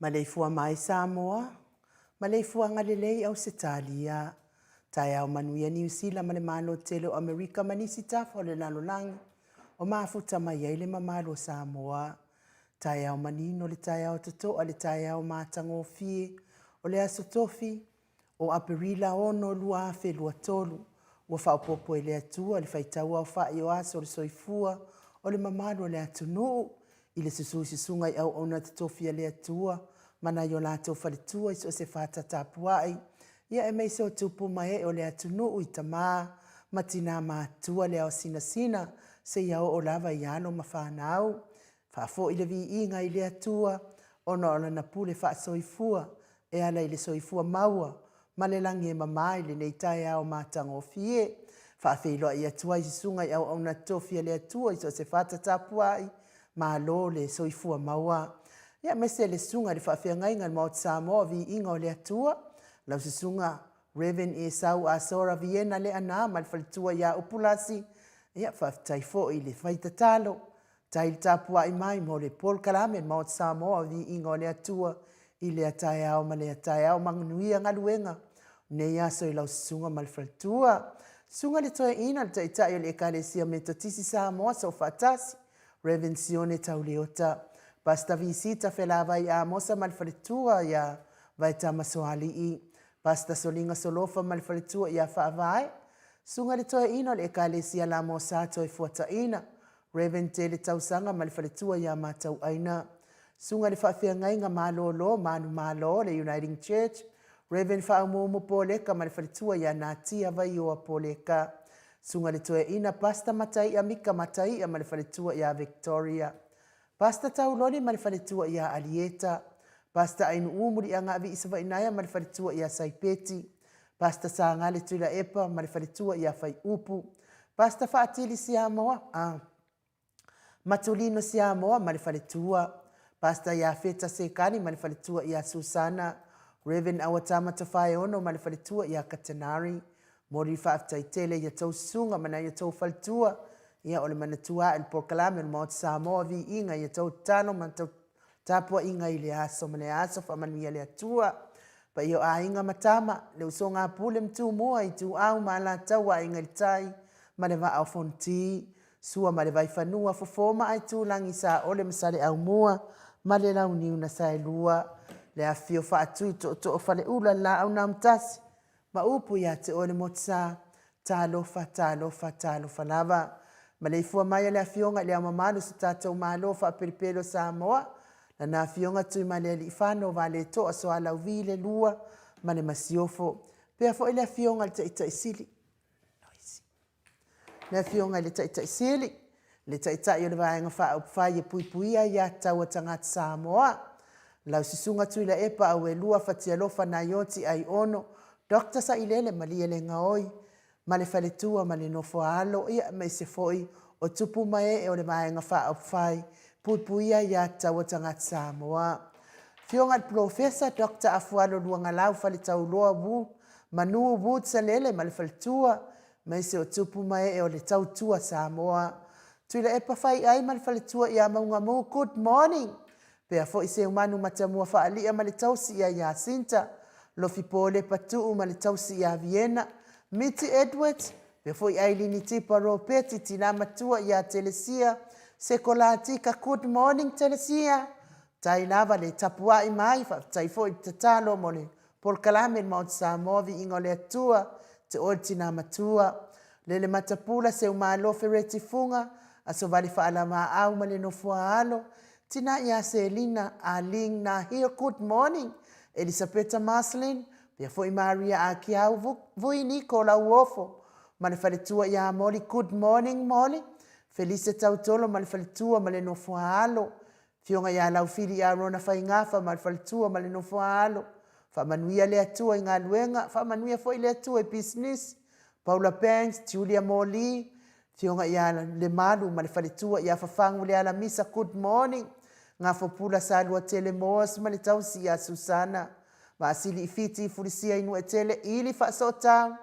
Maleifua mai Samoa, maleifuaga lelei Ausetalia, taeao manuia Niu Sila ma le Malo tele o Amerika ma nisi tafa o le lalolagi o mafuta mai ai le mamalu o Samoa. Taeao manino le taeao totoa le taeao matagofie o le Aso Tofi o Aperila 6, 2023, ua faaopoopo e le Atua le faitau aofa'i o aso o le soifua o le mamalu o le atunuu i le susu i susuga i auauna totofi a le Atua ma nai o latou faletua i so o se fata tapua'i, ia aemaise o tupu ma ee o le atunuu i tamā ma tinā matutua le ao sinasina seia oo lava i alo ma fanau. Faafoi le viiga i le Atua ona o Lana pule faasoifua e ala i le soifua maua ma le lagi e mama i lenei taeao matagofie. Faafeiloai atu ai susuga i auauna tofi a le Atua i so o se fata tapuai, malo le soifua maua. Ia aemaise le susuga i le faafeagaiga i le Maota Samoa, viiga o le Atua, lau susuga Rev. Esau Asora Viena Leaana ma le faletua ia Upulasi, ia faafetai foi i le fai tatalo. Tai le tapuai mai mo le polokalame Maota Samoa o Viiga o le Atua i lea taeao ma lea taeao. Manuia galuega o nei aso i lau susuga ma le faletua. Susuga le Toeaina, le Taitai o le Ekalesia Metotisi Samoa Soofaatasi, Rev. Sione Tauleota, Pastor Visita Felavai Amosa ma le faletua ia Vaetama Soalii, Pastor Soliga Solofa ma le faletua ia Faavae, Susuga i le Toeaina o le Ekalesia Lamosa Toefuataina, Rev. Tele Tausaga ma le faletua ia Matauaina. Susuga i le Faafeagaiga Malolo Manumalo o le Uniting Church, Rev. Faaumuumu Poleka ma le faletua ia Natia Vaioa Poleka. Susuga i le Toeaina Pastor Mataia Mika Mataia ma le faletua ia Victoria. Pastor Tauloni ma le faletua ia Alieta. Pastor Ainuu Muliagaavi Savainaea ma le faletua ia Saipeti. Pastor Sagale Tuilaepa ma le faletua ia Faiupu. Pastor Faatili Siamoa, a. Matulino Siamoa ma le faletua. Pastor Iafeta Sekani ma le faletua ia Susana. Rev. Auatama Tofaeono ma le faletua ia Katanari. Momoli faafetai tele i a tou susuga ma nai a tou faletua. Ia, o le manatua ae o le polokalame o le Maota Samoa, viiga i a tou tatalo ma tou tapuaiga i le aso ma le aso. Faamanuia le Atua. Paia o aiga ma tama, le usoga a Pule ma Tumua, Ituau ma Alataua, Aiga i le Tai ma le Vaa o Fonoti, Sua ma le Vaifanua, Fofo ma Aitulagi, Saole ma Saleaaumua ma le Launiu na Saelua, le afifio Faatui, Tootoo o Faleula, le Laau na Amotasi, ma upu ia te oe le Motusa, Talofa, talofa, talofa lava. Maleifua mai a le Afioga i Le Ao Mamalu o so tatou Malo faapelepele o Samoa, Lana Afioga Tuimalealiifano Vaaletoa Sualauvi le Lua ma le Masiofo. Pea foi le Afioga i le Taitai Sili. Le Afioga i le Taitai Sili, le Taitai o le Vaega Faaupufai e Puipuia Aiatatau a Tagata Samoa, lau Susuga Tuilaepa Auelua Fatialofa Naioti Aiono, Doctor Sailele Malielegaoi, ma le faletua ma le nofo-a-alo, ia, aemaise foi o tupu ma ee o le Vaega Faaupufai Puipuia Aiatatau a Tagata Samoa. Afioga i le Polofesa Doctor Afualo Luagalau Faletauloa Wu Manu Woods Salele ma le faletua, aemaise o tupu ma ee o le Tautua Samoa. Tuilaepa Faiai ma le faletua ia Maugamu, good morning! Pea foi Seumanu Matamua Faalia ma le tausi ia Jacinta, Lofi Polepa Tuu ma le tausi ia Viena, Miti Edwards, pea foi Ailini Tipa Ropeti, tina matua ia Telesia, Sekolatika, good morning Telesia! Tai lava le tapuai mai, faafetai foi le tatalo mo le Polokalame le Maota Samoa, Viiga o le Atua, Te Oe le Tina Matua, Lele Matapula, Seumalo Fereti Fuga, Aso Vale Faalamaau ma le Nofoa Alo, Tina ia Selina, Arlene Nahil, Good morning, Elisapeta Marceline, pea foi Maria Akiau, Vui Niko Lauofo ma le faletua ia Moli, Good morning Moli, Felise Tautolo ma le faletua ma le Nofoa Alo, Afioga ia Laufili Arona Faigafa ma le faletua ma le nofo-a-alo. Faamanuia le Atua i galuega, faamanuia foi le Atua i pisinisi. Paula Banks, Julia Morley, Afioga ia Lemalu ma le faletua ia Fafagu Lealamisa, good morning. Gafopula Saluatele Moores ma le tausi ia Susana. Vaasili i Fiti i Fulisia i Nuetele, Ili Faasootau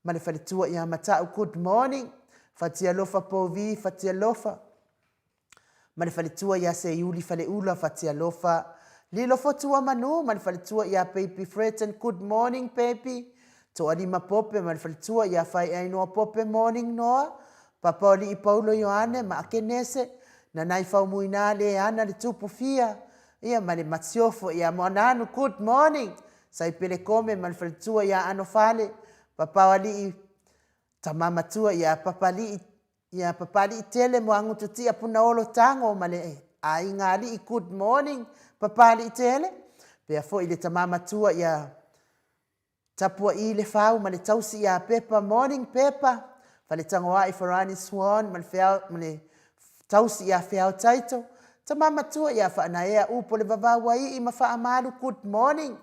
ma le faletua ia Matau, good morning. Fatialofa Povi, Fatialofa. ma le faletua ia Seiuli Faleula Fatialofa, Lilo Fotua Manu ma le faletua ia Baby Freton Good morning Baby, Toalima Pope ma le faletua ia Faeainoa Pope Morning Noa, Papaolii Paulo Ioane ma Akenese, Nanai Faumuina Leana le Tupu Fia, ia ma le Masiofo ia Moananu Good morning, Saipele Kome ma le faletua ia Anofale, Papaoalii Tama Matua ia Papalii Ia Papaliitele Moagututia Punaolo Tago ma le aiga alii Good morning Papaliitele pea foi le tama matua ia Tapuaii Lefau ma le tausi ia Pepa Morning Pepa Faletagoai Farani Swan ma le feao ma le tausi ia Feao Taito tama matua ia Faanaea Upo le Vavauaii ma Faamalu Good morning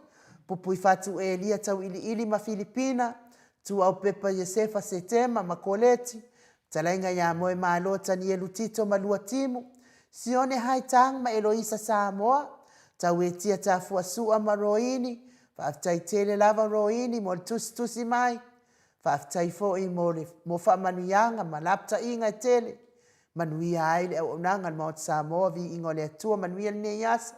Pupui Fatu Elia Tauiliili ma Filipina Tuaupepa Iosefa Setema ma Koleti, Fetalaiga ia Moemalo Tanielu Tito ma Luatimu, Sione Haitang ma Eloisa Samoa, Tauetia Tafua Sua ma Roini, faafetai tele lava Roini mo le tusitusi mai, faafetai foi mo le mo faamanuiaga ma lapataiga e tele, manuia ai le auaunaga a le Maota Samoa, viiga o le Atua, manuia lenei aso,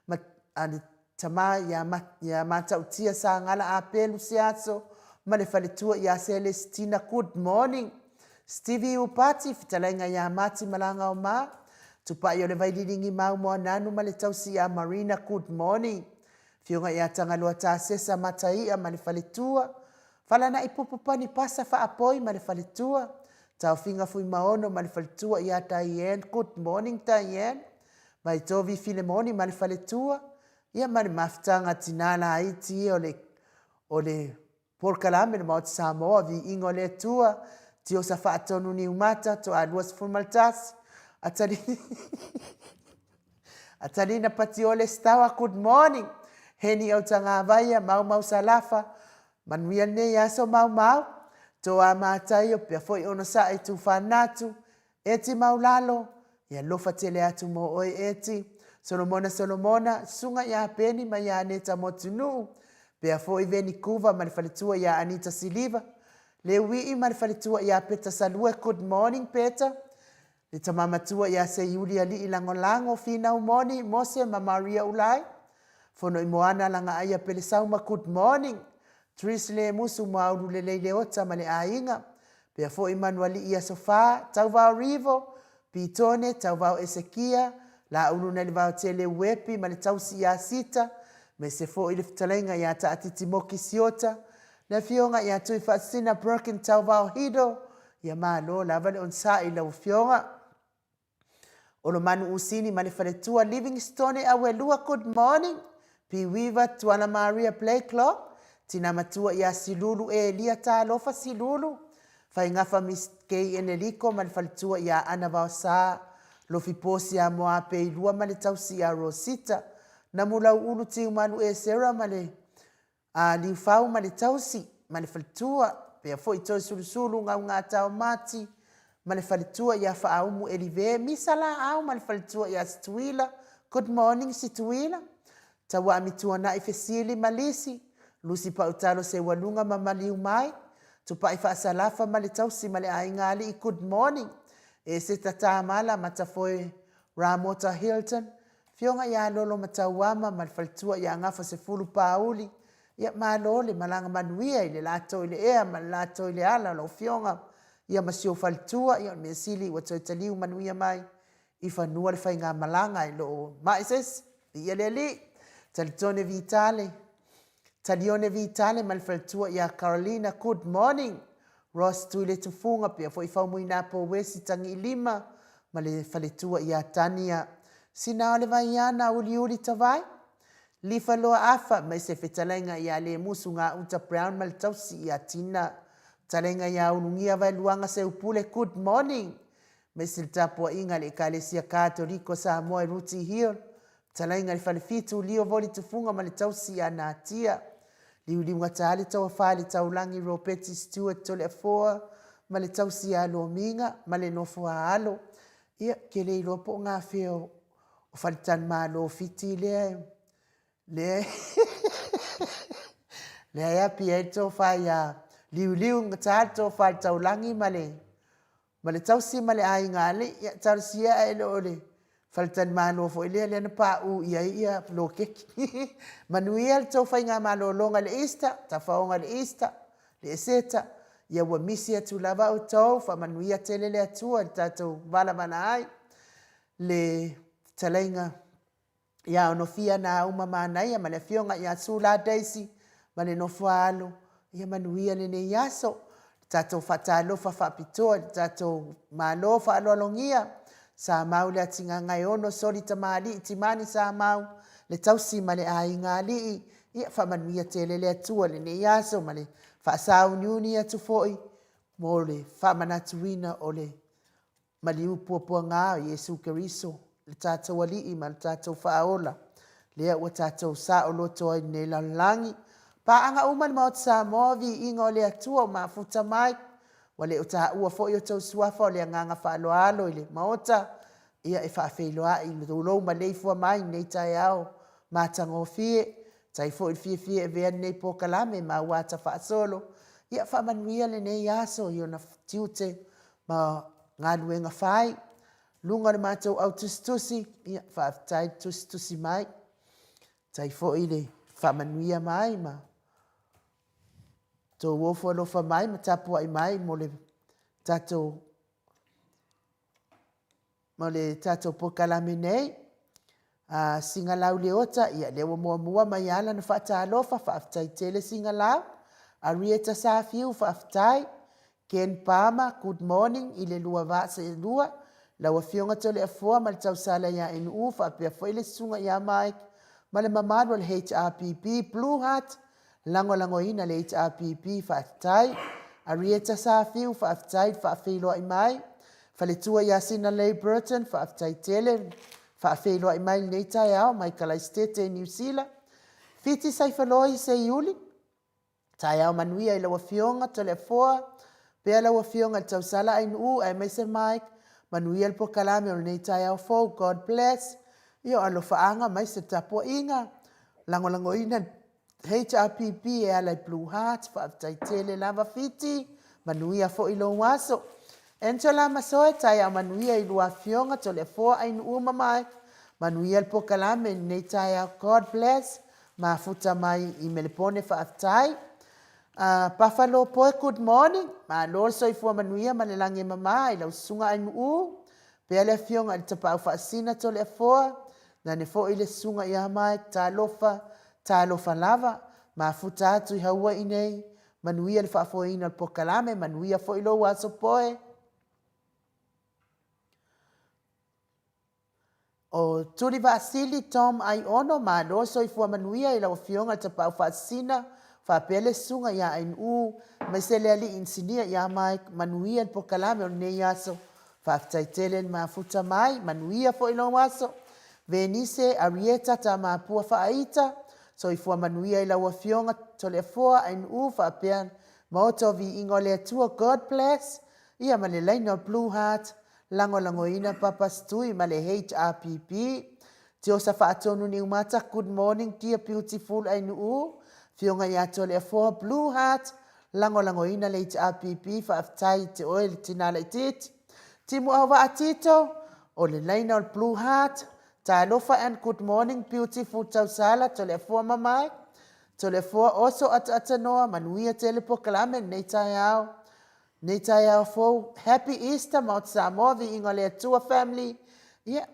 ma a le Tama ia, ia Matautia Sagala Apelu Seaso ma le faletua ia Selesitina Good morning Stevie Upati fetalaiga ia Mati Malagaoma Tupai o le Vaililigi Mau Moananu ma le tausi ia Marina Good morning Afioga ia Tagaloa Tasesa Mataia ma le faletua. Falanaʻi Pupu Pani Pasa Faapoi ma le faletua, Taofiga Fuimaono ma le faletua ia Diane, good morning Diane, Vaitovi Filemoni ma le faletua, ia ma le mafutaga a tina laiti ia o le o le polokalame le Maota Samoa, Viiga o le Atua, Tiosa Faatonu Niumata, Toa 21, Atalina Atalina Patiole Stawa, good morning, Heni Autagavaia, Maumau Salafa, Manuia lenei aso Maumau, Toa Mataio, pea foi Onosai Tufanatu, Eti Maulalo, e alofa tele atu mo oe Eti, Solomona Solomona, Susuga ia Peni ma ia Aneta Motunuu, pea foi Venikuva ma le faletua ia Anita Siliva, Leuii ma le faletua ia Peta Salue, good morning Peta, le tama matua ia Seiuli Alii Lagolago, Finau Moni, Mose ma Maria Ulai, Fonoimoana Lagaaia Pelesauma, good morning, Tris Lemusu Moaulu Lelei Leota ma le aiga, pea foi Manualii Aso Fa, Tauvao Rivo, Pitone, Tauvao Esekia, Laulu nai le Vaotele Uepi ma le tausi ia Sita, aemaise foi le fetalaiga ia Taatiti Moki Siota, le afioga ia Tuifaasisina Birkin Tauvao Hido, ia malo lava le onosai i lau afioga. Olomanu Usini ma le faletua Livingstone Auelua good morning Piuiva Tuala Maria Blakelock Tina matua ia Silulu Elia Talofa Silulu Faigafa Miss Kay Eneliko ma le faletua ia Ana Vaosa Lofi Posi a Moapeilua ma le tausi ia Rosita Namulauulu Tiumalu Esera ma le A Liufau ma le tausi, ma le faletua, pea foi Toisulusulu Gaugata Mati ma le faletua ia Faaumu Elive Misa Laau ma le faletua ia Situila, good morning Situila, Tauaami Tuanai Fesili ma Lisi, Lusi Pautalo Seualuga ma Maliu Mai, Tupai Faasalafa ma le tausi ma le aiga alii, good morning Eseta Tamala Matafoe Ramota Hilton, Afioga ia Lolo Matauama ma le faletua ia Gafa Sefulu Pāuli, ia malo le malaga manuia i le latou i le ea ma le latou i le ala o lau afioga ia ma si ou faletua, ia o le mea sili ua toe taliu manuia mai i fanua le faigamalaga e loo mae se isi, viia le Alii. Talitone Vitale, Talione Vitale ma le faletua ia Carolina, good morning. Ross Tuiletufuga, pea foi Faumuina Pouesi Tagiilima ma le faletua ia Tania. Sina o le Vaiana Uliuli Tavai, Lifa Loa Afa ma se fetalaiga ia Lemusu Gauta Brown ma le tausi ia Tina. Fetalaiga ia Ulugia Vaeluaga Seupule, good morning. Ma se le tapuaiga a le Ekalesia Katoliko Samoa i Ruti Hill, Fetalaiga i le Falefitu, Lio Voli Tufuga ma le tausi ia Natia. Liuliugata le tauafa i le taulagi Ropeti Stewart Toleafoa ma le tausi ia Lomiga ma le nofo a alo. Ia, ke le iloa po o gafea o Faletalimalo Fiti lea lea lea e api ai le tofa ia Liuliugata le tofa i le taulagi ma le ma le tausi ma le aiga alii, ia talosia ae le o le faletalimalo foi lea lea na paʻu i ai ia poloketi. Manuia le tou faigamalologa i le Easter, tafaoga i le Easter, le Eseta, ia ua misi atu lava outou, faamanuia tele le Atua i le tatou valavala ai. Le fetalaiga ia Onofia Nauma Manaia ma le afioga ia Sula Daisy ma le nofo a alo, ia manuia lenei aso. Le tatou faatalofa faapitoa i le tatou Malo faaaloalogia, Samau le Atigagaeono, Soli Tamalii, Timani Samau, le tausi ma le aiga alii, ia faamanuia tele le Atua i lenei aso ma le faasauniuni atu foi mo le faamanatuina o le Maliu puapuaga o Iesu Keriso, le tatou Alii ma le tatou Faaola, lea ua tatou saoloto ai i lenei lalolagi. Paaga uma le Maota Samoa, viiga o le Atua o mafuta mai. Ua le o taua foi outou suafa o le agaga faaaloalo i le Maota, ia e faafeiloai i lou maleifua mai i lenei taeao matagofie. Tai foi le fiafia e avea lenei polokalame ma auata faasolo, ia faamanuia lenei aso i ona tiute ma galuega fai. Luga o le matou au tusitusi, ia faafetai le tusitusi mai. Tai foi le faamanuia mai ma tou ofo alofa mai ma tapuai mai mo le tatou mo le tatou polokalame nei. A Sigalau Leota, ia lea ua muamua mai lava lana faatalofa, faafetai tele Sigalau. Arieta Safiu, faafetai. Ken Palmer, good morning i le lua vaa seelua, lau Afioga Toleafoa ma le tausala ia NU faapea foi le Susuga ia Mike ma le mamalu o le HRPP Blue Heart, lagolagoina le HRPP, faafetai. Arieta Safiu, faafetai le faafeiloai mai. Faletua ia Sinalei Burton, faafetai tele le faafeiloai mai i lenei taeao mai Kalaisitete i Niu Sila. Fiti Saifoloi Seiuli, Taeao manuia i lau Afioga Toleafoa, pea lau Afioga i le Tausala Ainuu aemaise Mike, manuia le polokalame o lenei taeao fou. God bless. Ia o alofaaga aemaise le tapuaiga, lagolagoina le HRPP e ala i Blue Heart, faafetai tele lava Fiti, manuia foi lou aso. Angela Masoe, taeao manuia i lua Afioga Toleafoa Ainuu ma Mike, manuia le polokalame i lenei taeao. God bless. Mafuta mai i Melepone faafetai. Buffalo Poe good morning. Malo le soifua manuia ma le lagi e mama i lau susuga Ainuu. Pea le afioga i le Tapaau Faasisina Toleafoa. Nane foi le susuga ia Mike. Talofa, talofa lava. Mafuta atu i Haua'i nei. Manuia le faafoeina o le polokalame, manuia foi lou aso Poe. O Tulivaasili Tom Aiono, malo le soifua manuia i lau Afioga i le Tapaau Faasisina, faapea le Susuga ia Ainuu, aemaise le Alii Inisinia ia Mike, manuia le polokalame o lenei aso. Faafetai tele le mafuta mai, manuia foi lou aso. Venise Arieta Tamapua Faaita, soifua manuia i lau Afioga Toleafoa Ainuu faapea Maota o Viiga o le Atua, God bless, ia ma le laina o Blue Heart, Lagolagoina Papa Stui ma le HRPP. Tiosa Faatonu Niumata Good morning dear beautiful Ainuu, Afioga ia Toleafoa Blue Heart, Lagolagoina le HRPP, faafetai i te oe le tina laitiiti. Timu Auvaa Tito, o le laina o le Blue Heart, Talofa and good morning beautiful Tausala, Toleafoa ma Mike, Toleafoa Oso Ataatanoa, manuia tele polokalame lenei taeao. Nei taeao fou, Happy Easter Maota Samoa, Viiga o le Atua family, ia,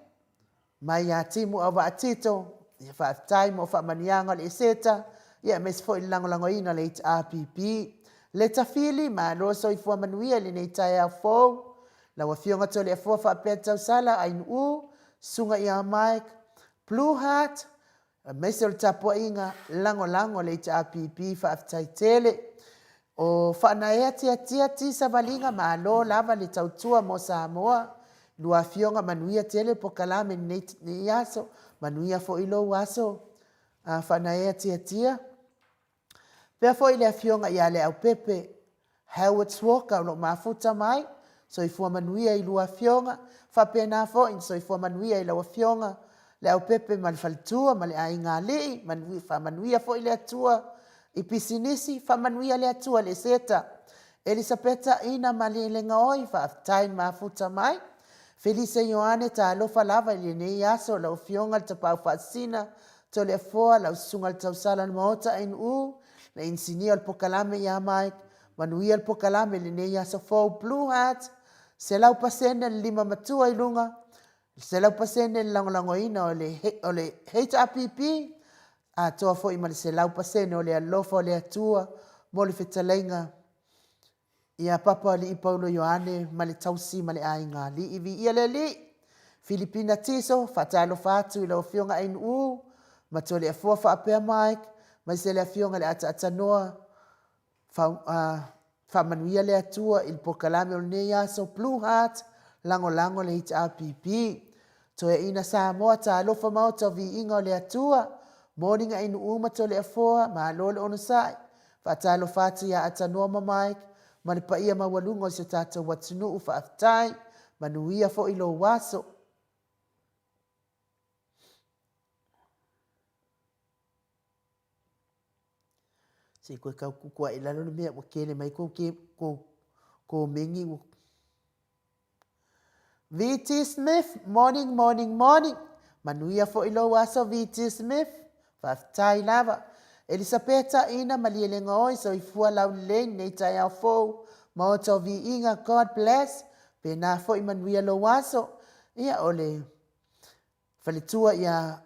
mai ia Timu Auvaa Tito, ia faafetai mo faamanuiaga o le Eseta, ia aemaise foi le lagolagoina o le HRPP. Leta Fili, malo soifua manuia i lenei taeao fou. Lau Afioga Toleafoa faapea Tausala, Ainuu, Susuga ia Mike, Blue Heart, aemaise o le tapuaiga lagolago a le HRPP, faafetai tele. O Faanaea Tiatia Ti Savaliga, malo lava le tautua mo Samoa. Lua afioga manuia tele pokalame i lenei aso, manuia foi lou aso Faanaea Tiatia. Pea foi le afioga ia Leaupepe Howard Walker o lo o mafuta mai, soifua manuia i lua afioga, faapena foi na soifua manuia i lau afioga Leaupepe ma le faletua ma le aiga alii, manuia, faamanuia foi le Atua i pisinisi, faamanuia le Atua i le Eseta. Elisapeta Ina Malielegaoi, faafetai le mafuta mai. Felise Ioane, talofa lava i lenei aso, lau afioga le Tapaau Faasisina, Toleafoa, lau susuga i le Tausala o le Maota NU, le Inisinia o le Pokalame ia Mike, manuia le pokalame i lenei aso fou, Blue Heart, 100% le lima matua i luga, 100% le lagolagoina o le, o le HRPP, atoa foi ma le 100% o le alofa o le Atua mo le fetalaiga ia Papa Alii Paulo Ioane ma le tausi ma le aiga alii. Viia le Alii! Filipina Tiso, faatalofa atu i lau Afioga Ainuu ma Toleafoa faapea Mike, maise le Afioga i le Ataatanoa, fa, uh, faamanuia le Atua i le pokalame o lenei aso, Blue Heart, lagolago le HRPP. Toeaina Samoa, talofa maota o viiga o le Atua, morning Ainuu ma Toleafoa, malo le onosai, Faatalofa atu ia Atanoa ma Mike ma le paia maualuga o si o tatou atunuu, faafetai, manuia foi lou aso. Se i koe tau kuku ae i lalo le mea ua kele mai kou ke kou komeni ua VT Smith, morning, morning, morning. Manuia foi lou aso VT Smith. Faafetai lava. Elisapeta Ina Malielegaoi, soifua laulelei lenei taeao fou. Maota o Viiga, God bless. Pena foi manuia lou aso. Ia, o le faletua ia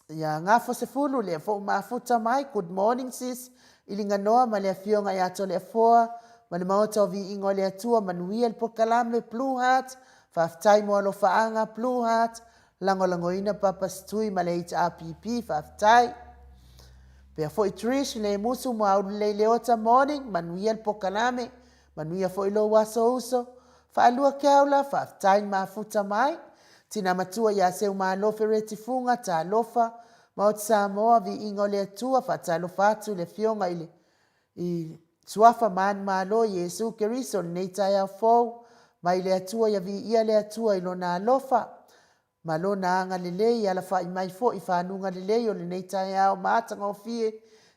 ia Gafo Sefulu, lea foi ua mafuta mai. Good morning sis. I Liganoa ma le Afioga ia Toleafoa ma le Maota o Viiga o le Atua, manuia le polokalame Blue Heart, faafetai mo alofaaga Blue Heart, lagolagoina Papa Setui ma le HRPP, faafetai. Pea foi Trish Lemusu mo Aulelei Leota morning, manuia le polokalame, manuia foi lou aso uso. Faalua Keaula, faafetai le mafuta mai. Tina matua ia Seumalo Fereti Fuga, talofa. Maota Samoa, viiga o le Atua, faatalofa atu i le Afioga i le i Suafa Manumalo Iesu Keriso i lenei taeao fou. Mai le Atua ia viia le Atua i Lona alofa ma Lona agalelei, alafai mai foi i fanuga lelei o lenei taeao matagofie,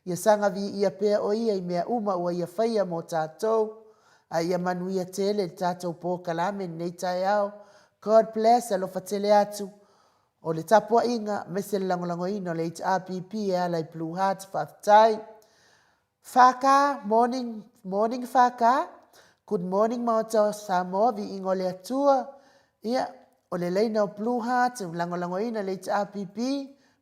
ia saga viia pea o Ia i mea uma ua Ia faia mo tatou, a ia manuia tele le tatou polokalame i lenei taeao. God bless, alofa tele atu. O le tapuaiga aemaise le lagolagoina o le HRPP e ala i Blue Heart, faafetai. FK, morning, morning FK. Good morning Maota o Samoa, viiga o le Atua. Ia, o le laina o Blue Heart, lagolagoina le HRPP,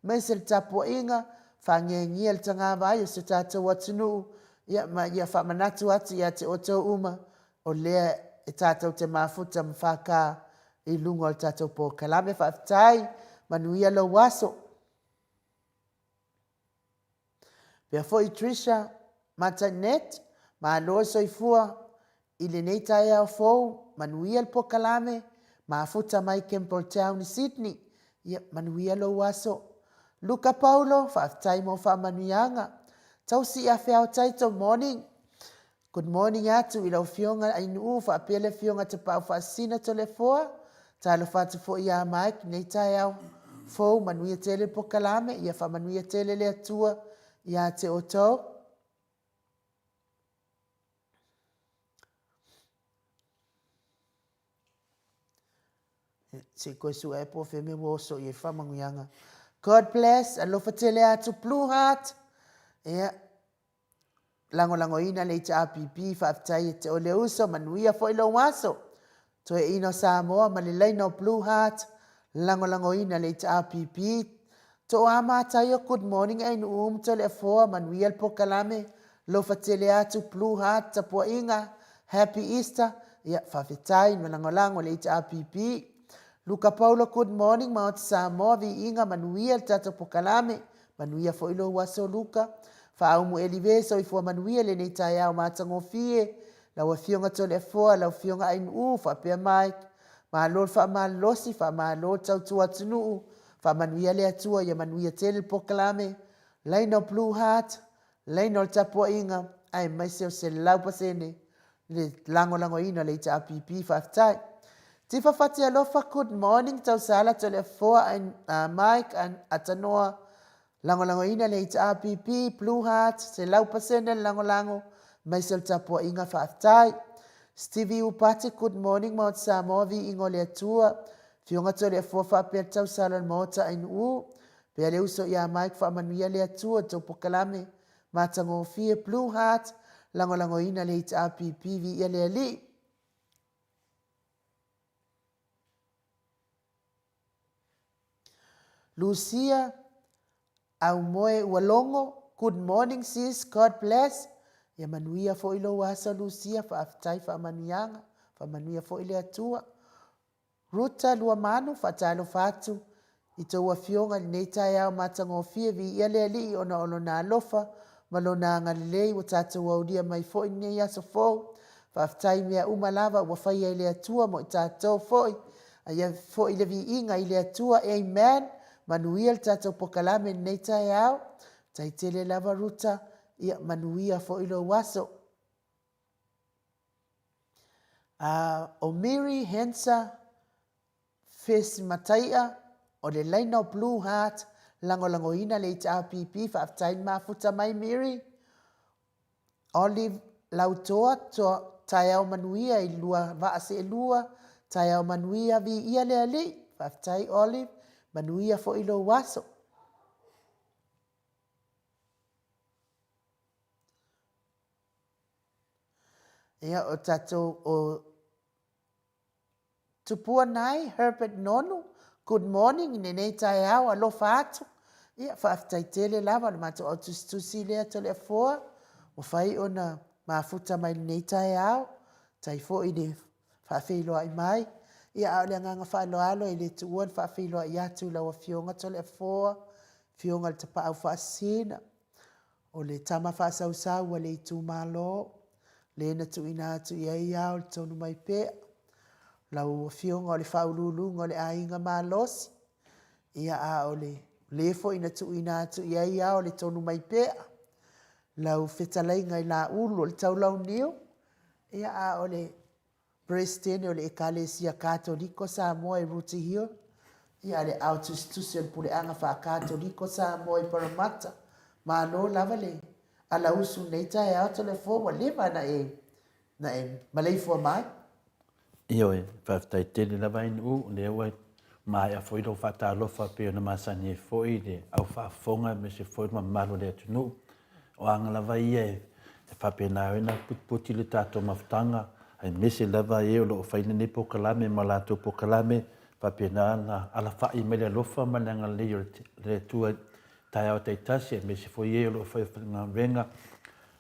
aemaise le tapuaiga, faagiegia le tagavai o si o tatou atunuu, ia, ma ia faamanatu atu ia te outou uma, o lea e tatou te mafuta ma FK i luga o le tatou polokalame. Faafetai, manuia lou aso. Pea foi Trisha Matanet, malo le soifua i lenei taeao fou, manuia le polokalame, mafuta mai Campbelltown i Sydney. Ia, manuia lou aso. Luka Paulo, faafetai mo faamanuiaga. Tausi Afeao Taito, morning. Good morning atu i lau Afioga Ainuu faapea le Afioga Tapaau Faasisina Toleafoa. Talofa atu foi ia Mike nei taeao fou, manuia tele le polokalame, ia faamanuia tele le Atua ia te outou. Se i koe sue po o fea mea ua oso i ai faamanuiaga. God bless, alofa tele atu Blue Heart. Ia, Lagolagoina le HRPP, faafetai e te ole uso, manuia foi lou aso. Toeaina o Samoa ma le laina o Blue Heart, lagolagoina le HRPP. Toa Mataio, good morning Ainuu ma Toleafoa, manuia le polokalame, lofa tele atu Blue Heart tapuaiga, Happy Easter, ia faafetai ma lagolago le HRPP. Luka Paulo, good morning Maota Samoa, viiga manuia le tatou polokalame, Manuia foi lou aso Luka. Faaumu Elive, soifua manuia lenei taeao matagofie. Lau Afioga Toleafoa, lau Afioga Ainuu, faapea Mike. Malo le faamalolosi, faamalo le tautua atunuu. Faamanuia le Atua ia manuia tele le polokalame. Laina o Blue Heart, laina o le tapuaiga, aemaise o 100% le lagolagoina o le HRPP. Faafetai. Tifa Fatialofa, good morning, Tausala Toleafoa, Mike, Atanoa, lagolagoina le HRPP, Blue Heart, 100% le lagolago, aemaise o le tapuaiga, faafetai. Stevie Upati, good morning, Maota Samoa, viiga o le Atua, Afioga Toleafoa faapea le tausala o le Maota Ainuu, pea le uso ia Mike, faamanuia le Atua, tou polokalame, Matagofie, Blue Heart, lagolagoina le HRPP, viia le Alii. Lucia, Aumoe ua logo, good morning sis, God bless. Ia manuia foi lou aso Lucia, faafetai faamanuiaga, faamanuia foi le Atua. Ruta Luamanu, faatalofa atu i tou afioga i lenei taeao matagofie, viia le Alii ona o Lona alofa ma Lona agalelei ua tatou aulia mai foi lenei aso fou. Faafetai i mea uma lava ua faia e le Atua mo i tatou foi. A ia foi le viiga i le Atua. Amen. Manuia le tatou pokalame i lenei taeao. Tai tele lava Ruta, ia manuia foi lou aso. O Miri Hensa Fesimataia, o le laina o Blue Heart, lagolagoina le HRPP, faafetai le mafuta mai Miri. Olive Lautoa, toa, taeao manuia i lua vaa seelua, taeao manuia, viia le Alii, faafetai Olive, manuia foi lou aso. Ia, o tatou, o Tupua Nai, Herbert Nonu, good morning i lenei taeao, alofa atu. Ia, faafetai tele lava, o le matou au tusitusi lea Toleafoa. Mafai ona mafuta mai lenei taeao, tai foi i le faafeiloai mai. Ia, a o le agaga faaaloalo e le tuua le faafeiloai atu i lau Afioga Toleafoa, Afioga i le Tapaau Faasisina, o le tama faasausau a le itumalo, le na tuuina atu i ai ao le tonu mai pea. Lau Afioga o le Faauluuluga o le Aiga Malosi, ia a o le le foi na tuuina atu i ai ao le tonu mai pea. Lau fetalaiga i Laulu o le Taulauniu, ia a o le Peresetene o le Ekalesia Katoliko Samoa i Rooty Hill, ia le ao tusitusi o le Puleaga Faa-Katoliko Samoa i Parramatta. Malo lava le alausu i lenei taeao Toleafoa ua leva na e na e maleifua mai. Ioe, faafetai tele lava Ainuu, o lea ua maea foi lou faatalofa pei ona masani ai foi le au faafofoga aemaise foi le mamalu o le atunuu. O aga lava ia e faapena ai ona putiputi le tatou mafutaga, aemaise lava e o lo o fai lenei polokalame ma latou polokalame, faapena ona alafai mai le alofa ma le agalelei o le Atua i taeao taitasi, aemaise foi e o lo o fai galuega,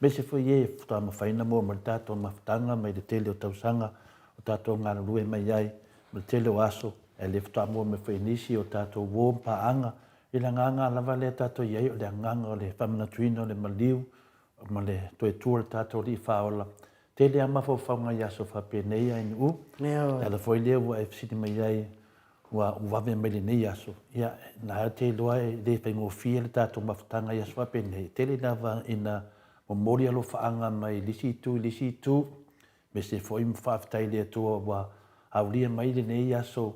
aemaise foi e faatoa mafai ona maua mai le tatou mafutaga mai le tele o tausaga o tatou galulue mai ai, ma le tele o aso, ae le faatoa maua mai foi e nisi o tatou uo ma paaga. I le agaga lava lea tatou i ai, o le agaga o le faamanatuina o le maliu ma le toe tu o le tatou Alii Faaola. Tele lava mafaufauga i aso faapenei Ainuu. Le ala foi lea ua e fesili mai ai ua vave mai lenei aso, ia, na ou te iloa e le faigofie le tatou mafutaga i aso faapenei. E tele lava ina momoli alofaaga mai le isi itu i le isi itu, Aemaise foi ma faafetai i le Atua ua aulia mai lenei aso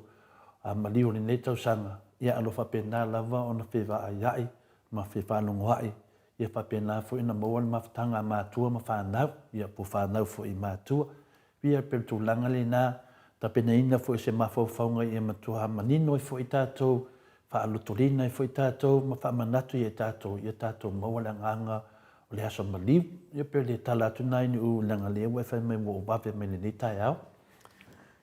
maliu o lenei tausaga, ia alo faapena lava ona fevaaiai ma fefaalogoai, ia faapena foi ona maua le mafutaga a matua ma fanau, ia po o fanau foi i matua. Ia pei o le tulaga lena, tapenaina foi o se mafaufauga ia matua manino ai foi tatou, faalotolina ai foi tatou ma faamanatu ia i tatou, ia tatou maua le agaga O le aso maliu, ia pei o le tala atu lena i leaga lea ua e fai mai ua ou vave mai lenei taeao.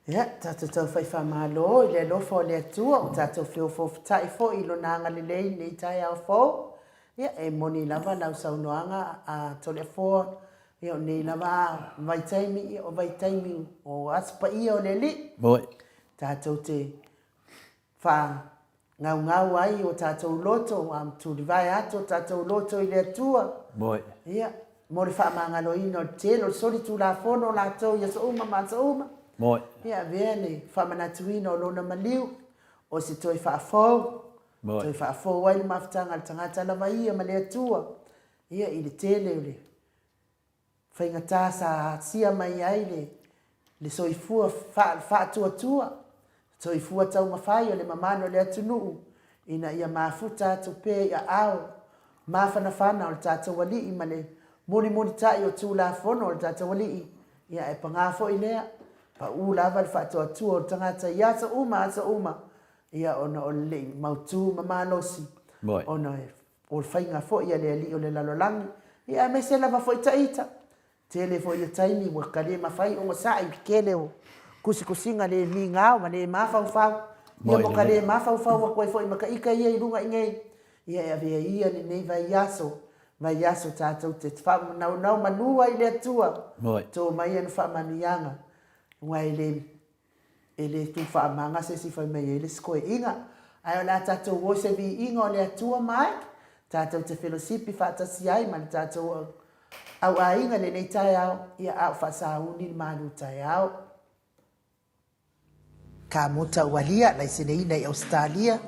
Ia, tatou tau fai faamalo i le alofa o le Atua, ua tatou feofoofotai foi i Lona agalelei i lenei taeao fou. Ia, e moni lava lau saunoaga a Toleafoa, ia o nei lava vaitaimi, ia o vaitaimi o Aso Paia o le Alii. Moe. Tatou te Faagaugau ai o tatou loto, a tulivae atu o tatou loto i le Atua. Moe. Ia, mo le faamagaloina o le tele o le solitulafono o latou i aso uma ma aso uma. Moe. Ia, avea le faamanatuina o Lona maliu, o se toe faafou, Moe. toe faafou ai le mafutaga a le tagata lava ia ma le Atua, ia, i le tele o le faigata sa asia mai ai le le soifua faatuatua, soifua taumafai o le mamano o le atunuu ina ia mafuta atu pea i aao mafanafana o le tatou Alii ma le mulimulitai o Tulafono o le tatou Alii, ia ae paga foi lea, pau lava le faatuatua o le tagata i aso uma aso uma, ia ona o le le i mautu ma malosi, ona e O le faiga foi a le alii o le lalolagi, ia aemaise lava foi taita. Tele foi o taimi ua ka le mafai ona sa'i i le tele o kusikusiga le migao ma le mafaufau. Ia mo ka le mafaufau atu ai foi ma taita ia i luga i nei, ia e avea ia lenei vaiaso, vaiaso tatou te faanaunau manu ai i le Atua, to mai ana faamanuiaga, aua e le E le tuufaamaga se isi fai mai ai le isi koeina, ae o le a tatou o i se viiga o le Atua Mike, tatou te felosipi faatasi ai ma le tatou au aiga i lenei taeao, ia a o faasauni le malu taeao. Ka mota ualia laiseneina i Ausetalia,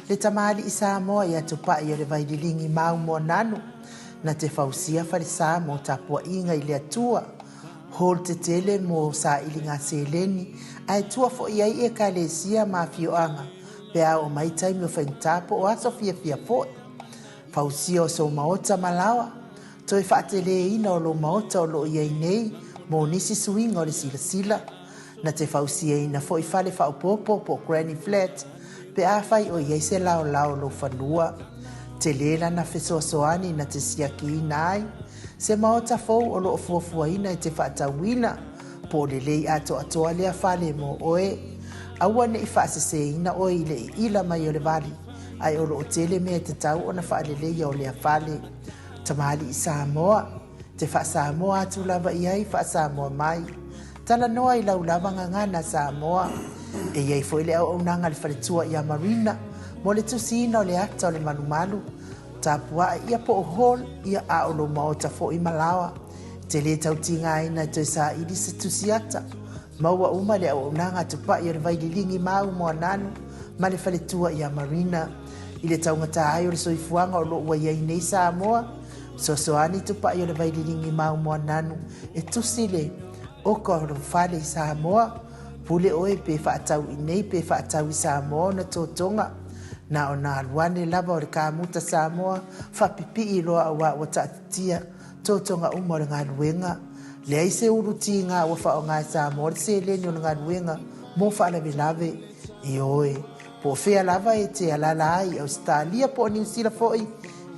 le tamalii Samoa ia Tupai o le Vaililigi mau moananu, na te fausia falesa mo tapuaiga i le Atua. Hall tetele mo sailiga seleni, ae tua foi ai Ekalesia ma afioaga pe a oo mai taimi o faigata po o aso fiafia foi. Fausia o sou maota ma laoa, toe faateleina o lou maota o lo o i ai nei mo nisi suiga o le silasila. Na te fausiaina foi fale faaopoopo po o granny flat pe afai o i ai se laolao o lou fanua. Tele lana fesoasoani na te siakiina ai se maota fou o lo o fuafuaina e te faatauina, po o lelei atoatoa lea fale mo oe. Aua ne i faaseseina oe i le iila mai o le vali, ae o lo o tele mea e tatau ona faaleleia o lea fale. Tamalii Samoa. Te faa-Samoa atu lava i ai, faa-Samoa mai. Talanoa i lau lava gagana Samoa. E i ai foi le auaunaga a le faletua ia Marina mo le tusiina o le ata o le malumalu, tapuae ia po o hall ia a o lou maota foi ma laoa. E te le tau tigaina e toe saili se tusi ata. Maua uma le auaunaga a Tupai o le Vaililigi Mau Moananu ma le faletua ia Marina. I le taugata ai o le soifuaga o lo o ua i ai nei Samoa, Fesoasoani Tupai o le Vaililigi Mau Moananu e tusi le oka o lou fale i Samoa. Pule oe pe faatau i nei pe faatau i Samoa ona totoga. Na ona alu ane lava o le kamuta Samoa faapipii loa auā ua taatitia totoga uma o le galuega. Leai se ulu tiga ua faaaoga e Samoa le seleni o le galuega mo faalavelave. Ioe, po o fea lava e te alala ai i Ausetalia po o Niu Sila foi,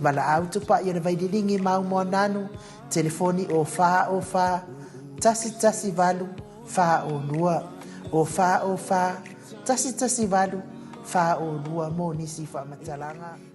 valaau Tupai o le Vaililigi Mau Moananu, telefoni o 4 O 4 1 1 8 4 O 2, o 4 O 4 1 1 8 4 O 2 mo nisi faamatalaga.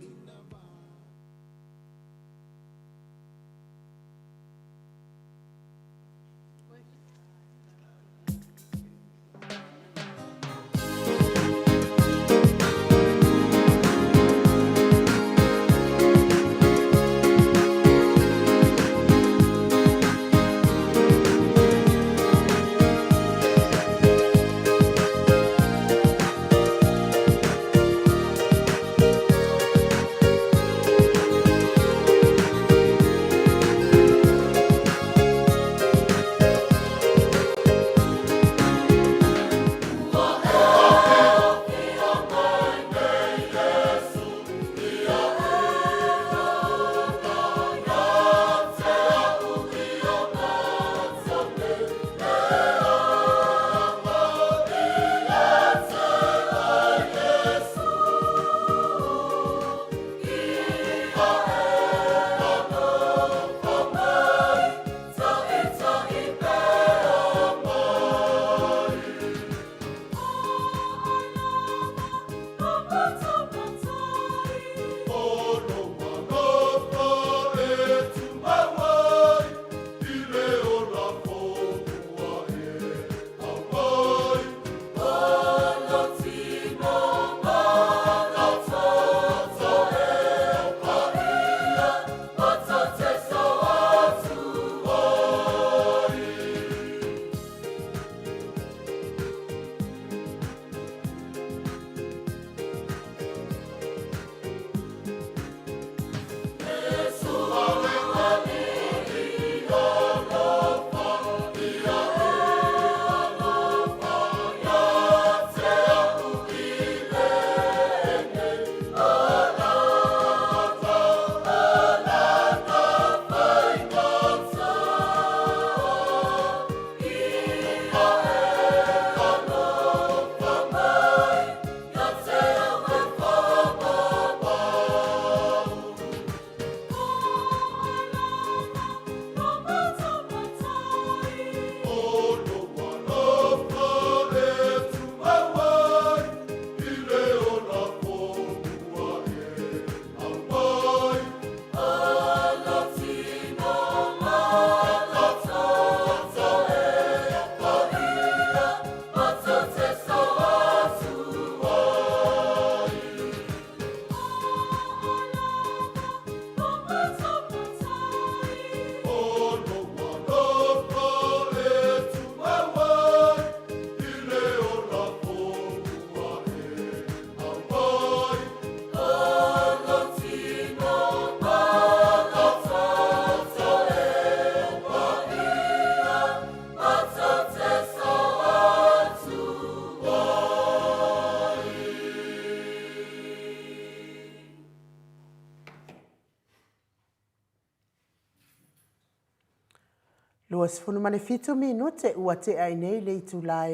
27 minute ua tea ai nei le itula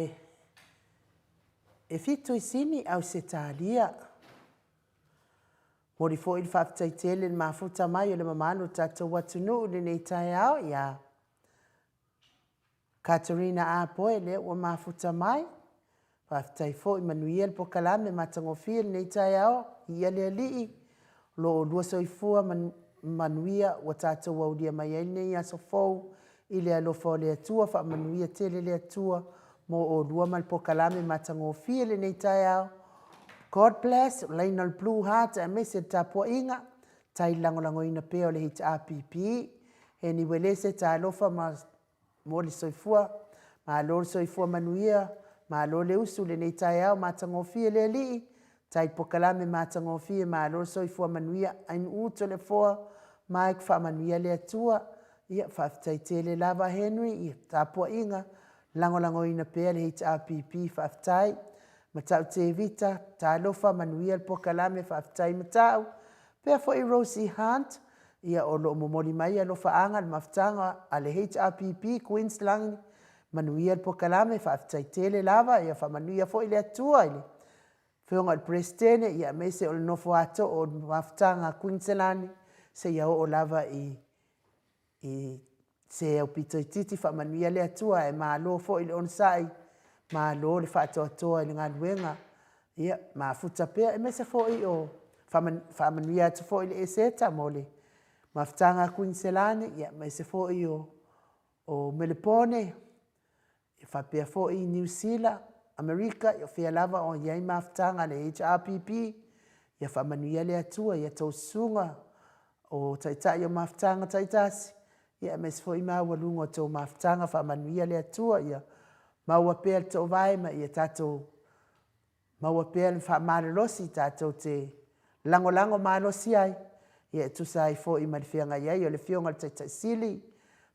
e fitu i Sini, Ausetalia. Momoli foi le faafetai tele i le mafuta mai o le mamalu o le tatou atunuu i lenei taeao iā Katerina Apoe lea ua mafuta mai. Faafetai foi, manuia le pokalame matagofie i lenei taeao. Viia le Alii, o lo oulua soifua manuia ua tatou aulia mai ai lenei aso fou i le alofa o le Atua. Faamanuia tele le Atua mo olua ma le pokalame matagofie lenei taeao. God bless, o laina o le Blue Heart aemaise le tapuaiga, tai lagolagoina pea o le HRPP. He niuelese talofa ma mo le soifua. Malo le soifua manuia, malo le usu i lenei taeao matagofie le Alii, tai pokalame matagofie, malo le soifua manuia, Ainuu Toleafoa, Mike faamanuia le Atua. Ia faafetai tele lava Henry i tapuaiga, lagolagoina pea le HRPP, faafetai. Matau Tevita, talofa manuia le pokalame, faafetai Matau. Pea foi Rosie Hunt, ia o lo o momoli mai alofaaga le mafutaga a le HRPP Queensland, manuia le pokalame, faafetai tele lava, ia faamanuia foi le Atua i le Afioga i le Peresetene, ia aemaise o le nofo a too o le mafutaga a Queensland, seia oo lava i i se aupito itiiti faamanuia le Atua ae malo foi le onosai, malo le faatoatoa i le galuega, ia mafuta pea aemaise foi o faamanuia atu foi i le Eseta mo le mafutaga a Kuiniselani, ia aemaise foi o o Melepone, ia faapea foi Niu Sila, Amerika, ia o fea lava o i ai mafutaga a le HRPP, ia faamanuia le Atua i a outou susuga o taitai o mafutaga taitasi, ia aemaise foi maualuga o a outou mafutaga. Faamanuia le Atua ia maua pea le toovae ma ia tatou maua pea le faamalolosi tatou te lagolago malosi ai, ia e tusa ai foi ma le feagai ai o le Afioga i le Taitai Sili,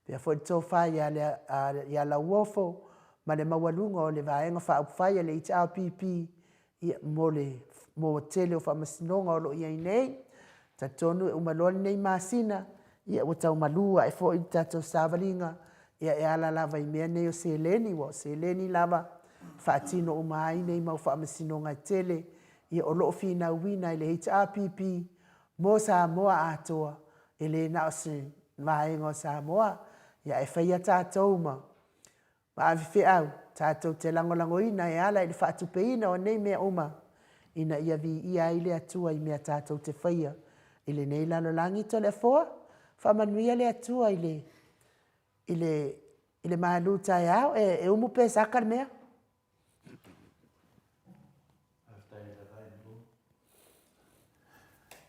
faapea foi le tofa ia Lauofo ma le maualuga o le Vaega Faaupufai a le HRPP, ia, mo le mo tele o faamasinoga o lo o i ai nei. Talitonu e uma loa lenei masina, ia ua tau malu ae foi le tatou savaliga, ia e ala lava i mea nei o seleni, aua o seleni lava e faatino uma ai nei mau faamasinoga e tele, ia o lo o finauina e le HRPP mo Samoa atoa, e le na o se vaega o Samoa, ia ae faia tatou ma ma ave feau tatou te lagolagoina e ala i le faatupeina o nei mea uma ina ia viia ai le Atua i mea tatou te faia i lenei lalolagi. Toleafoa, faamanuia le Atua i le, i le, i le malu taeao. E, e umu pe saka le mea?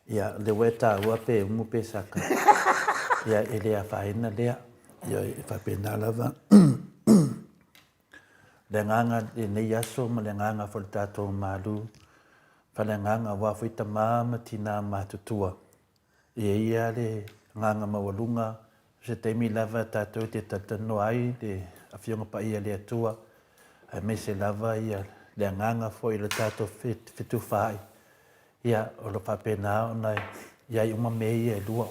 Ia, lea ua e taua pe umu pe saka. Ia, e le afaina lea. Ia, e faapena lava. Le agaga lenei aso ma le agaga foi le tatou malu, faaleagaga aua foi tama ma tina matutua. E i ai lava le agaga maualuga, o se taimi lava tatou te talatalanoa ai le Afioga Paia a le Atua, aemaise lava ia le agaga foi o le tatou fetufaai, ia, o lo o faapena ona i ai uma mea ia e lua.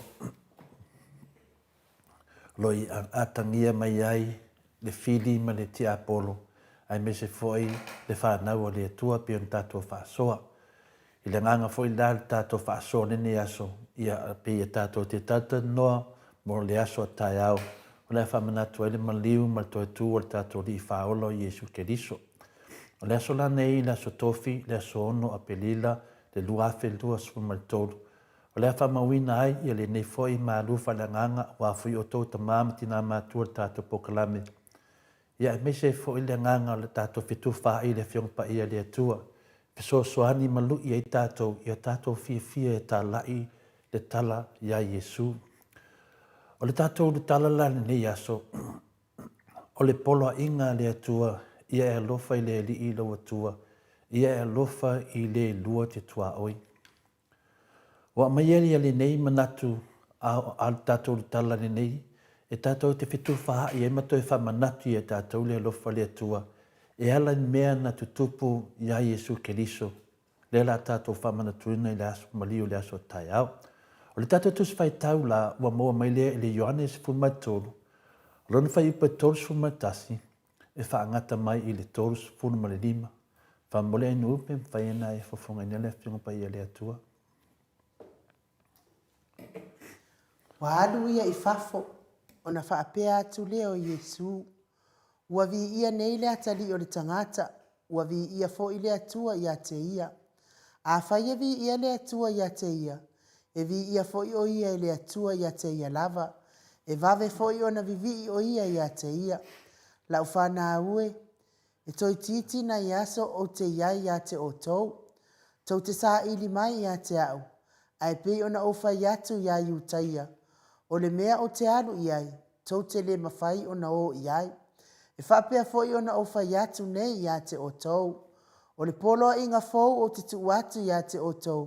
O lo o atagia mai ai le fili ma le tiapolo, aemaise foi le fanau a le Atua pei ona tatou faasoa. I le agaga foi la le tatou faasoa i lenei aso, ia pei e tatou te talatalanoa mo le aso a taeao, o le a faamanatu ai le maliu ma le toe tu o le tatou Alii Faaola o Iesu Keriso. O le aso la nei, le aso Tofi, le aso 6 Aperila, le 2023, o le a faamauina ai ia lenei foi malu faaleagaga aua foi outou tama ma tina matua le tatou polokalame Ia aemaise ai foi le agaga o le tatou fetufaai i le Afioga Paia a le Atua, fesoasoani ma lu'i ai tatou ia tatou fiafia e talai le tala iā Iesu. O le tatou ulutala la i lenei aso, o le poloaiga a le Atua, ia e alofa i le Alii lou Atua, ia e alofa i le lua te tuaoi. Ua aumaia ia lenei manatu a le tatou tala lenei e tatou te fetufaai ai ma toe faamanatu ia tatou le alofa o le Atua e ala i mea na tutupu iā Iesu Keriso, lea la tatou faamanatuina i le aso maliu o le aso taeao. O le tatou Tusi Faitau la ua maua mai lea i le Ioane 13, o lona fuaiupu e 31, e faagata mai i le 35. Faamolemole Ainuu pe mafai ona e fofogaina le Afioga Paia a le Atua. Ua alu ia i fafo, ona faapea atu lea o Iesu, Ua viia nei le atalii o le tagata, ua viia foi le Atua ia te ia. Afai e viia le Atua ia te ia, E viia foi ʻo ia e le Atua iā te ia lava, e vave foi ona viviʻi ʻo ia iā te ia. Laʻu fanau e, e toitiiti nai aso ou te iai iā te ʻoutou. Tou te saʻili mai iā te aʻu, a e pei ona ou fai atu iā Iutaia, ʻo le mea ou te alu i ai, tou te lē mafai ona ō i ai. E faapea foi ona ou fai atu nei iā te ʻoutou, ʻo le poloaiga fou ou te tuʻu atu iā te ʻoutou,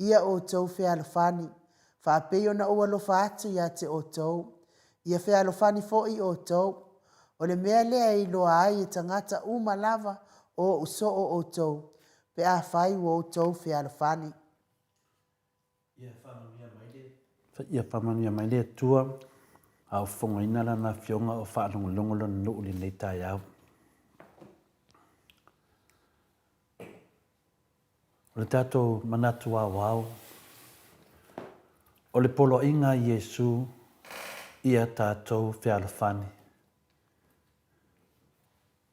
ia ʻoutou fealofani, faapei ona ou alofa atu iā te ʻoutou, ia fealofani foʻi ʻoutou. ʻO le mea lea e iloa ai e tagata uma lava o oʻu soʻo ʻoutou, pe afai ua ʻoutou fealofani. Ia faamanuia mai le. Ia faamanuia mai le Atua, a o fofogaina Lana Afioga o faalogologo Lona nuu i lenei taeao. O le tatou manatu aoao, o le poloaiga a Iesu ia tatou fealofani.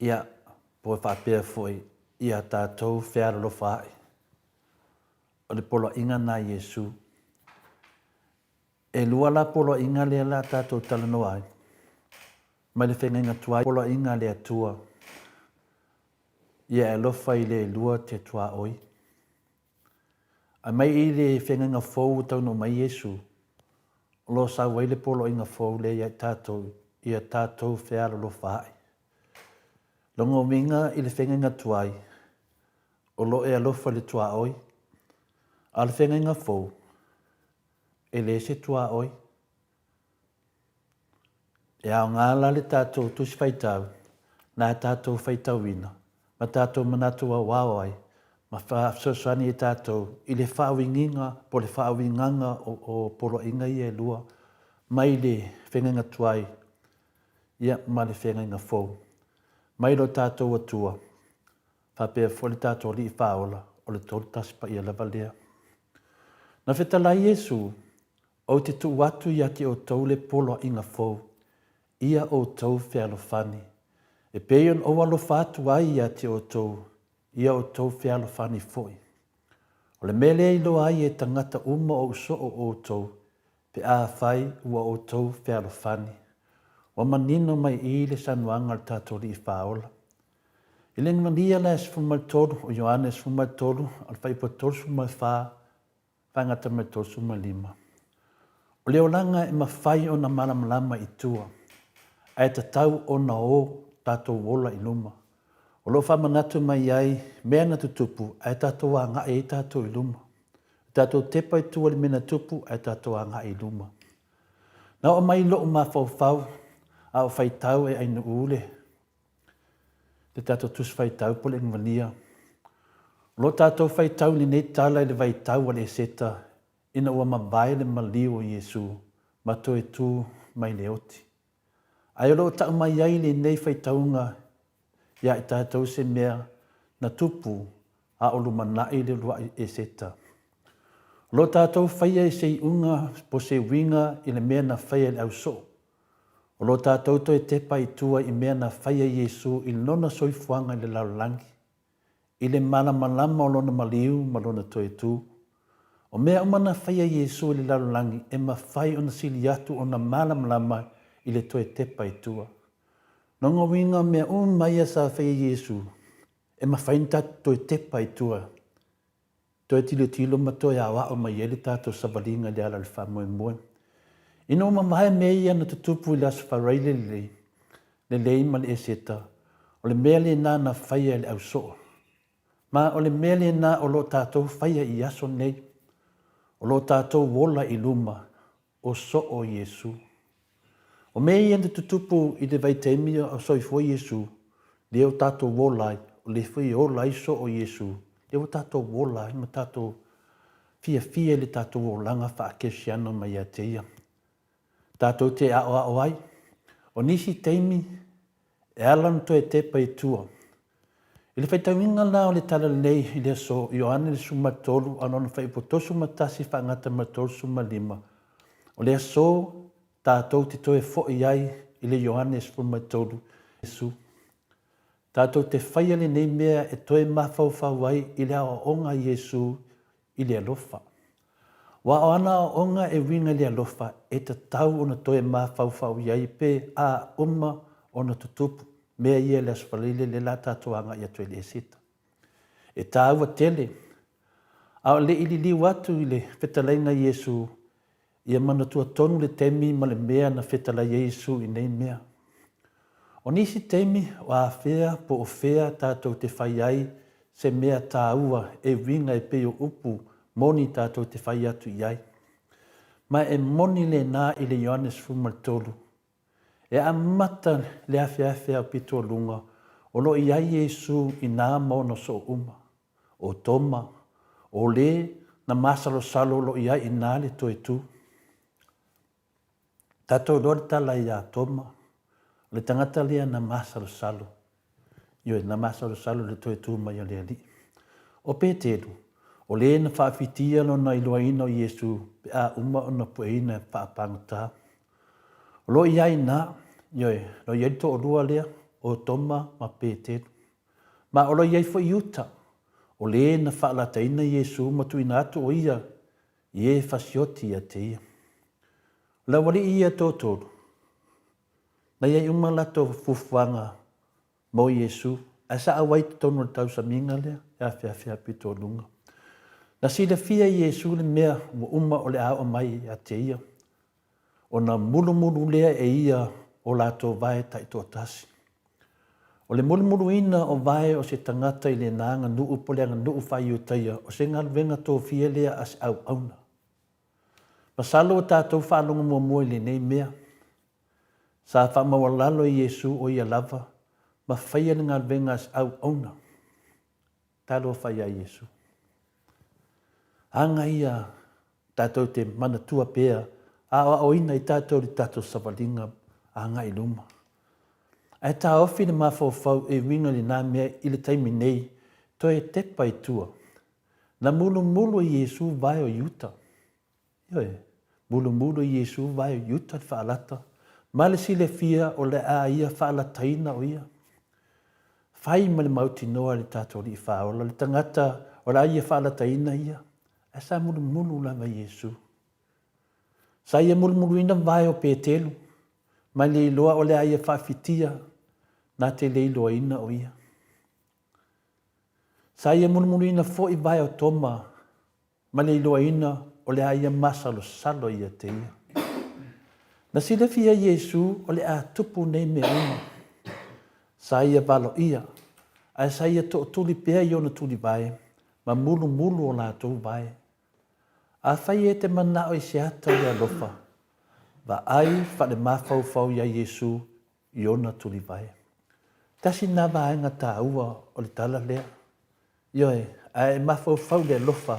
Ia, po e faapea foi, ia tatou fealolofa aʻe. O le poloaiga na a Iesu. E lua la poloaiga lea la tatou talanoa ai, mai le feagaiga tuai poloaiga a le Atua, ia e alofa i le lua te tuaoi. Ae mai i le feagaiga fou ua taunuu mai Iesu, o lo o sau ai le poloaiga fou lea ia i tatou, ia tatou fealolofa ae. Lona uiga i le feagaiga tuai, o lo o e alofa i le tuaoi, a o le feagaiga fou, e le se tuaoi. E aoga la le tatou Tusi Faitau na e tatou faitauina ma tatou manatu aoao ai ma fesoasoani ai tatou i le faauigiga po o le faauigaga o poloaiga ia e lua mai le feagaiga tuai ia ma le feagaiga fou mai lo tatou Atua faapea foi le tatou Alii Faaola o le Tolutasi Paia lava lea. Na fetalai Iesu Ou te tuu atu ia te outou le poloaiga fou, ia outou fealofani. E pei ona ou alofa atu ai ia te outou, ia outou fealofani foi. O le mea lea i iloa ai e tagata uma ou soo outou, pe afai ua outou fealofani. Ua manino mai i le sanuaga a le tatou Alii Faaola. I le Maria la e 13, o Ioane 13, o le Faipa 34, Faigata mai 35. O le olaga e mafai ona malamalama i tua, ae tatau ona o tatou ola i luma. O lo o faamanatu mai ai mea na tutupu ae tatou agai ai tatou i luma. E tatou tepa i tua i le mea na tupu ae tatou agai i luma. Na oo mai loʻu mafaufau a o faitau e Ainuu le le tatou Tusi Faitau po o le Inivalia. O lo o tatou faitau i lenei tala i le vaitau a le Eseta ina ua mavae le maliu o Iesu ma toe tu mai le oti. Ae o lo o tau mai ai lenei faitauga iā i tatou se mea na tupu a o lumanai le uluai Eseta. O lo o tatou faia i se iuga po o se uiga i le mea na faia e le ausoo. O lo o tatou toe tepa i tua i mea na faia Iesu i lona soifuaga i le lalolagi, i le malamalama o lona maliu ma lona toe tu. O mea uma na faia Iesu i le lalolagi e mafai ona sili atu ona malamalama i le toe tepa i tua. Lona uiga o mea uma ia sa faia Iesu, e mafai ona tatou toe tepa i tua Toe tilotilo ma toe aoao mai ai le tatou savaliga i le ala o le faamoemoe. Ina ua mamae mea ia na tutupu i le Aso Faraile lelei, lelei ma le Eseta, o le mea lena na faia e le ausoo. Ma o le mea lena o lo o tatou faia i aso nei. O lo o tatou ola i luma o soo Iesu. O mea ia na tutupu i le vaitaimi a o soifua Iesu, lea ua tatou ola ai, o lea foi e ola ai soo Iesu, lea ua tatou ola ai ma tatou fiafia i le tatou olaga faa-Kerisiano mai ia te Ia. Tatou te aoao ai, o nisi taimi E ala ona toe tepa i tua. I le faitauina la o le Talalelei i le aso Ioane le 13 a lona fuaiupu 31 faagata ma le 35, o le aso tatou te toe foi ai i le Ioane 13, Iesu. Tatou te faia lenei mea e toe mafaufau ai i le aoaoga a Iesu i le alofa. Aua o ana aoaoga e uiga i le alofa e tatau ona toe mafaufau i ai pe a uma ona tutupu mea ia i le Aso Faraile lea o le a tatou agai atu ai i le Esita. E taua tele, a o le i liliu atu i le fetalaiga a Iesu, ia manatua tonu le taimi ma le mea na fetalai ai Iesu i nei mea. O nisi taimi o afea po o fea tatou te fai ai se mea taua e uiga e pei o upu moni tatou te fai atu i ai. Ma e moni lena i le Ioane 13. E amata le afeafe aupito o luga o lo o i ai Iesu i nā ma ona soo uma, ʻo Toma, ʻo lē na masalosalo o lo o i ai i nā le toe tū. Tatou iloa le tala iā Toma, o le tagata lea na masalosalo, ioe, na masalosalo i le toe tu mai o le Alii. ʻO Petelu, ʻo lē na faafitia lona iloaina o Iesu pe a uma ona pueina e faapagota. O lo o i ai inā, ioe, o lo o i ai le toalua lea, ʻo Toma ma Petelu. Ma o lo o i ai foi Iuta, ʻo lē na faalataina Iesu ma tuuina atu ʻo ia i e fasioti ia te ia. O le aualii ia toatolu, na i ai uma latou fuafuaga mo Iesu, ae sa auai i totonu o le tausamiga lea e afeafe pito o luga. Na silafia e Iesu le mea ua uma o le a oo mai ia te ia, ona mulumulu lea e ia o latou vae taitoatasi. O le mulumuluina o vae o se tagata i lena aganuu po o le aganuu faa-Iutaia, o se galuega tofia lea a se auauna. Masalo ua tatou faalogo muamua i lenei mea. Sa faamaualalo e Iesu o ia lava ma faia le galuega a se auauna. Talofa ia Iesu. Aga ia tatou te manatua pea aoaoina i tatou i le tatou savaliga agai i luma. Ae taofi le mafaufau e uiga i lena mea i le taimi nei, toe tepa i tua. Na mulumulu e Iesu vae o Iuta. Ioe, mulumulu e Iesu vae o Iuta le faalata, ma le silafia o le a ia faalataina o ia. Fai ma le mautinoa e le tatou Alii Faaola le tagata o le a ia faalataina ia, ae sa mulumulu lava Iesu. Sa ia mulumuluina vae o Petelu, mai le iloa o le a ia faafitia na te le iloaina o ia. Sa ia mulumuluina foi vae o Toma, ma le iloaina o le a ia masalosalo ia te ia. Na silafia e Iesu o le a tupu nei mea uma. Sa ia valoia, ae sa ia tootuli pea i ona tulivae ma mulumulu o latou vae. Afai e te manao i se ata o le alofa, vaai faalemafaufau iā Iesu i ona tulivae. Tasi lena vaega taua o le tala lea. Ioe, ae e mafaufau i le alofa,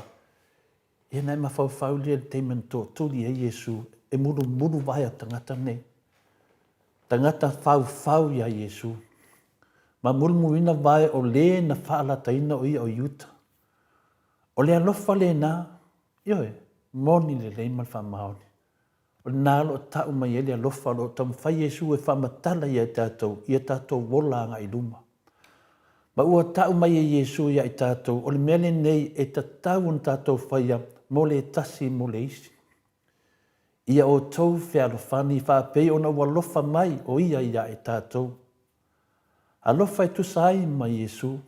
ia na e mafaufau lea i le taimi na tootuli ai Iesu e mulumulu vae o tagata nei. Tagata faufau iā Iesu. Ma mulumuluina vae o le na faalataina o ia o Iuta. O le alofa lena, ioe, moni lelei ma le faamaoni. O lena o lo o tau mai ai le alofa o lo o taumafai Iesu e faamatala ia i tatou, ia tatou ola agai i luma. Ma ua tau mai e Iesu ia i tatou, o le mea lenei e tatau ona tatou faia mo le tasi mo le isi. Ia outou fealofani faapei ona ua alofa mai o ia ia i tatou. Alofa e tusa ai ma Iesu.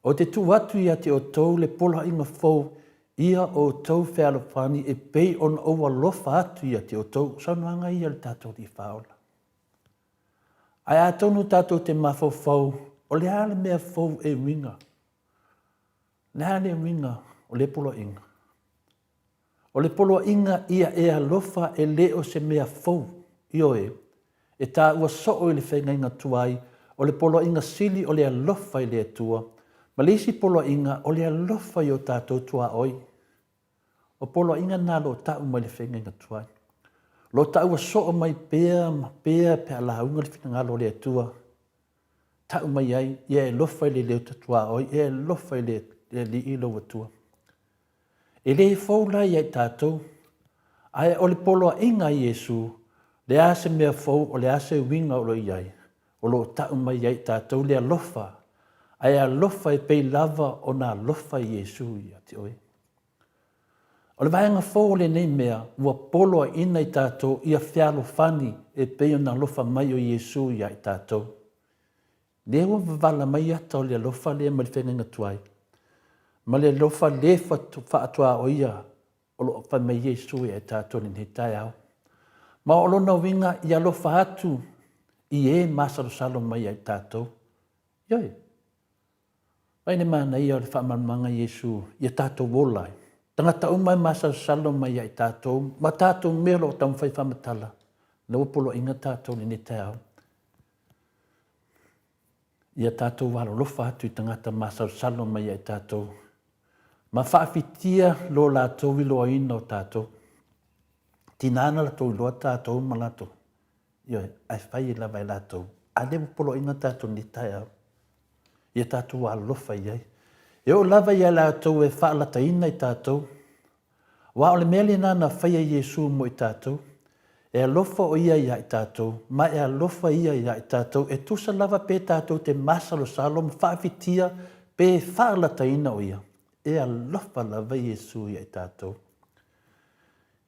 Ou te tuu atu ia te outou le poloaiga fou ia outou fealofani e pei ona ou alofa atu ia te outou. O saunoaga ia a le tatou Alii Faaola. Ae atonu tatou te mafaufau, o le a le mea fou e uiga? O le a le uiga o lea poloaiga? O le poloaiga ia e alofa e le o se mea fou, ioe, e taua soo i le feagaiga tuai, o le poloaiga sili o le alofa i le Atua, ma le isi poloaiga o le alofa i o tatou tuaoi. O poloaiga na o lo o tau mai le feagaiga tuai. O lo o taua soo mai pea ma pea pe a lauga le finagalo o le Atua, tau mai ai, ia e alofa i le leo tuaoi, ia e alofa i le Alii lou Atua. E le fou la ia i tatou, ae o le poloaiga a Iesu, le a se mea fou, o le a se uiga o lo o i ai, o lo o tau mai ia i tatou le alofa, ae alofa e pei lava ona alofa Iesu ia te oe. O le vaega fou o lenei mea, ua poloaiina i tatou ia fealofani e pei ona alofa mai o Iesu iā i tatou. Lea ua vavala mai ata o le alofa lea mai le feagaiga tuai, ma le alofa le faatuaoia o lo o fai mai Iesu ia i tatou i lenei taeao. Ma o lona uiga ia alofa atu i e masalosalo mai ia i tatou. Ioe. Vaai le manaia o le faamalamalamaga a Iesu ia tatou ola ai. Tagata uma e masalosalo mai ia i tatou ma tatou mea o lo o taumafai e faamatala, lea ua poloaiina tatou i lenei taeao. Ia tatou alolofa atu i tagata masalosalo mai ia i tatou ma faafitia lo latou iloaina o tatou. Tina na latou iloa tatou ma latou. Ioe, ae fai lava e latou. A lea ua poloaiina tatou i lenei taeao. Ia tatou alolofa i ai. E oo lava ia latou e faalataina i tatou. Aua o le mea lena na faia e Iesu mo i tatou. E alofa o Ia ia i tatou, ma e alofa Ia ia i tatou, e tusa lava pe tatou te masalosalo ma faafitia pe faalataina o Ia. E alofa lava Iesu ia i tatou.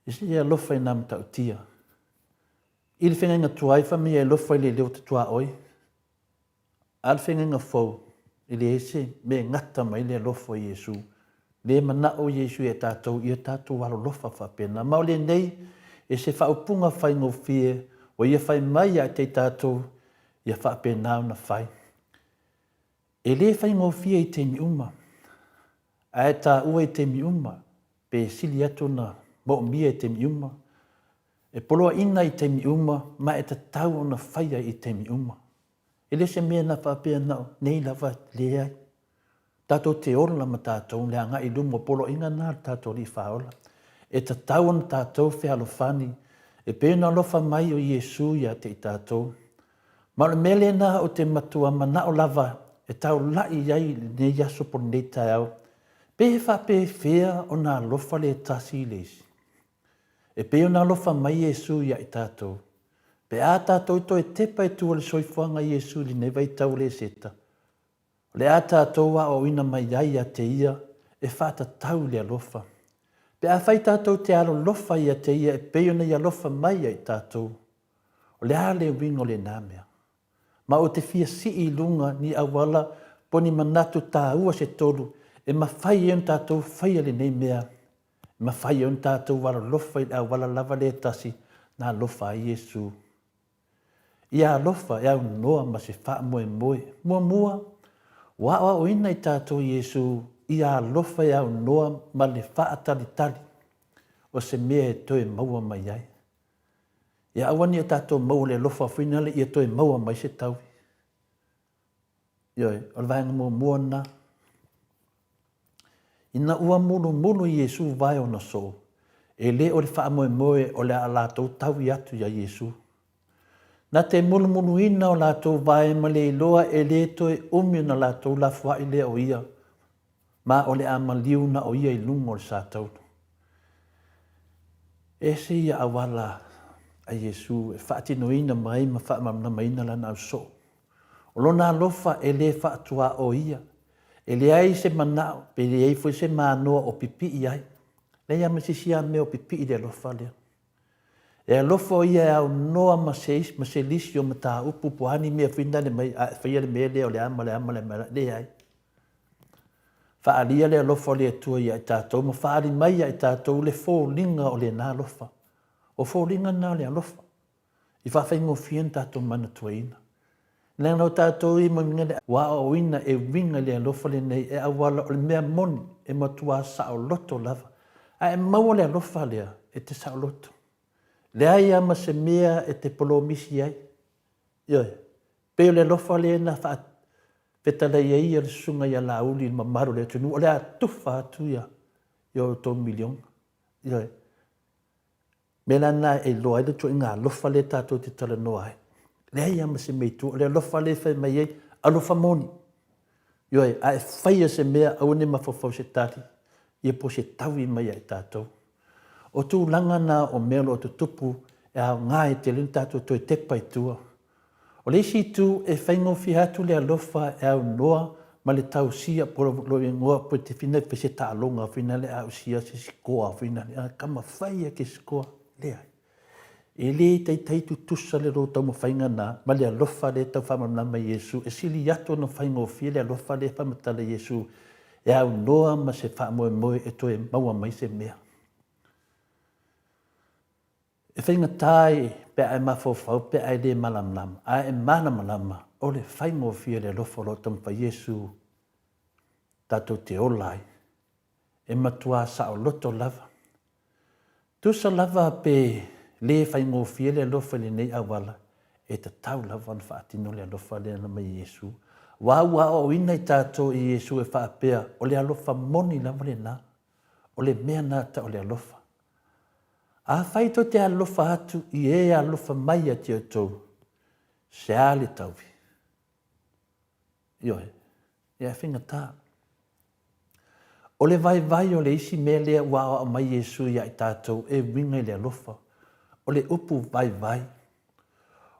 E alofa i nā matautia. I le feagaiga tuai, fai mai e alofa i le leo tuaoi. A o le feagaiga fou, e leai se mea e gata mai le alofa o Iesu. Le manao Iesu ia tatou, ia tatou alolofa faapena. Ma o lenei, e se faaupuga faigofie, ua ia fai mai ia te i tatou, ia faapena ona fai. E le faigofie i taimi uma, ae taua i taimi uma, pe sili atu ona moomia i taimi uma, e poloaiina i taimi uma, ma e tatau ona faia i taimi uma. E le o se mea na faapea na o nei lava, leai. Tatou te ola ma tatou le agai i luma o poloaiga na a le tatou Alii Faaola. E tatau ona tatou fealofani e pei ona alofa mai o Iesu ia te i tatou. Ma o le mea lena ou te matua manao lava e taulai i ai i lenei aso po o lenei taeao, pe faapefea ona alofa le tasi i le isi. E pei ona alofa mai Iesu ia i tatou. Pe a tatou toe tepa i tua o le soifuaga Iesu i lenei vaitau o le Eseta, o le a tatou aoaoina mai ai ia te Ia e faatatau i le alofa. Pe afai tatou te alolofa ia te Ia e pei ona Ia alofa mai ia i tatou, o le a le uiga o lena mea? Ma ou te fia sii i luga ni auala po ni manatu taua se tolu e mafai ai ona tatou faia lenei mea, e mafai ai ona tatou alolofa i le auala lava lea e tasi na alofa ai Iesu. Ia alofa e aunoa ma se faamoemoe. Muamua, ua aoaoina i tatou Iesu ia alofa e aunoa ma le faatalitali o se mea e toe maua mai ai. Ia aua ne i o tatou maua le alofa foi lea ia toe maua mai se taui. Ioe, o le vaega muamua lena. Ina ua mulumulu Iesu vae ona soo, e le o le faamoemoe o le a latou taui atu iā Iesu. Na te mulumuluina o latou vae ma le iloa e le toe umi ona latou lafoai lea o ia, ma o le a maliu na o ia i luga o le sataulu. Ese ia auala a Iesu e faatinoina mai ma faamalamalamaina lana ausoo. O lona alofa e le faatuaoia, e leai se manao pe leai foi se manoa o pipii ai. Leai lava ma se isi lava mea o pipii i le alofa lea. E alofa o ia e aunoa ma se, ma se lisi o mataupu po o a ni mea foi nale mai a e faia le mea lea o le a ma le a ma le a, leai. Faaalia le alofa o le Atua ia i tatou ma faaali mai ia i tatou le foliga o lena alofa. O foliga na o le alofa i faafaigofie ona tatou manatuaina. Leaga o tatou i moemiga le ua aoaoina e uiga i le alofa lenei e auala o le mea moni e matua saoloto lava. A e maua le alofa lea, e te saoloto. Leai lava ma se mea e te polomisi ai. Ioe. Pei o le alofa lea na faafetalai ai le susuga ia Laauli i le mamalu o le atunuu, o le a tufa atu ia outou miliona. Ioe. Mea la lena e iloa ai le ituaiga alofa lea tatou te talanoa ai. Leai lava ma se mea i tua. O le alofa lea e fai mai ai, alofa moni. Ioe, a e faia se mea, aua ne i mafaufau se tali, ia po o se taui mai ia i tatou. O tulaga na o mea o lo o tutupu e aoga ai tele ona tatou toe tepa i tua. O le isi itu, e faigofie atu le alofa e aunoa ma le tausia po lo igoa po te fina pe se taaloga fina le ausia se sikoa fina le a kama fai ke sikoa leai. E le taitai tutusa le lou taumafaiga na ma le alofa lea e tau faamalamalama e Iesu, e sili atu ona faigofie le alofa lea e faamatala e Iesu e aunoa ma se faamoemoe e toe maua mai se mea. E faigata ai pe a e mafaufau pe a e le malamalama, ae e malamalama o le faigofie le alofa o lo o taumafai Iesu tatou te ola ai. E matua saoloto lava. Tusa lava pe le faigofie le alofa i lenei auala, e tatau lava ona faatino le alofa lea na mai e Iesu. Aua ua aoaoina i tatou e Iesu e faapea, o le alofa moni lava lena, o le mea lena tau o le alofa. Afai tou te alofa atu i e alofa mai ia te outou, se a le tauvi? Ioe, ia e faigata. O le vaivai o le isi mea lea ua aoao mai Iesu ia i tatou e uiga i le alofa, o le upu vaivai.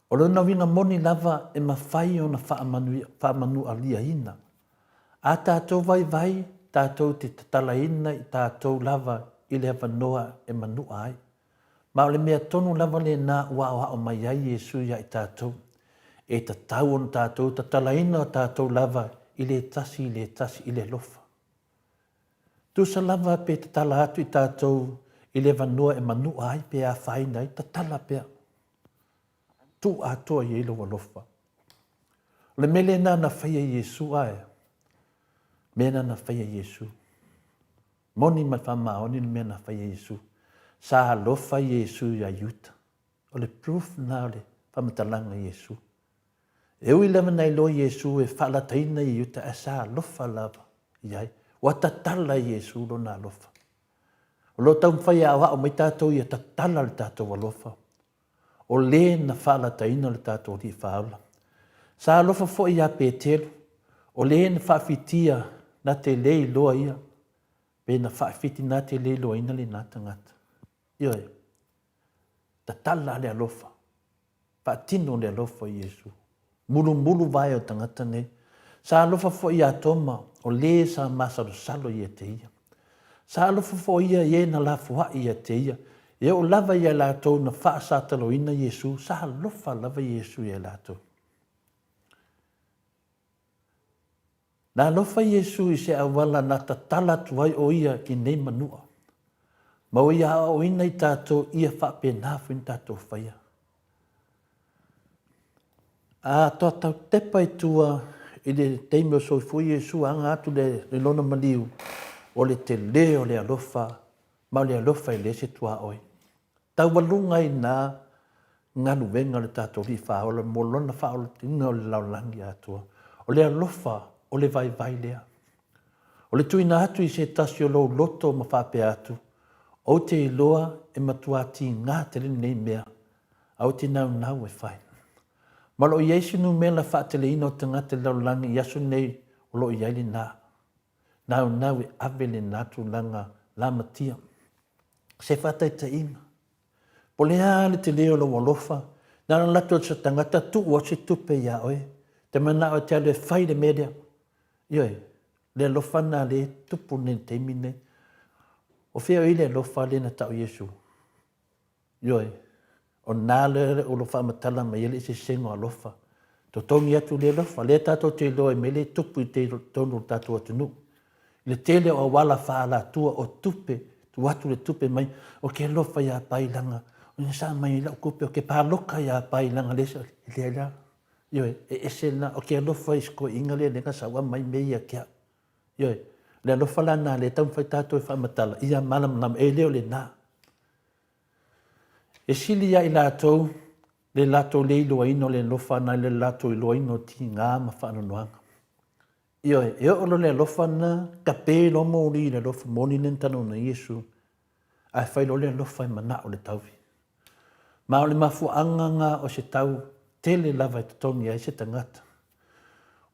O lona uiga moni lava e mafai ona faamanualiaina. A tatou vaivai, tatou te tatalaina i tatou lava i le avanoa e manua ai. Ma o le mea tonu lava lena ua aoao mai ai Iesu ia i tatou. E tatau ona tatou tatalaina o tatou lava i le tasi i le tasi i le alofa. Tusa lava pe tatala atu i tatou i le avanoa e manua ai pe afaina ai, tatala pea. Tuu atoa i ai lou alofa. O le mea lena na faia e Iesu, ae? Mea lena na faia e Iesu. Moni ma le faamaoni le mea na faia e Iesu. Sa alofa Iesu ia Iuta. O le proof lena o le faamatalaga i Iesu. E ui lava na iloa Iesu e faalataina i Iuta, ae sa alofa lava i ai. Ua tatala Iesu lona alofa. O lo o taumafai e aoao mai tatou ia tatala le tatou alofa. O le na faalataina le tatou Alii Faaola. Sa alofa foi ia Petelu, o le na faafitia na te le iloa ia, pe na faafiti na te le iloaina lena tagata. Ioe. Tatala le alofa. Faatino le alofa o Iesu. Mulumulu vae o tagata nei. Sa alofa foi ia Toma, o le sa masalosalo ia te ia. Sa alofa foi ia i e na lafoai ia te ia. E oo lava ia latou na faasataloina Iesu, sa alofa lava Iesu ia latou. Na alofa Iesu i se auala na tatala atu ai o ia i nei manua. Ma ua ia aoaoina i tatou ia faapena foi na tatou faia. A toa tau tepa i tua i le taimi o soifua Iesu aga atu le, le lona maliu, o le tele o le alofa ma o le alofa e le se tuaoi. Taualuga ai nā galuega o le tatou Alii Faaola mo Lona faaolaina o le lalolagi atoa. O le alofa o le vaivai lea. O le tuuina atu i se tasi o lou loto ma faapea atu, Ou te iloa e matua tigā tele lenei mea, a ou te naunau e fai. Ma o lo o i ai se numera faateleina o tagata i le lalolagi i aso nei o lo o i ai lenā. Naunau e ave lenā tulaga lamatia. Se faataitaiga, po o le a le tele o lou alofa, na ona alu atu se tagata tuu atu se tupe iā oe, te manao e te alu e fai le mea lea. Ioe, le alofa lena lea e tupu nei i le taimi lenei. O fea o i ai le alofa lea na tau Iesu? Ioe, o lena lea o lo o faamatala mai ai le eseesega o alofa. Totogi atu le alofa. Lea tatou te iloa i mea lea e tupu i totonu o le tatou atunuu. I le tele o auala faaalatua o tupe, tuu atu le tupe mai, ou te alofa ia Pailaga, o sa aumai ai lau tupe, ou te paloka ia Pailaga, e leai la. Ioe, e ese lena, ou te alofa i si toeaina lea lea na sau aumai mea ia te au. Ioe, le alofa la lena lea e taumafai tatou e faamatala, ia malamalama, e le o lena. E sili ia i latou le latou le iloaina o le alofa nai le latou iloaina o tiga ma faanoanoaga. Ioe, e oo loa le alofa lena, tape loa moli i le alofa moni lea na talanoa ai Iesu, ae fai loa le alofa e manao le tauvi. Ma o le mafuaaga lena o se tau tele lava e totogi ai se tagata.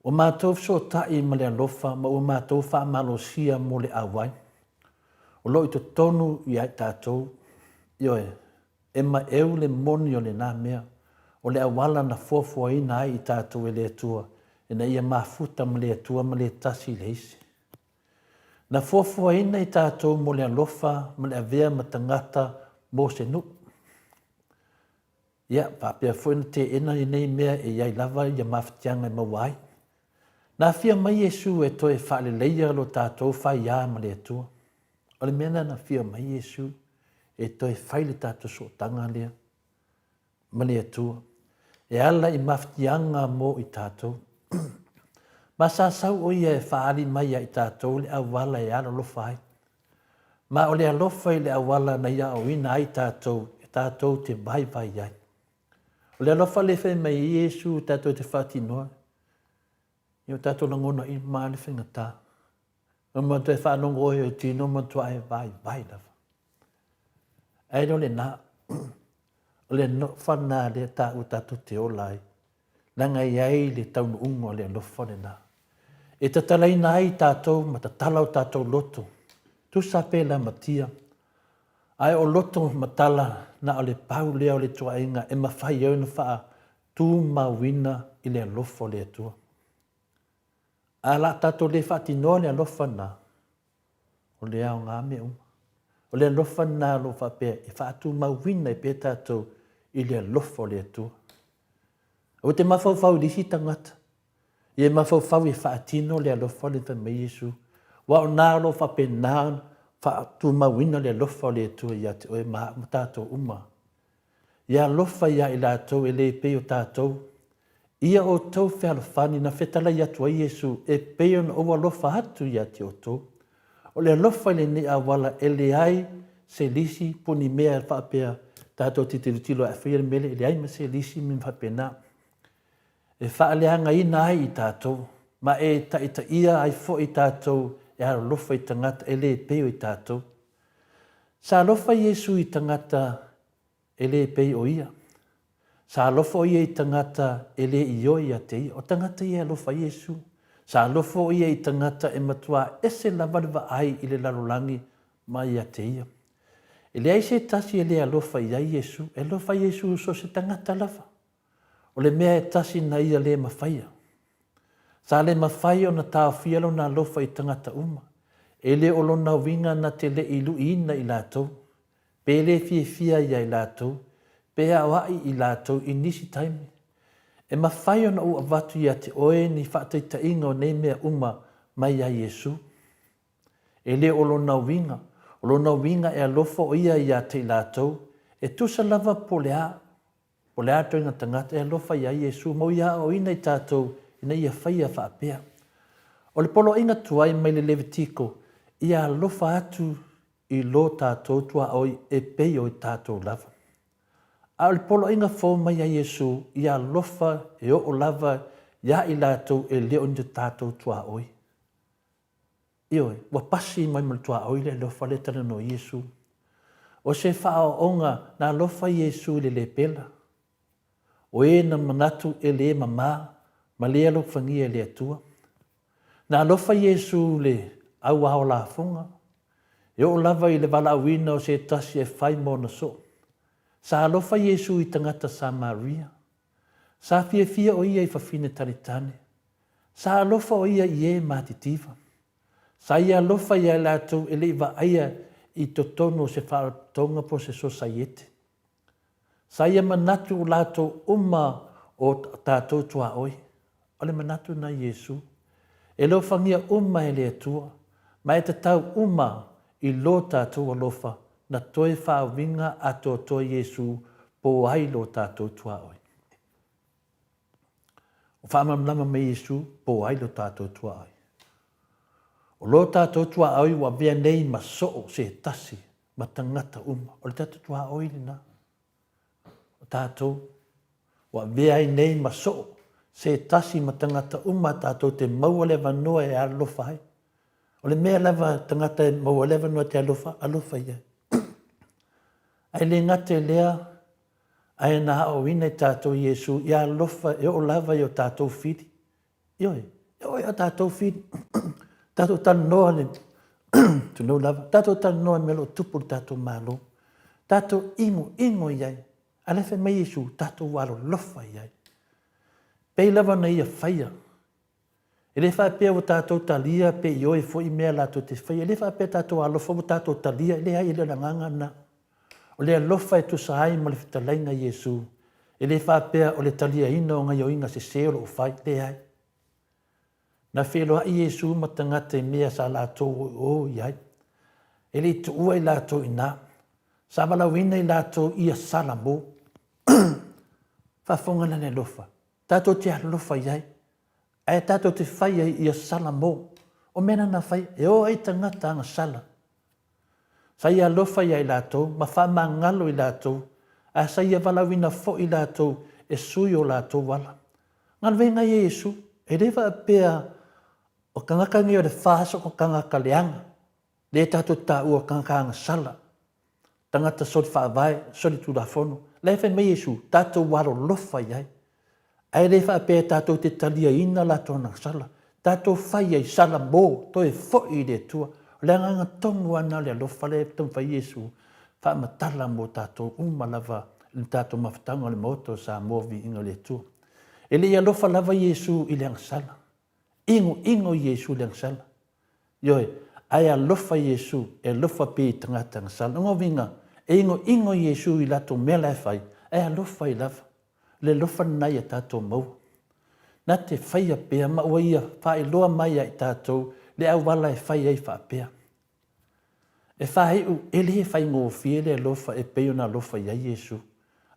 Ua matou fesootai ma le alofa ma ua matou faamalosia mo le auai. O lo o i totonu ia i tatou, ioe, e maeu le moni o lena mea, o le auala na fuafuaina ai i tatou e le Atua. ina ia mafuta ma le Atua ma le tasi i le isi. Na fuafuaina i tatou mo le alofa ma le avea ma tagata mo se nuu. Ia, faapea foi ona teena lenei mea e i ai lava ia mafatiaga e maua ai. Na afia mai Iesu e toe faaleleia lo tatou faiā ma le Atua. O le mea lena na afio mai Iesu e toe fai le tatou sootaga lea ma le Atua e ala i mafatiaga mo i tatou. Ma sa sau o ia e faaali mai ia i tatou le auala e alolofa ai. Ma o le alofa i le auala na ia aoina ai tatou e tatou te vaivai ai. O le alofa lea e fai mai ai Iesu tatou te faatinoa, ia o tatou lagona i ma le faigata. Ma matua e faalogo oe o tino matua e vaivai lava. Ae le o lena. O le alofa lena lea taua tatou te ola ai. Leaga e i ai le taunuuga o le alofa lena. E tatalaina ai tatou ma tatala o tatou loto, tusa pe lamatia. Ae o loto matala na o le pau lea o le tuaiga e mafai ai ona faatumauina i le alofa o le Atua. Ae o le a tatou le faatinoa le alofa lena, o le aoga mea uma. O le alofa lena o lo o faapea e faatumauina ai pea tatou i le alofa o le Atua. Aua te mafaufau i le isi tagata, ia mafaufau e faatino le alofa lea fai mai Iesu. Aua o na o lo o faapena ona faatumauina le alofa o le Atua ia te oe ma au ma tatou uma. Ia alofa ia i latou e le pei o tatou. Ia outou fealofani na fetalai atu ai Iesu e pei ona ou alofa atu ia te outou. O le alofa i lenei auala e leai se lisi po o ni mea faapea tatou te tilotilo a faia le mea lea e leai ma se lisi ma mea faapena. E faaleagaina ai i tatou ma e taitaia ai foi tatou e alolofa i tagata e le pei o i tatou. Sa alofa Iesu i tagata e le pei o ia. Sa alofa o ia i tagata e le ioe ia te ia. O tagata ia e alofa ai Iesu. Sa alofa o ia i tagata e matuā ese lava le vaai i le lalolagi ma ia te ia. E leai se tasi e le alofa i ai Iesu. E alofa Iesu i so o se tagata lava. O le mea e tasi na ia le mafaia. Sa le mafai ona taofia lona alofa i tagata uma. E le o lona uiga na te le i luiina i latou, pe le fiafia ia i latou, pe aoaʻi i latou i nisi taimi. E mafai ona ou avatu ia te oe ni faataitaiga o nei mea uma mai ia Iesu. E le o lona uiga, o lona uiga e alofa o ia ia te i latou, e tusa lava po o le a, O le a ituaiga tagata e alofa iā Iesu ma ua aoaoina i tatou ina ia faia faapea. O le poloaiga tuai mai le Levitiko, ia alofa atu i lo tatou tuaoi e pei o i tatou lava. A o le poloaiga fou mai ia Iesu, ia alofa e oo lava iā i latou e le o ni tatou tuaoi. Ioe, ua pasi mai ma le tuaoi le alofa lea e talanoa ai Iesu. O se faaoaoga na alofa Iesu i le lepela, o e na manatu e le mama ma le alofagia e le Atua. Na alofa Iesu i le au ao lafoga, e oo lava i le valaauina o se tasi e fai ma ona soo. Sa alofa Iesu i tagata Samaria. Sa fiafia o ia i fafine tanetane. Sa alofa o ia i e matitiva. Sa ia alofa ia i latou e le i vaaia i totonu o se faalapotopotoga po o se sosaiete. Sa ia manatu o latou uma o tatou tuaoi. O le manatu lena i Iesu. E alofagia uma e le Atua, ma e tatau uma i lo tatou alofa na toe faauiga atoatoa Iesu po ai lo tatou tuaoi. O faamalamalama mai Iesu po ai lo tatou tuaoi. O lo tatou tuaoi ua avea nei ma soo se tasi ma tagata uma. O le tatou tuaoi lena. O tatou ua avea ai nei ma soo se tasi ma tagata uma tatou te maua le avanoa e alolofa ai. O le mea lava tagata e maua le avanoa e te alofa, alofa i ai. Ae le gata i lea, ae na aoaoina i tatou e Iesu ia alofa e oo lava i o tatou fili. Ioe, e oo i a tatou fili. Tatou talanoa le tulou lava, tatou talanoa i mea o lo o tupu i le tatou Malo. Tatou inoino i ai. A o la e fai mai Iesu, tatou alolofa i ai. Pei lava ona ia faia. E le faapea ua tatou talia pe ioe foi mea latou te faia. E le faapea tatou alofa ua tatou talia. E leai, e le o le agaga lena. O le alofa e tusa ai ma le fetalaiga i Iesu, e le faapea o le taliaina o gaioiga sese o lo o fai. Leai. Na feiloai Iesu ma tagata i mea sa latou o i ai. E le i tuua i latou i ina. Sa valaauina i latou ia Salamo. Faafofoga la le alofa. Tatou te alofa i ai, ae tatou te fai ai ia Salamo. O mea na na fai, e o ai tagata agasala. Sa ia alofa ia i latou ma faamagalo i latou, ae sa ia valaauina foi i latou e sui o latou ala. Galuega ia Iesu, e le faapea o tagata nei o le FAST o tagata leaga, lea tatou te taua o tagata agasala, tagata soli faavae, soli tulafono. La e fai mai Iesu, tatou alolofa i ai. Ae le faapea tatou te taliaina latou agasala. Tatou fai ai Salamo, toe foi i le Atua. O le agaga tonu lava lena o le alofa lea e taumafai Iesu faamatala mo tatou uma lava i le tatou mafutaga o le Maota o Samoa, viiga o le Atua. E le i alofa lava Iesu i le agasala. Inoino Iesu i le agasala. Ioe, ae alofa Iesu, e alofa pea i tagata agasala. O lona uiga, e inoino Iesu i latou mea la e fai, ae alofa ai lava. O le alofa lena ia tatou maua. Na te faia pea ma ua Ia faailoa mai ia i tatou le auala e fai ai faapea. E faaiu, e le faigofie le alofa e pei ona alofa i ai Iesu.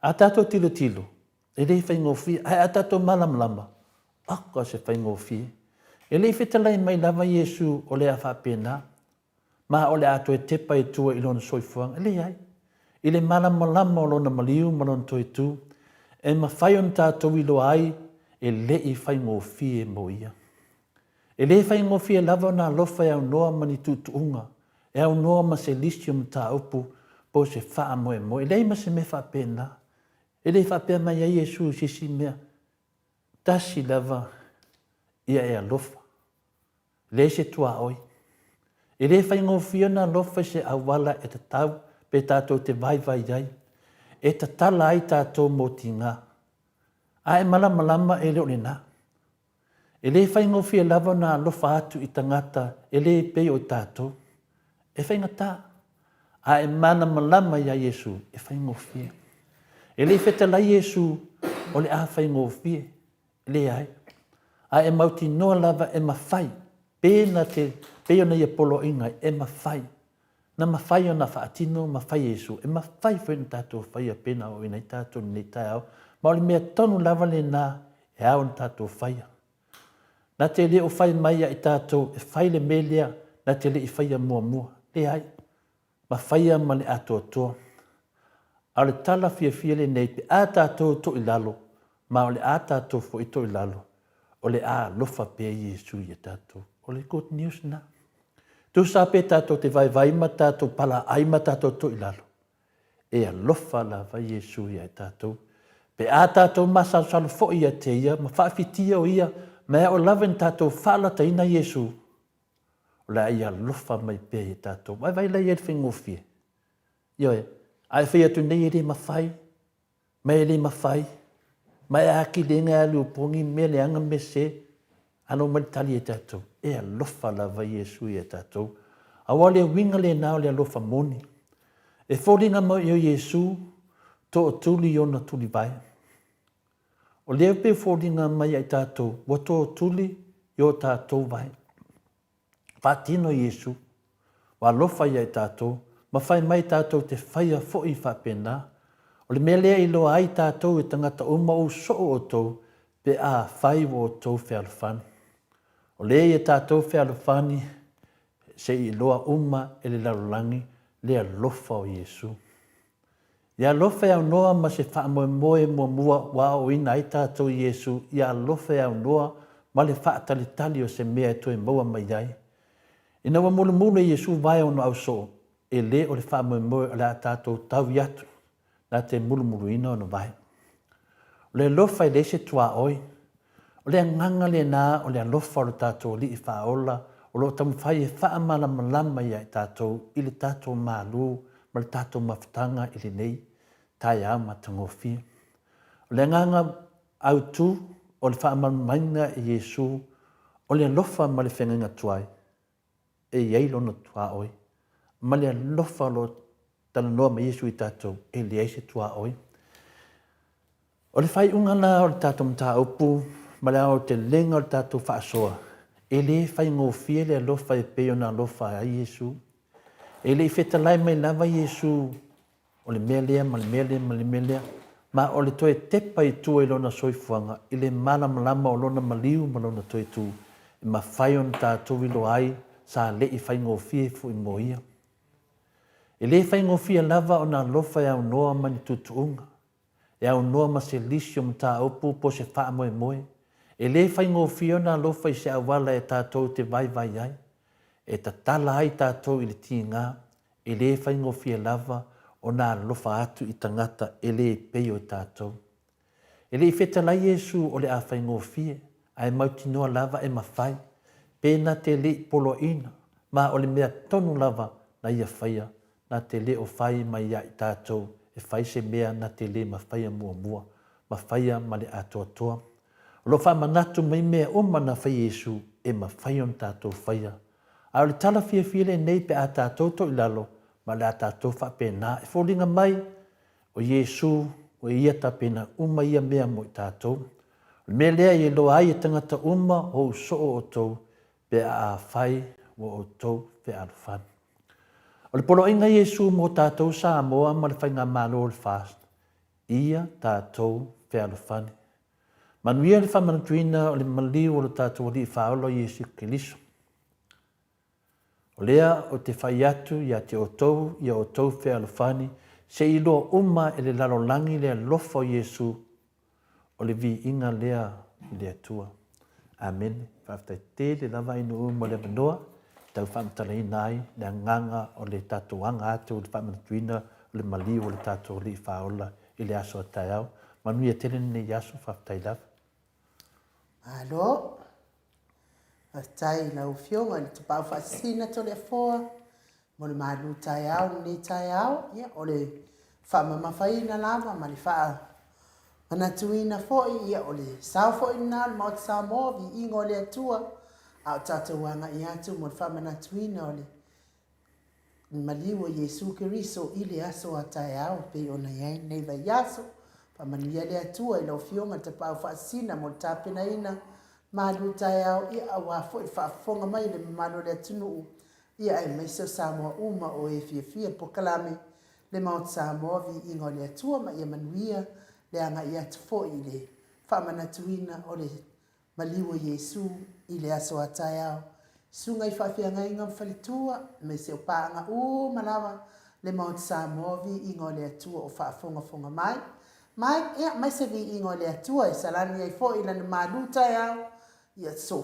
A tatou tilotilo, E le faigofie, ae a tatou malamalama, oka se faigofie. E le i fetalai mai lava Iesu o le a faapena, ma o le a toe tepa i tua i lona soifuaga. E leai. I le malamalama o lona maliu ma lona toe tu, e mafai ona tatou iloa ai e le i faigofie mo ia. E le faigofie lava ona alofa e aunoa ma ni tuutuuga, e aunoa ma se lisi o mataupu po o se faamoemoe. E leai ma se mea faapena. E le faapea mai ai Iesu i se isi mea, tasi lava ia e alofa, leai se tuaoi. E le faigofie ona alofa i se auala e tatau pe tatou te vaivai ai, e tatala ai tatou motiga. A e malamalama e le o lena. E le faigofie lava ona alofa atu i tagata e le pei o i tatou. E faigata, a e malamalama iā Iesu, e faigofie. E le i fetalai Iesu o le a faigofie, leai. A e mautinoa lava e mafai, pe na te, pei ona ia poloaiga ai, e mafai. Na mafai ona faatino ma fai e Iesu, e mafai foi ona tatou faia pei ona aoaoina ai tatou i lenei taeao. Ma o le mea tonu lava lena e ao ona tatou faia. Na te le o fai mai ia i tatou e fai le mea lea na te le i faia muamua. Leai, ma faia ma le atoatoa. A o le tala fiafia lenei pe a tatou to i lalo, ma o le a tatou foi to i lalo, o le a alofa pea Iesu ia tatou. O le good news lena. Tusa pe tatou te vaivai ma tatou palaai ma tatou to i lalo, e alofa lava Iesu ia i tatou. Pe a tatou masalosalo foi ia te ia ma faafitia o ia ma e ao lava ina tatou faalataina Iesu, o le a ia alofa mai pea ia tatou. Vaivai la ia i le faigofie. Ioe, a e fai atu nei e le mafai, ma e le mafai, ma e atili ai ona e alu e opogi mea leaga mea sese, alo mai le tali ia tatou, e alofa lava Iesu ia tatou. Aua o le uiga lena o le alofa moni. E foliga mai o Iesu tootuli i ona tulivae. O lea pei e foliga mai ia i tatou ua tootuli i o tatou vae. Faatino Iesu, ua alofa ia i tatou, ma fai mai tatou te faia foi faapena. O le mea lea e iloa ai tatou e tagata uma ou soo outou pe a fai ua outou fealofani. O lea ia tatou fealofani se i iloa uma e le lalolagi le alofa o Iesu. Ia alofa e aunoa ma se faamoemoe muamua ua aoaoina ai tatou i Iesu ia alofa e aunoa ma le faatalitali o se mea e toe maua mai ai. Ina ua mulumulu e Iesu vae ona ausoo, e le o le faamoemoe o le a tatou taui atu na te mulumuluina ona vae. O le alofa e leai se tuaoi. O le agaga lena o le alofa o lo tatou Alii Faaola o lo o taumafai e faamalamalama ia i tatou i le tatou malu ma le tatou mafutaga i lenei taeao matagofie. O le agaga autu o le faamalamalamaina e Iesu. O le alofa ma le feagaiga tuai, e i ai lona tuaoi, ma le alofa o lo o talanoa mai Iesu i tatou, e leai se tuaoi. O le faaiuga la o le tatou mataupu ma le aotelega o le tatou faasoa, e le faigofie le alofa e pei ona alofa ai Iesu. E le i fetalai mai lava Iesu o le mea lea ma le mea lea ma le mea lea, ma o le toe tepa i tua i lona soifuaga i le malamalama o lona maliu ma lona toe tu, e mafai ona tatou iloa ai sa le i faigofie foi mo ia. E le faigofie lava ona alofa e aunoa ma ni tuutuuga, e aunoa ma se lisi o mataupu po o se faamoemoe. E le faigofie ona alofa i se auala e tatou te vaivai ai, e tatala ai tatou i le tiga, e le faigofie lava ona alofa atu i tagata e le pei o tatou. E le i fetalai Iesu o le a faigofie, ae mautinoa lava e mafai, pe na te le i poloaiina, ma o le mea tonu lava na ia faia, na te le o fai mai ia i tatou e fai se mea na te le mafaia muamua, ma faia ma le atoatoa. O lo o faamanatu mai mea uma na fai e Iesu e mafai ona tatou faia. A o le tala fiafia lenei pe a tatou toilalo ma o le a tatou faapena e foliga mai o Iesu ua ia tapena uma ia mea mo i tatou. O le mea lea e iloa ai e tagata uma o ou soo outou pe a afai ua outou fealofani. O le poloaiga a Iesu mo tatou Samoa ma le Faigamalo o le FAST, ia tatou fealofani. Manuia le faamanatuina o le maliu o lo tatou Alii Faaola o Iesu Keriso. O lea ou te fai atu ia te outou ia outou fealofani, se i iloa uma e le lalolagi le alofa o Iesu, o le viiga lea i le Atua. Amene. Faafetai tele lava Ainuu mo le avanoa e tau faamatalaina ai le agaga o le tatou aga atu i le faamanatuina o le maliu o le tatou Alii Faaola i le aso a taeao. Manuia tele lenei aso. Faafetai lava. Malo. Faafetai i lau Afioga i le Tapaau Faasisina Toleafoa mo le malu taeao i lenei taeao. Ia, o le faamamafaina lava ma le faamanatuina foi, ia, o le sao foi lena o le Maota Samoa, viiga o le Atua, a o tatou agai atu mo le faamanatuina o le maliu o Iesu Keriso i le aso a taeao e pei ona i ai lenei vaiaso. Faamanuia le Atua i lau Afioga i le Tapaau Faasisina mo le tapenaina malu taeao, ia aua foi le faafofoga mai a le mamalu o le atunuu, ia aemaise o Samoa uma o e fiafia i le polokalame Le Maota Samoa, Viiga o le Atua ma ia manuia le agai atu foi i le faamanatuina o le Maliu o Iesu i le aso a taeao, Susuga i faafeagaiga ma faletua, aemaise o paaga uma lava le Maota Samoa, viiga o le Atua o faafogafoga mai. Mai, ia, mai se viiga o le Atua e salani ai foi i lana malu taeao, ia so,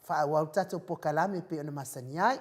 faaauau le tatou polokalame e pei ona masani ai.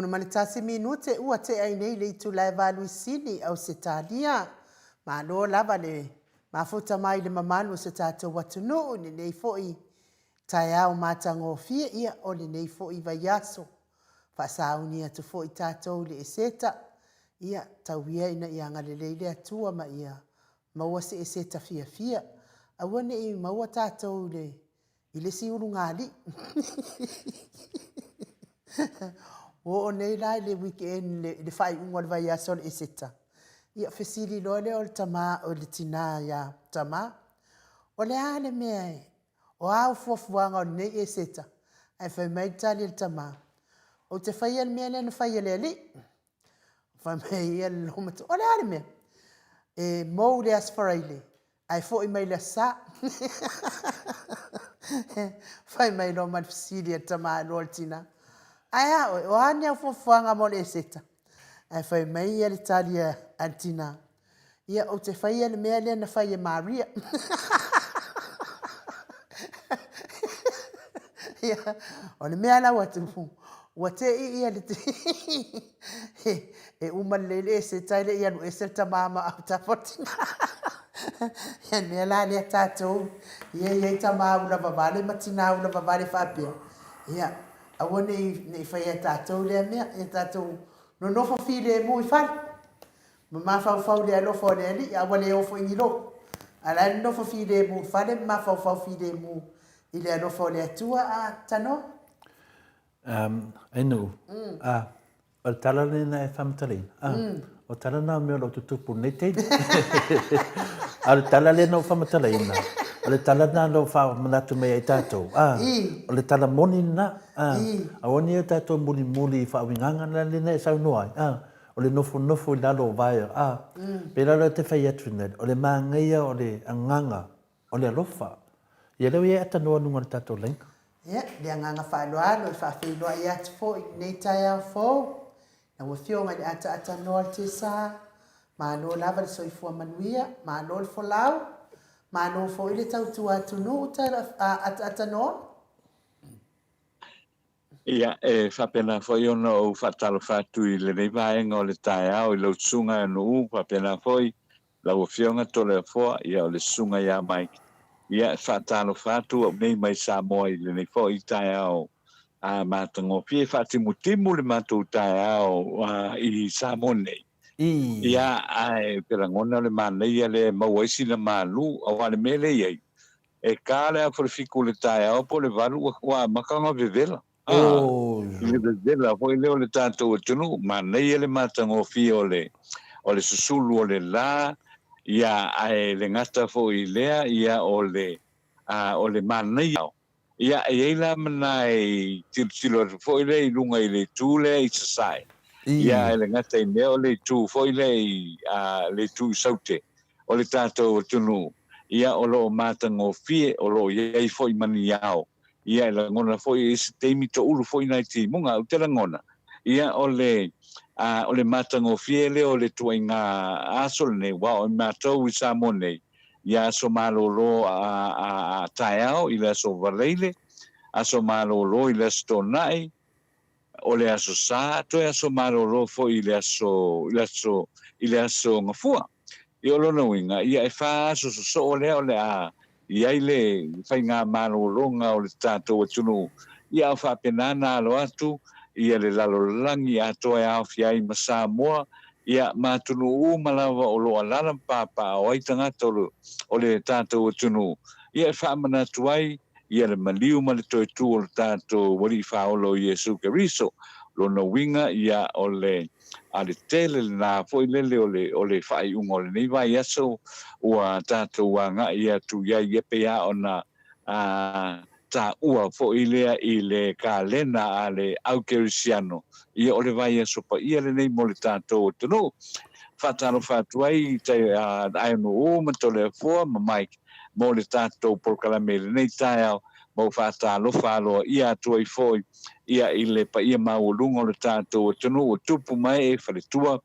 11 minute ua tea ai nei le itula e valuisini Ausetalia. Malo lava le mafuta mai i le mamalu o se tatou atunuu i lenei foi taeao matagofie, ia o lenei foi vaiaso. Faasauni atu foi tatou i le Eseta, ia tau ia ina ia agalelei le Atua ma ia maua se Eseta fiafia. Aua ne i maua tatou i le i le isi ulugalii. Ua oo nei la i le weekend i le faaiuga o le vaiaso o le Eseta, ia fesili loa lea o le tama o le tinā iā Tama, O le a le mea e, o a au fuafuaga o lenei Eseta? Ae fai mai le tali a le tama, Ou te faia le mea lea na fai e le alii. Fai mai ia le loomatua, O le a le mea? E mou i le Aso Faraile, ae foi mai i le Aso Sa. Fai mai loa ma le fesili a le tamaloa i le tina, Ae a oe, o a ni au fuafuaga mo le Eseta? Ae fai mai ia le tali a le tina, Ia, ou te faia le mea lea na fai e Maria. Ia, o le mea la ua tupu, ua te i ia le e uma lelei le eseta e le i alu ese le tama ma autafa o le tina. Ia, le mea la lea tatou, ia e i ai tama ula vavale ma tina ula vavale faapea, ia, aua ne i faia e tatou lea mea, ia tatou nonofo filemu i fale. Ma mafaufau i le alofa o le Alii, a ua le oo foi ni lou. A la e nonofo filemu i fale ma mafaufau filemu i le alofa o le Atua, a tanoa. Um, ai nuu, a, o le tala lena e faamatalaina, a, o tala na o mea o lo o tutupu i lenei taimi. A o le tala lea na ou faamatalaina, o le tala lena na ou faamanatu mai ai tatou, a, o le tala moni lena, a, aua ne i o tatou mulimuli i faauigaga lena e saunoa ai, a, o le nofonofo i lalo o vaea, a, pēlā la te fai atu nei, o le manaia o le agaga o le alofa. Ia lea ua i ai atanoa i luga o le tatou laina. Ia, le agaga faaaloalo e faafeiloai atu foi i lenei taeao fou, lau Afioga i le Ataatanoa o le Tesa, malo lava le soifua manuia, malo le folau, malo foi le tautua atunuu Ataatanoa. Ia, e faapena foi ona ou faatalofa atu i lenei vaega o le taeao i lau susuga Nuu, faapena foi lau Afioga Toleafoa, ia o le susuga ia Mike. Ia, e faatalofa atu au nei mai Samoa i lenei foi taeao a matagofie, faatimutimu le matou taeao i Samoa nei. Ia, ae ou te lagona o le manaia lea e maua ai sina malu, aua o le mea lea e i ai, E ka le afa le fiku i le taeao po o le valu ua amata ona vevela. A, i le vevela foi lea o le tatou atunuu, manaia le matagofie o le o le susulu o le la, ia ae le gata foi i lea, ia o le a o le manaia Ia, e i ai la ma nai tilotilo atu foi lea i luga i le itu lea i Sasae. Ia, ae le gata i mea o le itu foi lea i, a, le itu i Saute o le tatou atunuu, ia, o lo o matagofie, o lo o i ai foi ma ni ao. Ia, e lagona foi e i ai se taimi toulu foi nai timuga, ou te lagona, ia, o le, a, o le matagofie lea o le ituaiga aso lenei, aua o matou i Samoa nei, ia aso malolo a taeao i le aso Valeile, aso malolo i le aso Toonai, o le aso Sa, toe aso malolo foi i le aso, i le aso, i le aso Gafua. Ia o lona uiga, ia e fa aso sosoo lea o le a i ai le faigamalologa o le tatou atunuu, ia a o faapena ona alo atu ia le lalolagi atoa e aofia ai ma Samoa, ia, ma atunuu uma lava o lo o alaala ma papaaao ai tagata o le tatou atunuu, ia, e faamanatu ai ia le maliu ma le toe tu o le tatou Alii Faaola o Iesu Keriso. Lona uiga, ia, o le, a le tele lena foi lele o le, o le faaiuga o lenei vaiaso ua tatou agai atu i ai, ia pei lava ona a taua foi lea i le kalena a le au kerisiano, ia o le vaiaso paia lenei mo le tatou atunuu. Faatalofa atu ai i Aenu'u ma Toleafoa ma Mike mo le tatou polokalame i lenei taeao, ma ou faatalofa aloaia atu ai foi ia i le paia maualuga o le tatou atunuu o tupu ma ee, faletua.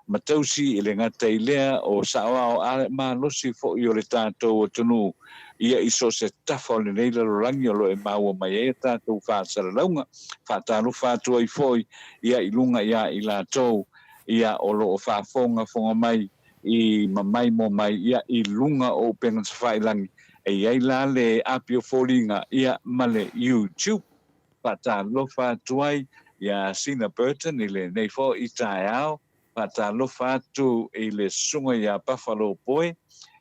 ma tausi, e le gata i lea, o saoao a le malosi foi o le tatou atunuu, ia i so o se tafa o lenei lalolagi o lo o e maua mai ai a tatou faasalalauga. Faatalofa atu ai foi ia i luga ia i latou ia o lo o faafogafoga mai i ma maimoa mai ia i luga o upega tafailagi e i ai la le api o foliga ia ma le YouTube. Faatalofa atu ai iā Sina Burton i lenei foi taeao. Faatalofa atu i le susuga iā Buffalo Boy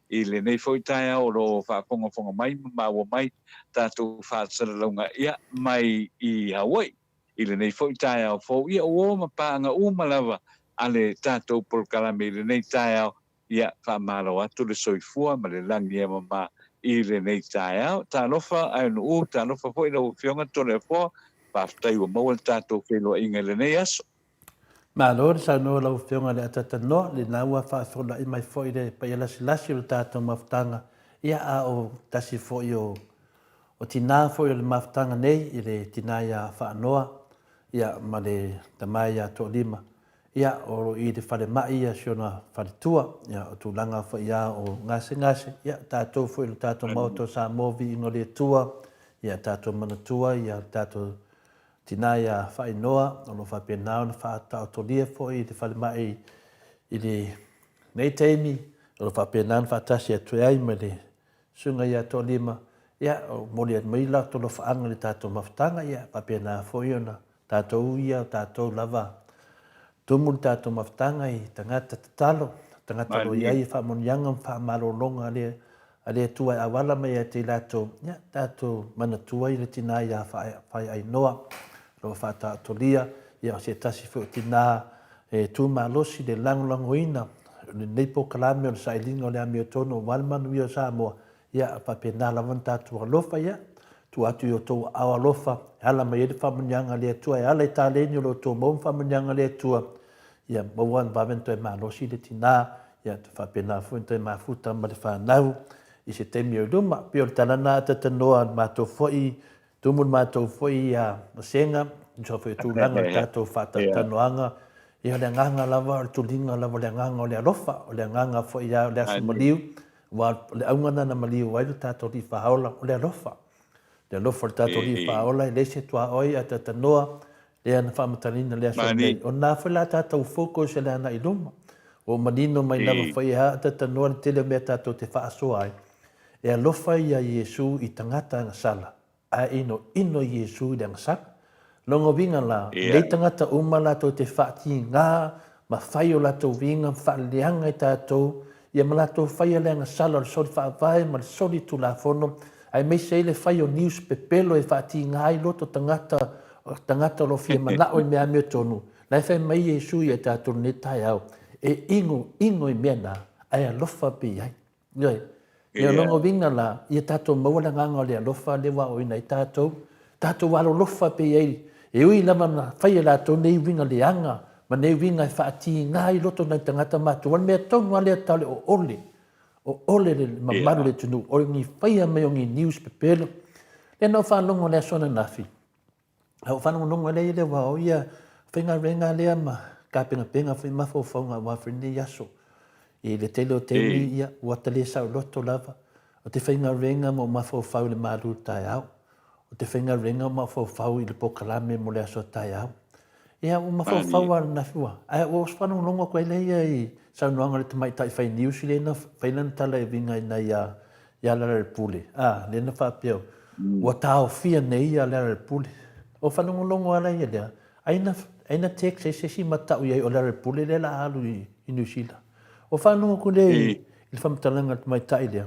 i lenei foi taeao o lo o faafogafoga mai ma maua mai tatou faasalalauga ia mai i Hawaii i lenei foi taeao fou. Ia ua ma paaga uma lava a le tatou polokalame i lenei taeao. Ia, faamalo atu le soifua ma le lagi e mama i lenei taeao. Talofa Aenu'u, talofa foi lau Afioga Toleafoa, faafetai ua maua le tatou feiloaiga i lenei aso. Malo le saunoa lau Afioga i le Atatanoa, lena ua faafeulai mai foi le paia lasilasi o le tatou mafutaga, ia a o tasi foi o o tina foi o le mafutaga nei i le tina ia Faanoa ia ma le tama ia Toalima. Ia, o lo i le falemai ia si ona faletua, ia, o tulaga foi ia o gasegase, ia, tatou foi lo tatou Maota o Samoa viiga o le Atua, ia, tatou manatua ia le tatou tina ia Fainoa, o lo faapena ona faataotolia foi i le falemai i lenei taimi, o lo faapena ona faatasi atu ai ma le Susuga ia Toalima, ia, o momoli atu mai latou alofaaga i le tatou mafutaga, ia, faapena foi ona tatou ia, o tatou lava tumu le tatou mafutaga i tagata tatalo, tagata o lo o i ai faamanuiaga ma faamalologa a le, a le Atua e auala mai ia te i latou, ia, tatou manatua i le tina ia Faiainoa, o lo o faataotolia, ia, o se tasi foi o tina e tu malosi le lagolagoina o lenei polokalame o le sailiga o le amiotonu aua le manuia o Samoa, ia faapena lava ona tatou alofa, ia tuu atu i outou aao alofa e ala mai ai le faamanuiaga a le Atua, e ala i taleni o lo outou maua ma faamanuiaga a le Atua, ia maua ona vave ona toe malosi le tina, ia faapena foi ona toe mafuta ma le fanau i se taimi o i luma. E pei o le tala lena a Tatanoa, matou foi Tumu le matou foi ia vasega, tusa foi o tulaga o le tatou faatalatalanoaga, ia o le agaga lava, o le tuliga lava o le agaga o le alofa, o le agaga foi ia o le aso maliu, aua o le auga lena na maliu ai lo tatou Alii Faaola, o le alofa. Le alofa o le tatou Alii Faaola, e leai se tuaoi ae talatalanoa, lea na faamatalaina i le aso nei. O lena foi la tatou focus i le agai i luma. Ua ou manino mai lava foi e a talatalanoa le tele o mea tatou te faasoa ai, E alofa ia Iesu i tagata agasala, ae inoino Iesu i le agasala. Lona uiga la, nei tagata uma latou te faatigā ma fai o latou uiga ma faaleleaga i tatou, ia ma latou faia le agasala o le soli faavae ma le soli tulafono, aemaise ai le fai o news pepelo e faatigā ai loto tagata, tagata o lo o fia manao i mea amiotonu, la e fai mai Iesu ia i tatou i lenei taeao, e inoino i mea na, ae alofa pea i ai. Ioe. Ia, o lona uiga la, ia tatou maua le agaga o le alofa lea ua aoaoina ai tatou, tatou alolofa pea i ai, e ui lava na fai e latou nei uiga leaga ma nei uiga e faatiga ai loto o nai tagata matua, o le mea tonu lava lea tau le oole, oole le mamalu o le atunuu, o ni faia mai o ni news pepelo. Lea na ou faalogo i le aso ananafi, A ou faalogologo lea i le wā o ia faigaluega lea ma tapenapena foi mafaufauga aua foi lenei aso. I le tele o taimi, ia, ua ta le saoloto lava. O te faigaluega ma ou mafaufau i le malu taeao. O te faigaluega ma mafaufau i le polokalame mo le aso taeao. Ia, ua mafaufau lava ananafi ua, ae ua ou faalogologo atu ai lea ia i saunoaga a le tamaitai fai news lea na fai lana tala e uiga i nai a ia Lealailepule, a, lea na faapea, ua taofia nei ia Lealailepule. O faalogologo lava ia lea, ai na, ai na text ai se isi ma tau i ai o Lealailepule lea o le a alu i, i Niu Sila. O faalogologo atu lea i, i le faamatalaga a le tamaitai lea,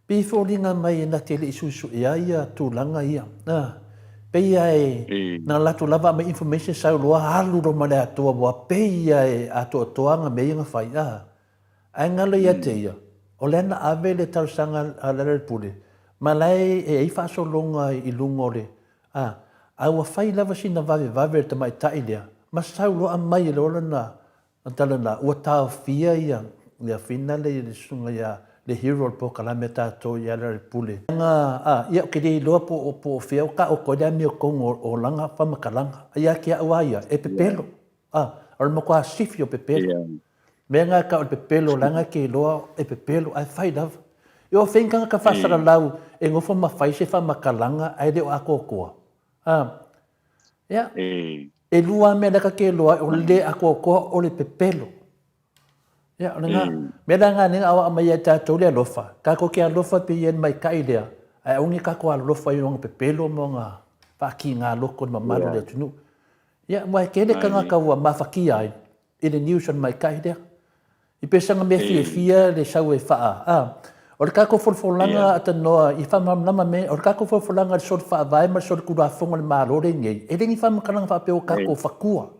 pei e foliga mai na te le i suesuea ia tulaga ia. A, pei lava e, na alu atu lava aumai information sau loa alu loa ma le atoa ua pei lava e atoatoa ana mea ia na fai. A, Ae galo ia te ia, o lea na ave le talosaga a Lealailepule, ma la e i ai faasologa i luga o le, a, a ua fai lava sina vavevave a le tamaitai lea, ma sau loa aumai e le ola na tala na, ua taofia ia, ia Fina le, le susuga ia le hero o le polokalame a tatou ia Lealailepule. Nga, a, ia ou te le iloa po o, po o fea o taoto ai le amiotonu o, o lana faamatalaga. Ia te au lava ia, e pepelo. A, O le matua sifi o pepelo. Mea nga ka o le pepelo leaga e ke iloa e pepelo ae fai lava. E o fei ni tagata faasalalau e nofo ma fai se faamatalaga ae le o atoatoa. A. Ia. E lua lava mea la ka ke iloa ai o le le atoatoa o le pepelo. Ia, o lena mea la lena lea na aumai ai e tatou le alofa, tatou te alofa pei ia le maita'i lea, ae aua ne i tatou alolofa i ona pepelo ma ona faakiga loto i le mamalu o le atunuu. Ia, aua e tele tagata ua mafatia ai i le news o le maita'i lea. I pei sana mea fiafia le sau e faa, a. O le tatou folafolaga a tanoa i faamalamalama mea, o le tatou folafolaga i le soli faavae ma le soli tulafono a le Malo lenei, e le ni faamatalaga faapea ua tatou fatua.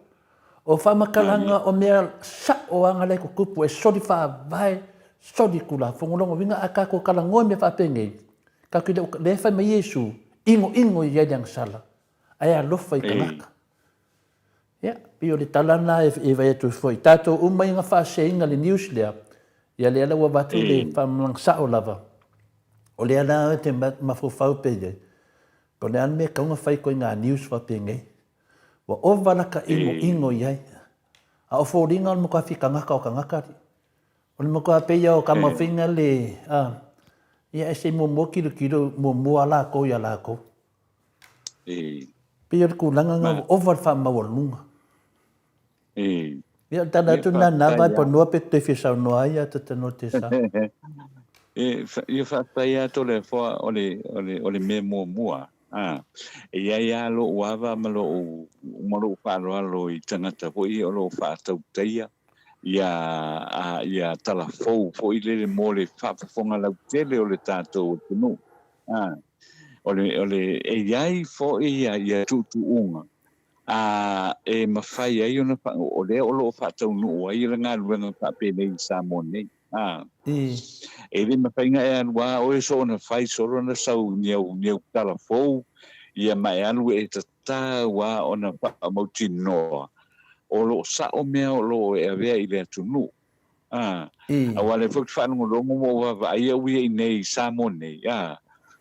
O faamatalaga o mea sa'o aga la e tutupu e soli faavae, soli tulafono. Lona uiga a tatou talanoa i mea faapenei, tatou te le o, lea e fai mai Iesu, inoino i ai le agasala, ae alofa i tagata. Ia, pei o le tala lena e fai atu ai foi. Tatou uma ia na faaseseina i le news lea, ia lea la ua avatu le faamalamalamaga sa'o lava. O lea la e te mafaufau pea i ai, po o le a le mea e tatau ona fai i ituaiga news faapenei. Ua ova laka inoino i ai. A o foliga o le matua fitagata o tagata alii. O le matua pei lava o Tamafinga le, a, ia e se i muamua tilotilo muamua lava latou ia latou. Pei o le tulaga lena ua ova le faamaualuluga. Ia o le tala atu lena na Vaipanoa pe toe fia saunoa ai Atatanoa Tesa. Ia faafetai lava Toleafoa o le, o le, o le mea muamua, a, e i ai lava lou ava ma lou, ma lou faaaloalo i tagata foi ia o lo o faatautaia ia, a, ia tala fou foi lele mo le faafofoga lautele o le tatou atunuu. A, o le, o le, e i ai foi ia, ia tuutuuga a e mafai ai ona fa, o lea o lo o faataunuu ai le galuega faapenei i Samoa nei. A, e le mafai ona e alu a oe soona fai solo ona sau ni au, ni au tala fou, ia ma e alu e tatau a ona faamautinoa o lo o sa'o mea o lo o e avea i le atunuu. A, aua o lea foi ou te faalogologo ma ou vaavaai au ia i inei i Samoa nei, a,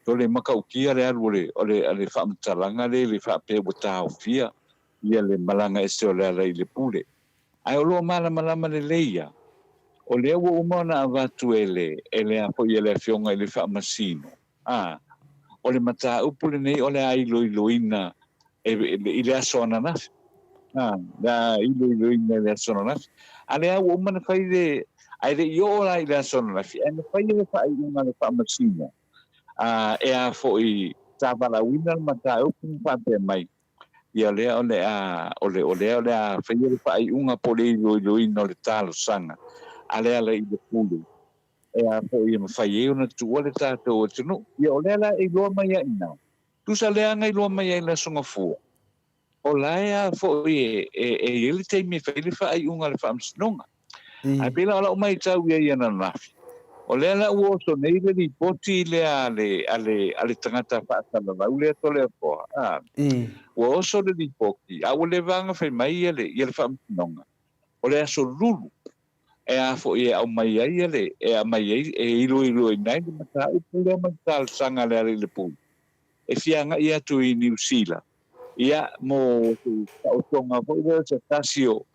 o le matautia le alu o le, o le, o le faamatalaga lea i le faapea ua taofia ia le malaga ese o Lealailepule. Ae o lo o malamalama lelei ia, o lea ua uma ona avatu e le, e le a foi e le Afioga i le Faamasino, a, o le mataupu lenei o le a iloiloina e, i le aso ananafi. A, le a iloiloina i le aso ananafi. A lea ua uma ona fai le, ae le i oo la i le aso ananafi, ae na fai le faaiuga a le Faamasino, a, e a foi, sa valaauina le mataupu ma faapea mai, ia lea o le a, o le, o lea o le a faia le faaiuga po o le iloiloina o le talosaga a Lealailepule. E a foi e mafai ai ona tuua le tatou atunuu. Ia o lea la e iloa mai ai ina, tusa lea na iloa mai ai i le Aso Gafua, o la e a foi e, e, e i ai le taimi e fai ai le faaiuga a le Faamasinoga. Ae pei la o lau matau i ai ananafi, o lea la ua oso nei le lipoti lea a le, a le, a le tagata faasalalau lea Toleafoa, a, ua oso le lipoti, a ua leva lava ona fai mai ia le, ia le Faamasinoga, o le Aso Lulu e a foi e aumai ai le, e aumai ai, e iloiloina ai le mataupu lea ma le talosaga a Lealailepule e fia agai atu i Niu Sila, ia, mo se taotoga foi lea o se tasi o,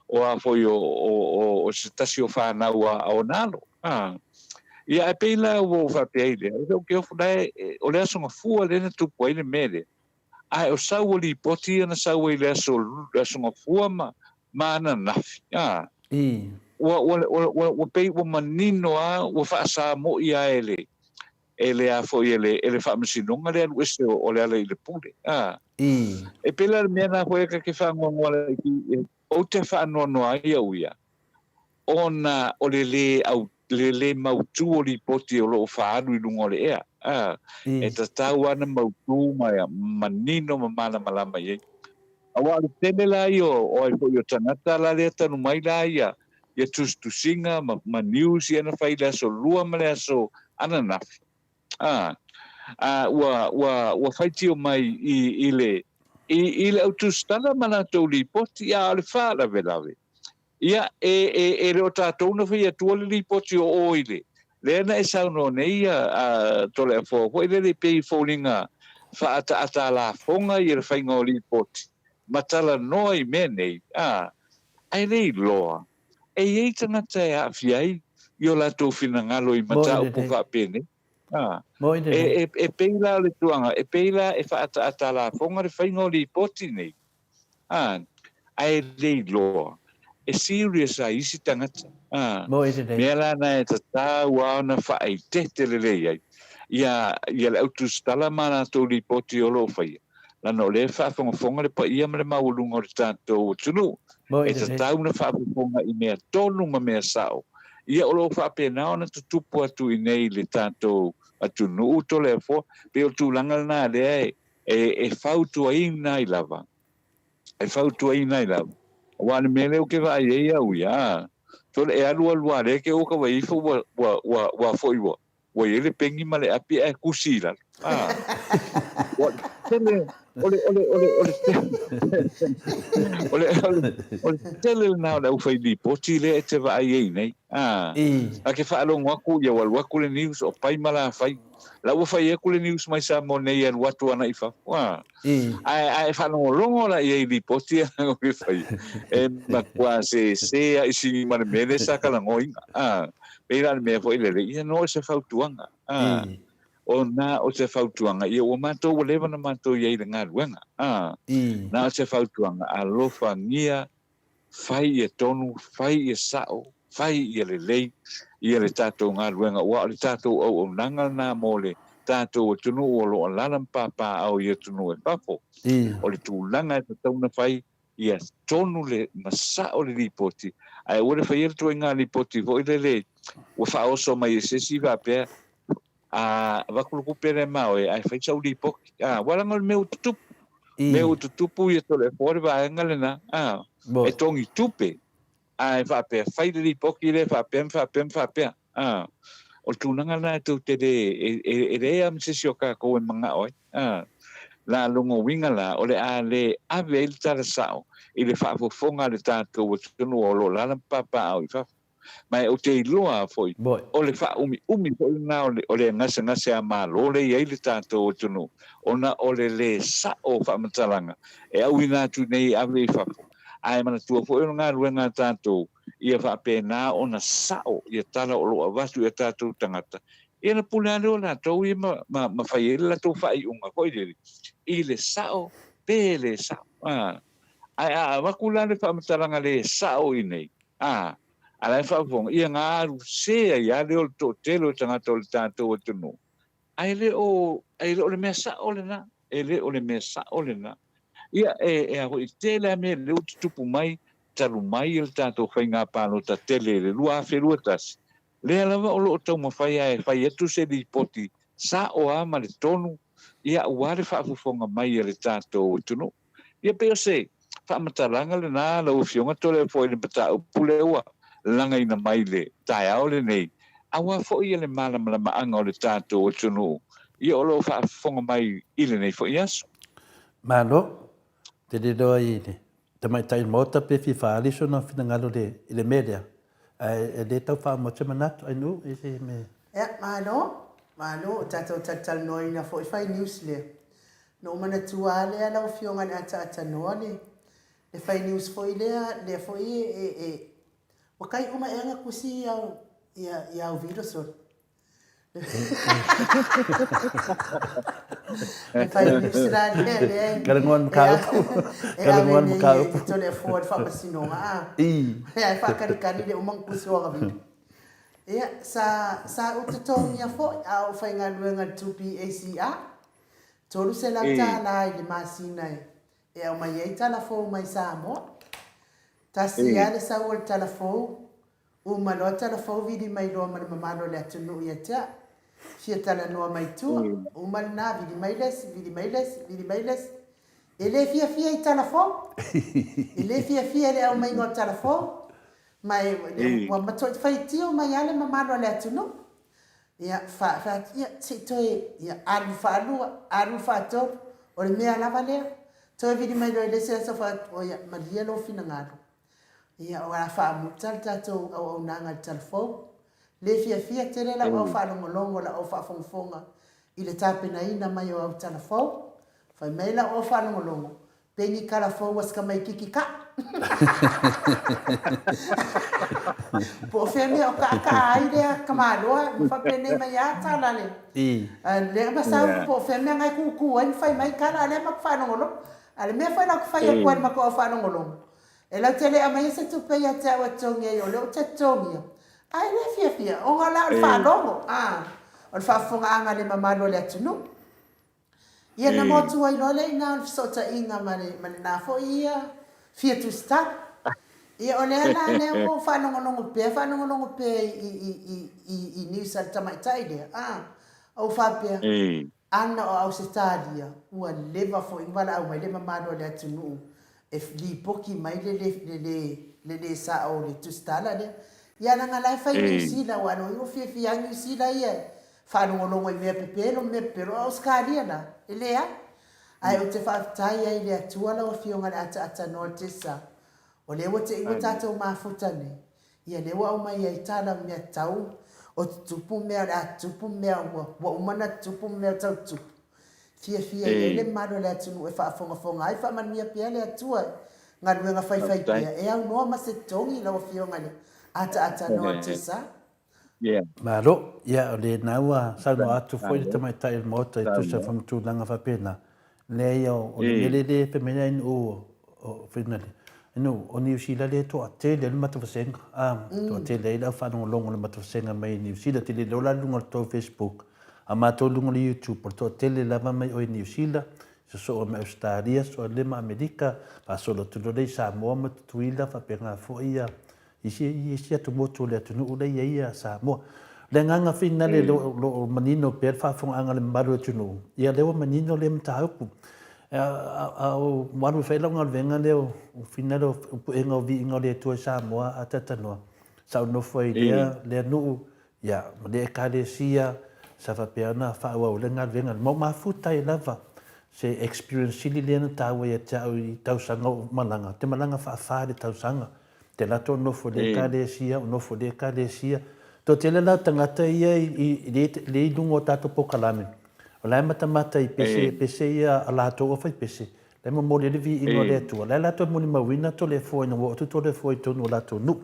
o a foi o, o, o, o se tasi o fanau a, a ona alo. A. Ia, ae pei la ua ou faapea ai lea, o le ke ofu la e, o le aso gafua lea na tupu ai le mea lea, ae o sau o lipoti ia na sau ai i le aso, le aso gafua ma, ma ananafi, a. Ua, ua, ua, ua, ua pei ua manino lava, ua faasamoʻi lava e le, e le a foi e le, e le Faamasinoga le alu ese o, o Lealailepule, a. E pei la le mea lena foi e ta te faanoanoa laiti, ou te faanoanoa ai au ia, ona o le lē au, le lē mautū o lipoti o lo o faaalu i luga o le ea, a. E tatau lava ona mautū ma manino ma malamalama i ai. Aua o le tele la ia o ai foi o tagata la lea tanu mai la ia ia tusitusiga ma, ma news ia na fai i le aso lua ma le aso ananafi. A, a ua, ua, ua faitio mai i, i le, i, i le au tusitala ma latou lipoti, a o le faalavelave, Ia, e, e, e le o tatou na fai atua le lipoti o o i le, lea na e saunoa nei ia, a, Toleafoa foi lele pei e foliga faaataata lafoga ia le faiga o lipoti ma talanoa i mea nei, a. Ae le iloa, e i ai tagata e aafia ai i o latou finagalo i mataupu faapenei. A, e, e, e pei la o le tulaga, e pei la e faaataata lafoga le faiga o lipoti nei, a, ae le iloa, e serious ai isi tagata. A, mea la na e tatau lava ona faaeteete lelei ai ia, ia le au tusitala ma latou lipoti o lo o faia, leaga o lea e faafogafoga le paia ma le maualuga o le tatou atunuu. E tatau ona faafofoga i mea tonu ma mea sao. Ia o lo o faapena ona tutupu atu i inei i le tatou atunuu Toleafoa. Pei o le tulaga lena lea e fautuaina ai lava, e fautuaina ai lava. Aua o le mea lea ou te vaai ai au ia, a, sole e alu alu lava lea te i ua tau vaai ifo ua, ua, ua, ua foi ua, ua i ai le peni ma le api ae tusi i lalo. A, ua tele, o le, o le, o le, o le, o le, o le, o le tele lena o le aufai lipoti lea e te vaai ai nei. A, a ke faalogo atu, ia ua alu atu le news o pai ma lafai. La ua fai atu le news mai Samoa nei e alu atu ana i fafo. A, ae, ae faalogologo la i ai i lipoti a o ke fai. E matua sese a i sini ma le mea lea sa talanoaina. A, pei la o le mea foi lele, ia no o se fautuaga. A, o na o se fautuaga, ia ua matou ua leva ona matou i ai i le galuega. A, na o se fautuaga, alofagia, fai ia tonu, fai ia sao, fai ia lelei ia le tatou galuega, aua o le tatou auaunaga lena mo le tatou atunuu o lo o alaala ma papaaao i atunuu e fafo. O le tulaga e tatau ona fai, ia tonu le ma sao le lipoti, ae aua le faia le ituaiga lipoti foi lele ua faaoso mai e se isi faapea, a avatu le tupe lea ma oe ae fai sau lipoti. A, aua leaga o le mea ua tutupu, mea ua tutupu ia Toleafoa le vaega lena, a, e togi tupe ae faapea fai le lipoti lea faapea ma faapea ma faapea. A, o le tulaga lena e tou te le, e leai lava ma se isi o tatou e manao ai. A, la lona uiga la, o le a le ave ai le tala sao i le faafofoga a le tatou atunuu o lo o alaala ma papaaao i fafo. Ma e ou te iloa lava foi, o le faaumiumi foi lena o le, o le gasegase a Malo lea e i ai le tatou atunuu, ona o le lē sao o faamatalaga e auina atu nei e ave i fafo. Ae manatua foi o le galuega a tatou, ia faapena ona sao ia tala o lo o avatu i a tatou tagata, ia ona pule lava lea o latou ia ma, ma, ma fai ai le latou faaiuga foi lele i le sao pe le sao. A, ae a avatu la le faamatalaga le sao i inei, a, a la e faafofoga, ia na alu sē ai lava lea o le toatele o tagata o le tatou atunuu, ae le o, e le o le mea sao lena, e le o le mea sao lena. Ia, e, e a foi, tele lava mea lea ua tutupu mai talu mai le tatou faiga palota tele i le 2021, lea lava o lo o taumafai lava e fai atu se lipoti sao lava ma le tonu, ia, aua le faafofoga mai a le tatou atunuu. Ia pei o se faamatalaga lena lau Afioga Toleafoa i le mataupu lea ua lagaina mai i le taeao lenei, aua foi le malamalamaaga o le tatou atunuu ia o lo o faafofoga mai i lenei foi aso. Malo. Te riro ai i le tamaitai o le Maota pe fia faaali sona finagalo i le mea lea, ae e le tau faamoa se manatu, Ainuu, i se mea. Ia, malo. Malo. O tatou talatalanoaina foi fai news lea. Na ou manatua lava lea lau Afioga i le ataatanoa le le fai news foi lea, lea foi e, e, ua kai uma ea na tusi i au, ia, i au video solo. Le fai news la lea, lea e, Ka rongo e, e ave nei e Toleafoa i le faamasinoga, a. Ae faakalikali le uma ona tusi o aga video. Ia, sa, sa ou totogia foi a o faigaluega i le 2PACR. $300 i le masina e aumai ai tala fou mai Samoa. Tasi lava le sau o le tala fou, uma loa tala fou vili mai loa ma le mamalu o le atunuu ia te au. Fia talanoa mai tua, uma lena vili mai le isi, vili mai le isi, vili mai le isi. E le fiafia i tala fou. E le fiafia i le aumaiga o tala fou. Ma e, ua matuai faitio mai lava le mamalu o le atunuu. Ia, fa, fai atu, ia, se i toe, ia, alu faalua, alu faatolu, o le mea lava lea. Toe vili mai loa i le isi aso, fai atu, o ia, malie lou finagalo. Ia, o le a faamuta le tatou auaunaga i le talafou. Le fiafia tele lau au faalogologo, lau au faafogafoga i le tapenaina mai o au talafou. Fai mai lau au faalogologo, pei ni kalafou a si tamaititi ka. Po o fea mea o kaakaa ai lea tamaloa ma faapenei mai lava tala le lea ma sau po o fea mea na e kukū ai ma fai mai tala a lea matou faalogologo. A o le mea foi la ou te fai atu ai i le matou au faalogologo, e latou te le aumaia se tupe ia te au e totogi ai o lea ou te totogia, ae le fiafia ona la o le faalogo, a, o le faafofogaaga a le mamalu o le atunuu. Ia na motu ai loa lea i ina o le fesootaiga ma le ma lena foi ia fia tusitala. Ia o lea la lea ua ou faalogologo pea faalogologo pea i i i i i news a le tamaitai lea, a, ou faapea, ana o Ausetalia ua leva foi ona valaau mai le mamalu o le atunuu e lipoti mai le le le le le le sao o le tusitala lea. Ia leaga la e fai i Niu Sila aua o lona uiga ua fiafia lava Niu Sila ia e faalogologo i mea pepelo ma mea pepelo, a o Ausetalia la, e leai. Ae ou te faafetai ai i le Atua lau Afioga i le ataatanoa Tessa, o lea ua te i ua tatou mafuta nei, ia lea ua aumai ai tala o mea tau o tutupu mea o le a tutupu mea ua ua uma ona tutupu mea o tau tutupu. Fiafia i ai le mamalu o le atunuu e faafogafoga ai, faamanuia pea le Atua i galuega faifaipea e aunoa ma se togi lau Afioga i le ataatanoa Tessa. Malo, ia o lena ua saunoa atu foi le tamaitai o le Maota e tusa foi ma tulaga faapena. Leai o le mea lea e fai mai ai Nu'u o Finale, Nu'u, o Niu Sila lea e toatele ai le matou vasega, a, toatele ai le au faalogologo o le matou vasega mai Niu Sila. Ou te le iloa la luga o le tou Facebook, a matou luga o le YouTube, o le toatele lava mai o i Niu Sila, sosoo mai Ausetalia, sosoo ane ma Amerika, faasolo atu loa lea i Samoa ma Tutuila, faapena foi ia I isi atumotu o le atunuu lea e i ai Samoa. O le agaga finale o lo o manino pea le faafofogaaga a le mamalu o le atunuu, ia lea ua manino lea mataupu. A o alu e fai lau galuega lea o finale o puega o viiga o le Atua i Samoa a talatalanoa, sa ou nofo ai i lea nuu, ia, ma lea Ekalesia, sa faapea ona faaauau ai le galuega. Ma ou mafuta ai lava se experience sili lea na taua ia te au i tausaga o ou malaga, ou te malaga faafa i le tausaga. Te latou nofo i le Ekalesia, o nofo i le Ekalesia. Toatele la o tagata ia i le i luga o tatou polokalame, o la e matamata i pese, pese ia a latou o fai pese, la e momoli ai le viiga o le Atua. La e latou e molimauina Toleafoa ina ua oo atu Toleafoa i totonu o latou nuu.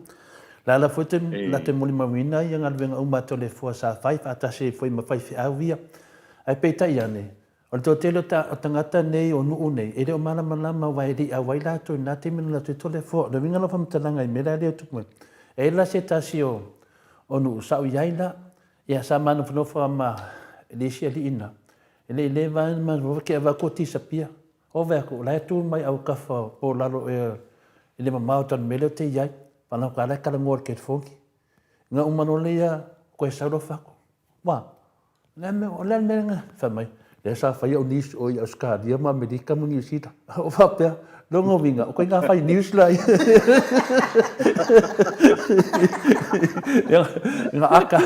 La la foi latou e molimauina ia galuega uma a Toleafoa sa fai faatasi ai foi ma faifeau ia. Ae peitai ane, O le toatele o tagata nei o nuu nei, e le o malamalama aua e le i auai latou i na taimi na latou Toleafoa. O le uiga la o faamatalaga i mea la lea e tupu mai, e i ai la se tasi o nuu sa ou i ai la, ia sa ma nofonofo lava ma le isi alii na, e le i leva lava ona ma nofonofo te i avatu o tisapia. Ove atu, o la e tu mai autafa po o lalo ea i le mamao tau le mea lea ou te i ai, faalagoto la e talanoa i le telefoni. Na uma loa lea toe sau loa fako. Ua, o le a le mea, o le a le mea lena? Fai mai, lea sa fai au news o i Ausetalia ma Amerika ma Niu Sila. O faapea, lona uiga, o koina fai news la ia. Nga aka,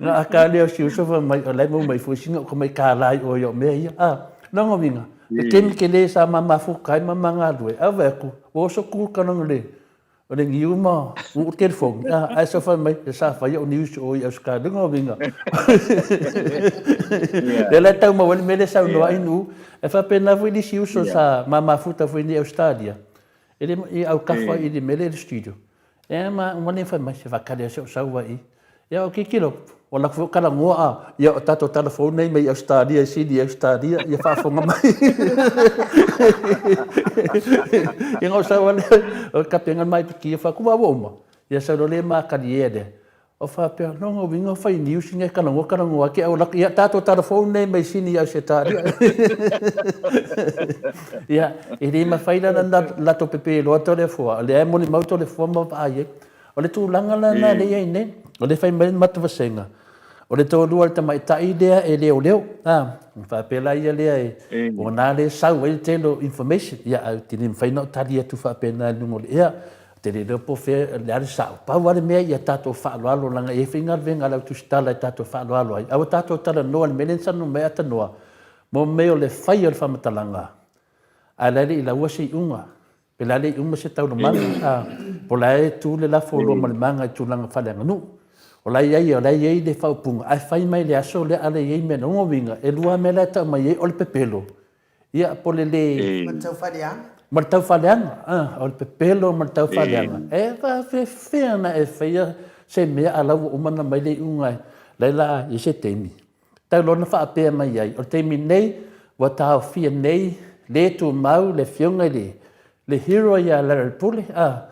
nga aka lea o si uso fai mai, o la e mau mai foi sina o ka mai kālā i o i o mea ia. Ah, lona uiga, le taimi tele sa ma mafuta ai ma ma galue, a vaai atu, ua oso ku ka lona le, O le niu ma uu telefoni, a, ae sa fai mai, sa fai au news o i Australia, lona uiga. Lea la e tau mau ai le mea lea e saunoa ai Nu'u. E faapena foi le isi uso sa ma mafuta foi nei i Australia, e le i autafa i le mea lea i le studio. Ea ma uma le fai mai, se faatali lava se o sau ai i. Ia o tilotilo, ua alu atu foi o talanoa a, ia o tatou talafou nei mai Ausetalia e sili i Ausetalia, ia faafofoga mai. Ia ona ou sau lava lea, o le kapena le maipiti, fai atu, ua uma. Ia sau loa lea ma kaliea lea. O faapea, lona uiga o fai news nei e talanoa talanoa atu, ae ua alu atu, ia tatou talafou nei mai Sini i Ausetalia. Ia, e le mafai la ona latou pepeloa Toleafoa, o lea e molimau Toleafoa ma vaai ai. O le tulaga la lena lea e i ai nei, o lea e fai mai le matou vasega, o le toalua o le tamaitai lea e leoleo, a, ona faapea la ia lea e, o na lea e sau ai le tele o information, ia ae ou te le mafai ona ou tali atu faapena i luga o le ea, ou te le iloa po o fea, o le a le sao. Pau lava le mea ia tatou faaaloalo, leaga e i ai foi galuega a le au tusitala e tatou faaaloalo ai, aua tatou talanoa i le mea lea na saunoa mai ai Atanoa, mo mea o le fai o le faamatalaga, ae la e le i laua se iuga. Pe la le i uma se taulamana, a, po la e tu le lafo o lua ma le maga i tulaga faaleaganuu. O la e i ai, o la e i ai le faaupuga, ae fai mai le aso lea a le i ai mea na. Lona uiga, e lua lava mea la e tau mai ai, o le pepelo, ia, po o le le. Ma le tau faleaga. Ma le taufaaleaga, a, o le pepelo ma le taufaaleaga, e faafefea ona e faia se mea a la ua uma ona mai le iuga e la e la i se taimi. Tau loa ona faapea mai ai, o le taimi nei ua taofia nei le tumau le afioga i le le hero ia Lealailepule, a,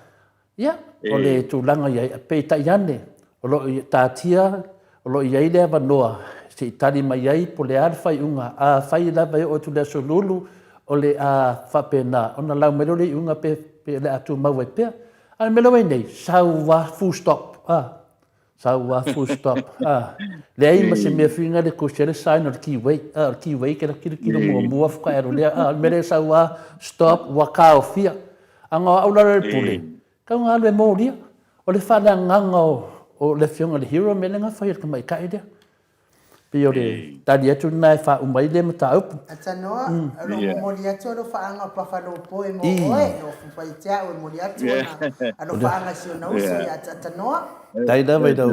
Ia, o le tulaga i ai, peitai ane, o lo o taatia, o lo o i ai le avanoa se i tali mai ai po o le a le faaiuga. Afai lava e oo atu i le aso Lulu o le a faapena ona lau mai lea o le iuga pe o le a tumau ai pea. A o le mea lea ua i ai nei, sau lava full stop, a, sau lava full stop, a. Leai ma se mea whinga le kusi ai le sign o le keyway, a, o le keyway ke la kilokilo muamua faatoa e alu lea, a o le mea lea sau lava stop ua taofia. A na o au la le pule, kau na alu e molia. O le faaleagaga o le afioga i le hero mea lea na fai e le tamaitai lea. Pei o le tali atu lena e faauma ai lea mataupu. Atanoa, o lo o momoli atu alofaaga o Pafalopoe mo oe, o Fufa ia te au e momoli atu ona alofaaga i si ona uso ia Atanoa. Faafetai lava i lau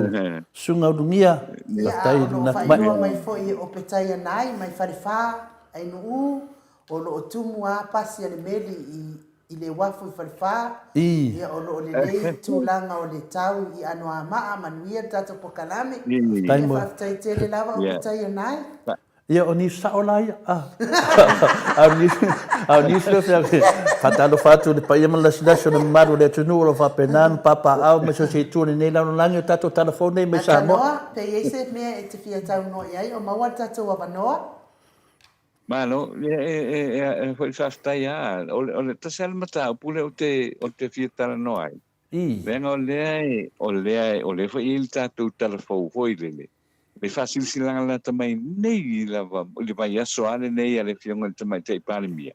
susuga Ulugia. Ia, a o lo o faailoa mai foi e Opetaia Nai mai Falefa, Ainuu, O lo o tumu a pasi a le meli i i le uafu i Falefa, ia o lo o lelei tulaga o le tau i Anoamaa, manuia le tatou polokalame. Ia faafetai tele lava Opetaia Nai. Ia o niusa sao la ia. A o niusa lea fea faatalofa atu i le paia ma le lasilasi o le mamalu o le atunuu o lo o faapena ona papaaao mai so o se itu o lenei lalolagi o tatou tala fou nei mai Samoa. Atanoa, pe i ai se mea e te fia saunoa i ai, o maua le tatou avanoa. Malo, ia e, e, e, e foi faafetai lava. O le, o le tasi lava le mataupu lea ou te, ou te fia talanoa ai. Leaga o lea e, o lea e, o lea foi e i ai le tatou tala fou foi lele, le faasilasilaga lata mai nei lava i le vaiaso lava lenei a le Afioga i le Tamaitai Palemia,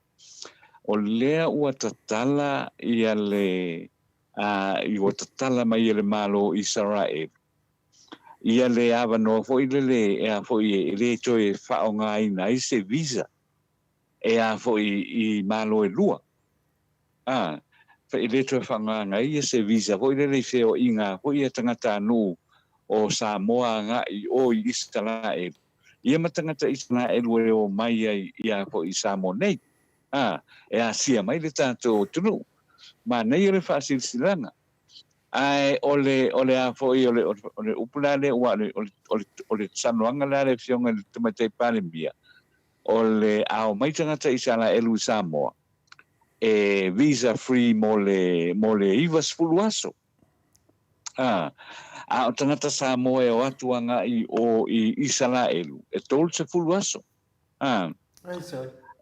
o lea ua tatala ia le, a, ua tatala mai e le Malo o Isaraelu ia le avanoa foi lele e a foi e le toe faaaogaina ai se visa e a foi i Malo e lua, a, e le toe faaaogaina ai se visa foi lele i feoaiga foi a tagatanuu o Samoa agai i o i Isaraelu, ia ma tagata Isaraelu e o mai ai i a foi i Samoa nei, a, e asia mai le tatou atunuu. Manaia le faasilasilaga. Ae o le, o le a foi, o le, o le upu la lea, ua, o le, o le, o le saunoaga la a le Afioga i le Tamaitai Palemia, o le a omai tagata Isaraelu i Samoa, e visa free mo le, mo le 90 aso. A, a o tagata Samoa e o atu agai i o i Isaraelu, e 30 aso. A,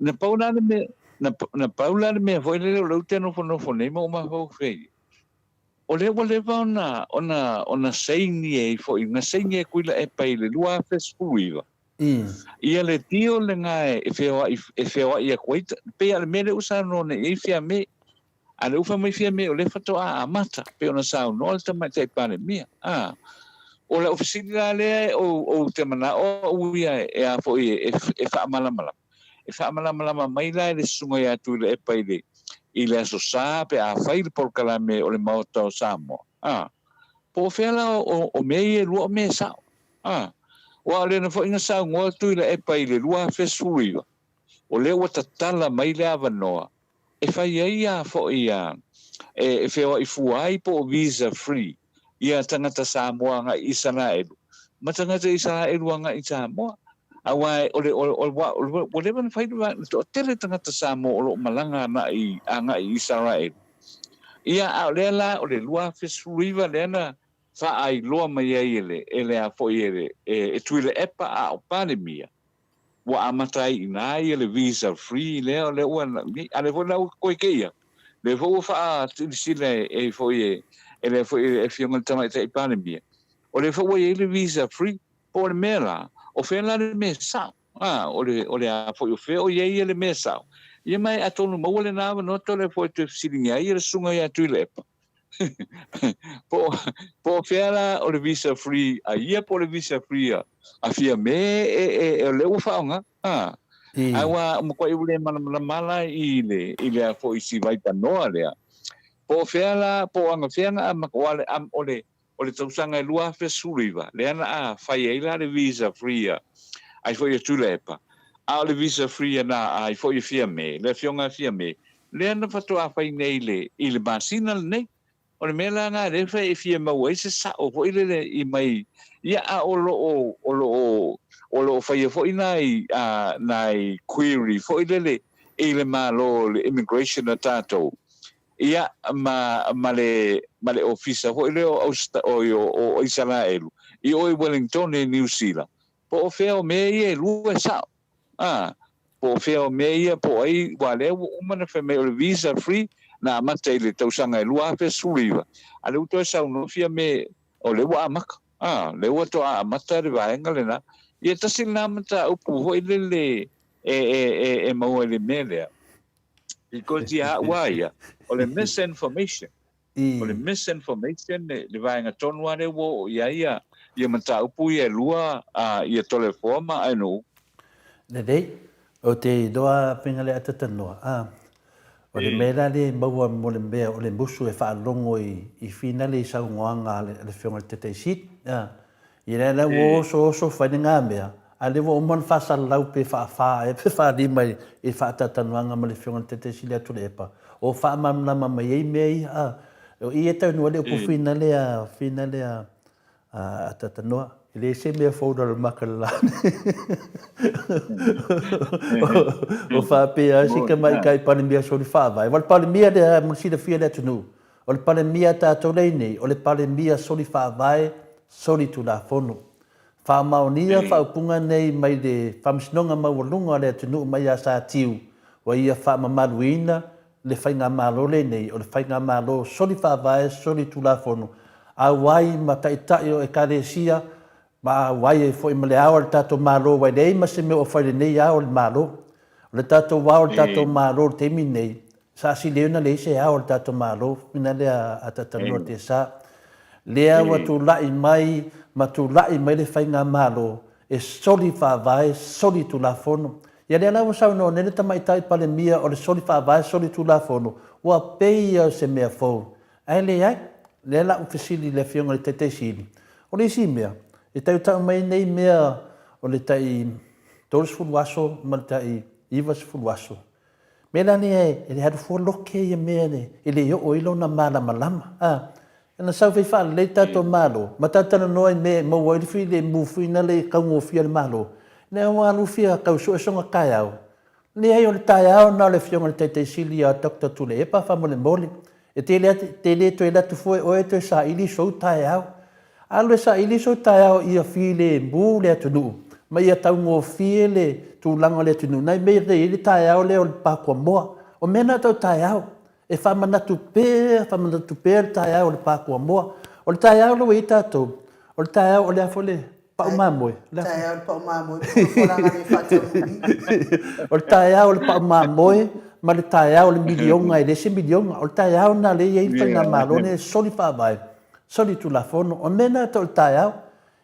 na pau la le mea, na, na pau la le mea foi lele o lea ou te nofonofo nei ma ou mafaufau i ai, o lea ua leva ona, ona, ona saini ai foi, na saini e Tuilaepa i le 2019, ia le deal lena e feoai, e feoai atu ai, pei lava o le mea lea ua saunoa nei i ai Fiame, A lea ua fai mai Fiame o lea faatoa amata, pei ona saunoa le Tamaitai Palemia. A, o lau fesili la lea ou te manao au ia e a foi e, e faamalamalama. E faamalamalama mai la e le susuga ia Tuilaepa i le, i le Aso Sa pe a fai le polokalame o le Maota o Samoa. A, po o fea la o, o mea ia e lua o mea sao. A, aua o lena foi na saunoa Tuilaepa i le 2019, o lea ua tatala mai le avanoa e fai ai a foi a e feoai fua ai po o visa free ia tagata Samoa agai i Isaraelu ma tagata Isaraelu agai i Samoa. Aua o le ua leva ona fai le toatele tagata Samoa o lo o malaga agai i Isaraelu. Ia a o lea la o le 2019 lea na faailoa mai ai e le e le a foi e le e Tuilaepa a o Palemia ua amata ai i ina ia le visa free lea, o lea ua, a lea foi la ua toe kei aku, lea foi ua faasilasila e foi e, e lea foi e Afioga i le Tamaitai Palemia, o lea foi ua i ai le visa free, po o le mea la, o fea la le mea sao, a, o le, o le a foi, o fea o i ai le mea sao. Ia ma e atonu maua lena avanoa tole foi e toe fesiligia ai le susuga ia Tuilaepa, po, po o fea la o le visa free a ia po o le visa free a, a Fiame e, e, e, o lea ua faaaoga. A, ae ua matuai ua le malamalama la i le, i le a foi si vaipanoa lea. Po o fea la, po o anafea na amata, o le, o le, o le tausaga e 2019, lea na a fai ai la le visa free a ai foi a Tuilaepa, a o le visa free a na ai foi a Fiame, le afioga a Fiame, lea na faatoa fai nei i le masina lenei. O le mea la lena lea e e fia maua ai se sao foi lele i mai ia, a o lo o o lo o o lo o faia foi nai nai query foi lele i le Malo, le immigration a tatou, ia, ma ma le ma le ofisa foi lea o o o Isaraelu i o i Wellington i Niu Sila, po o fea o mea ia e lua e sao. A, po o fea o mea ia, po o ai, aua lea ua uma ona fai mai o le visa free na amata i le tausaga e 2019, a lea ua toe saunoa Fiame o lea ua amata, a, lea ua toa amata le vaega lena. Ia tasi lena mataupu foi lele e, e, e, e maua i le mea lea, because ia au a ia, o le misinformation. O le misinformation le vaega tonu lava lea ua oo i ai ia mataupu ia e lua, ia Toleafoa ma Aenuu. Lelei, ou te iloa faiga lea atatanoa, a, o le mea la lea e maua mo le mea o le musu e faalogo i finale i saunoaga a le Afioga i le Taitai Sili, a, Ia lea la ua osooso fai lena mea, a lea ua uma ona faasalalau pe faafa ea pe faalima i le faatalatalanoaga ma le Afioga i le Taitai Sili atu o le EPA, o faamalamalama mai ai mea ia. A, o i e taunuu ai le upu finale a, finale a, a Tatanoa. E leai se mea fou na maka le la. O faapea si tamaitai Palemia soli faavae. Aua o le Palemia lea mo le silafia e le atunuu, O le Palemia a tatou lea nei, o le Palemia soli faavae, soli tulafono. Faamaonia faaupuga nei mai le Faamasinoga Maualuga a le atunuu mai ia Satiu, ua ia faamamaluina le Faigamalo lenei, o le Faigamalo soli faavae, soli tulafono, auai ma Taitai o Ekalesia, ma auai ai foi ma le ao a le tatou Malo, aua e leai ma se mea o fai i lenei ao o le Malo. O le tatou ao o le tatou Malo i le taimi lenei, Sa sili ona leai se ao o le tatou Malo, mina lea a Tatalua Tesa. Lea ua tulai mai ma tulai mai le Faigamalo e soli faavae, soli tulafono. Ia lea la ua saunoa nei le Tamaitai Palemia o le soli faavae, soli tulafono, ua pei ia o se mea fou. Ae leai, lea la ua fesili i le Afioga i le Taitai Sili. O le isi mea, e tautau mai nei mea o le tai 30 aso ma le tai 90 aso. Mea la lea e alu fua loke ia mea e le oo ai lona malamalama. A, na sau fai faalelei le tatou Malo, ma talatalanoa i mea e maua ai le filemu foi na le taugofie a le Malo. Lea ua alu fia tau sue sona taeao. Leai o le taeao na o le Afioga i le Taitai Sili ia Doctor Tuilaepa faamolemole. E te le, te le toe alu atu fua e oe e toe saili sou taeao. Alu e saili sou taeao ia filemu le atunuu ma ia taugofie le tulaga o le atunuu. Nai mea ia e i ai le taeao lea o le Pakuamoa. O mea na tau taeao. E faamanatu pea, faamanatu pea le taeao o le Pakuamoa. O le taeao lea ua i ai tatou, o le taeao o le a foi le pau mamoe. Taeao o le pau mamoe ma folafolaga le faataunuuina. O le taeao o le pau mamoe ma le taeao o le miliona e le se miliona. O le taeao lena lea e i ai le faigamalo lea e soli faavae, soli tulafono. O le mea lena e tau o le taeao.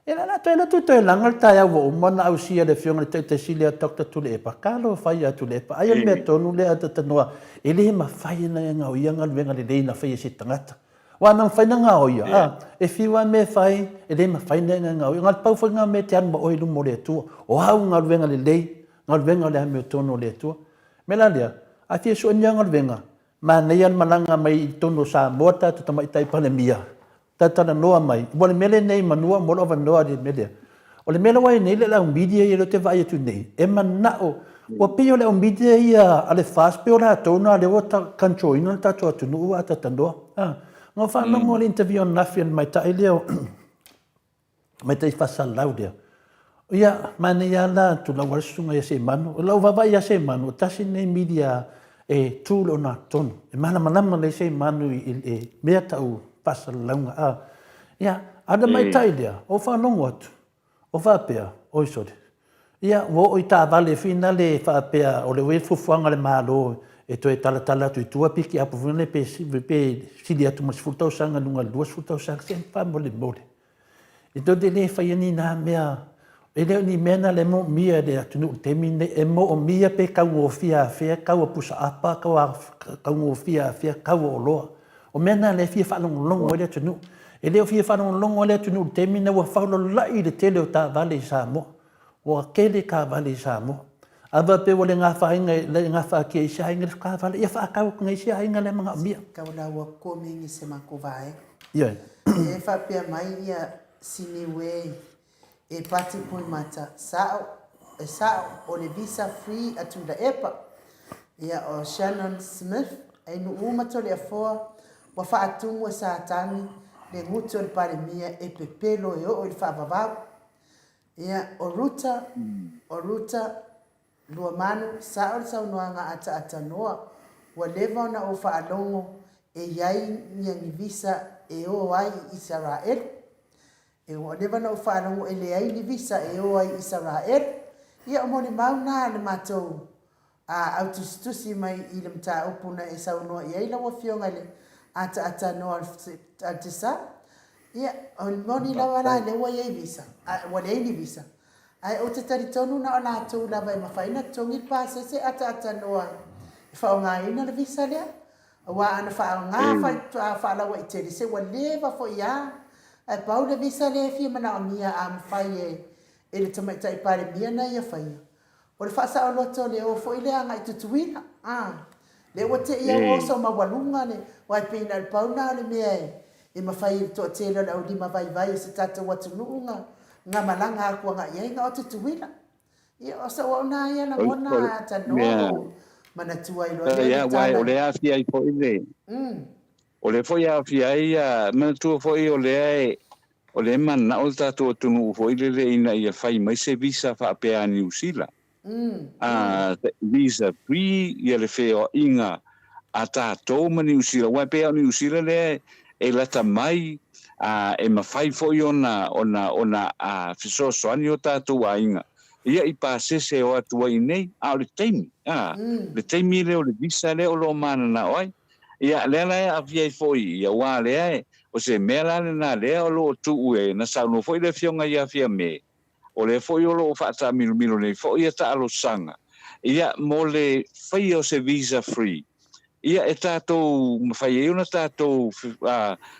Ia la toe alu atu toe laga le taeao ua uma ona ausia e le Afioga i le Taitai Sili ia Doctor Tuilaepa. Talofa ia Tuilaepa, ai o le mea tonu lea a Tatanoa, e le mafai ona e gaoia galuega lelei na faia e se tagata. Aua na mafai ona gaoia, a, e fiu lava mea e fai, e le mafai ona e gaoia. Na o le pau foi lena o mea e te alu ma oe i luma o le Atua. O au galuega lelei, galuega o le amiotonu o le Atua. O le mea la lea, a fia sue ni au galuega, manaia le malaga mai i totonu o Samoa le tatou Tamaitai Palemia, talatalanoa mai, ua le mea lenei manua mo lou avanoa le mea lea. O le mea lea ua i ai nei le au media ia lea ou te vaai atu nei, e manao, ua pei o le au media ia a le FAST pei o latou na lea ua control ina le tatou atunuu a talatalanoa. Na ou faalogo i le interview ananafi a le tamaitai lea o tamaitai faasalalau lea. Ia, manaia lava la tulou lava le susuga ia Semanu. O lau vaavaai ia Semanu, o tasi lenei media e tu i le ogatotonu. E malamalama lelei Semanu i mea tau faasalalauga. A, ia, a o le tamaitai lea, ou faalogo atu, o faapea, oi sole, ia, ua oo i taavale finale faapea o le ua i ai le fuafuaga a le Malo e toe talatala atu i tua pikiapu foi nei pe sili atu ma le 10 tausaga i luga i le 20 tausaga, se faamolemole. E tou te le faia ni na mea, e le o ni mea na le moomia e le atunuu i le taimi lenei, e moomia pe taugofie afea tau o pusa apa, taugofie afea tau o oloa. O mea na lea e fia faalogologo ai le atunuu. E le o fia faalogologo ai le atunuu i le taimi lenei ua faulalai le tele o taavale i Samoa. Ua tele taavale i Samoa. A faapea ua le gafaina le gafatia e isi aiga le taavale, ia faatau atu na isi aiga lea manaomia. Tau laua komi i se matou vaega. Ioe. E faapea mai ia Siniu e e Pati Puimata, sao, e sao, o le visa free a Tuilaepa. Ia o Shannon Smith, e Nu'u ma Toleafoa, ua faatumu e Satani le gutu o le Palemia e pepelo e oo i le faavavau. Ia, o Ruta, o Ruta, Luamanu, sao le saunoaga a Taatanoa, ua leva ona ou faalogo e i ai nia ni visa e o ai i Isaraelu. E ua leva ona ou faalogo e leai ni visa e o ai i Isaraelu. Ia, o molimau na a le matou A autusitusi mai i le mataupu na e saunoa i ai lau Afioga i le ataatanoa o le Tesa, ia, o le moni lava la lea ua i ai visa, a ua leai ni visa. Ae ou te talitonu na o latou lava e mafai ona totogi le pasese ataatanoa e faaaogaina le visa lea. Aua ana faaaoga faalauaitele, se ua leva foi lava. Ae pau le visa lea e fia manaomia a mafai e le Tamaitai Palemia na ia faia, O le faasaoloto o le o foi lea agai Tutuila, a. Lea ua te i au oso maualuga le, aua e pei na o le pau lena o le mea e, e mafai e le toatele o le aulima vaivai o se tatou atunuu ga, ga malaga atu agai i ai ga o Tutuila. Ia, o sou au na ia lagona a tanoa ua ou manatua ai loa lea o le Ia, aua tala. o lea e aafia ai foi le, o lea foi e aafia ai, manatua foi o lea e, O lea e mananao le tatou atunuu foi lele ina ia fai mai se visa faapea a Niu Sila, a visa free ia le feoaiga a tatou ma Niu Sila, aua e pei lava o Niu Sila lea e lata mai, a e mafai foi ona ona ona fesoasoani o tatou aiga ia i pasese e o atu ai i inei, a o le taimi, a le taimi lea o le visa lea o lo o mananao ai. Ia, lea la e aafia ai foi ia, aua lea e, o se mea la lena lea o lo o tuu e, na saunoa foi le Afioga ia Fiame, o lea foi o lo o faataamilomilo nei foi ia taalosaga, ia, mo le faia o se visa free, ia, e tatou, mafai ai ona tatou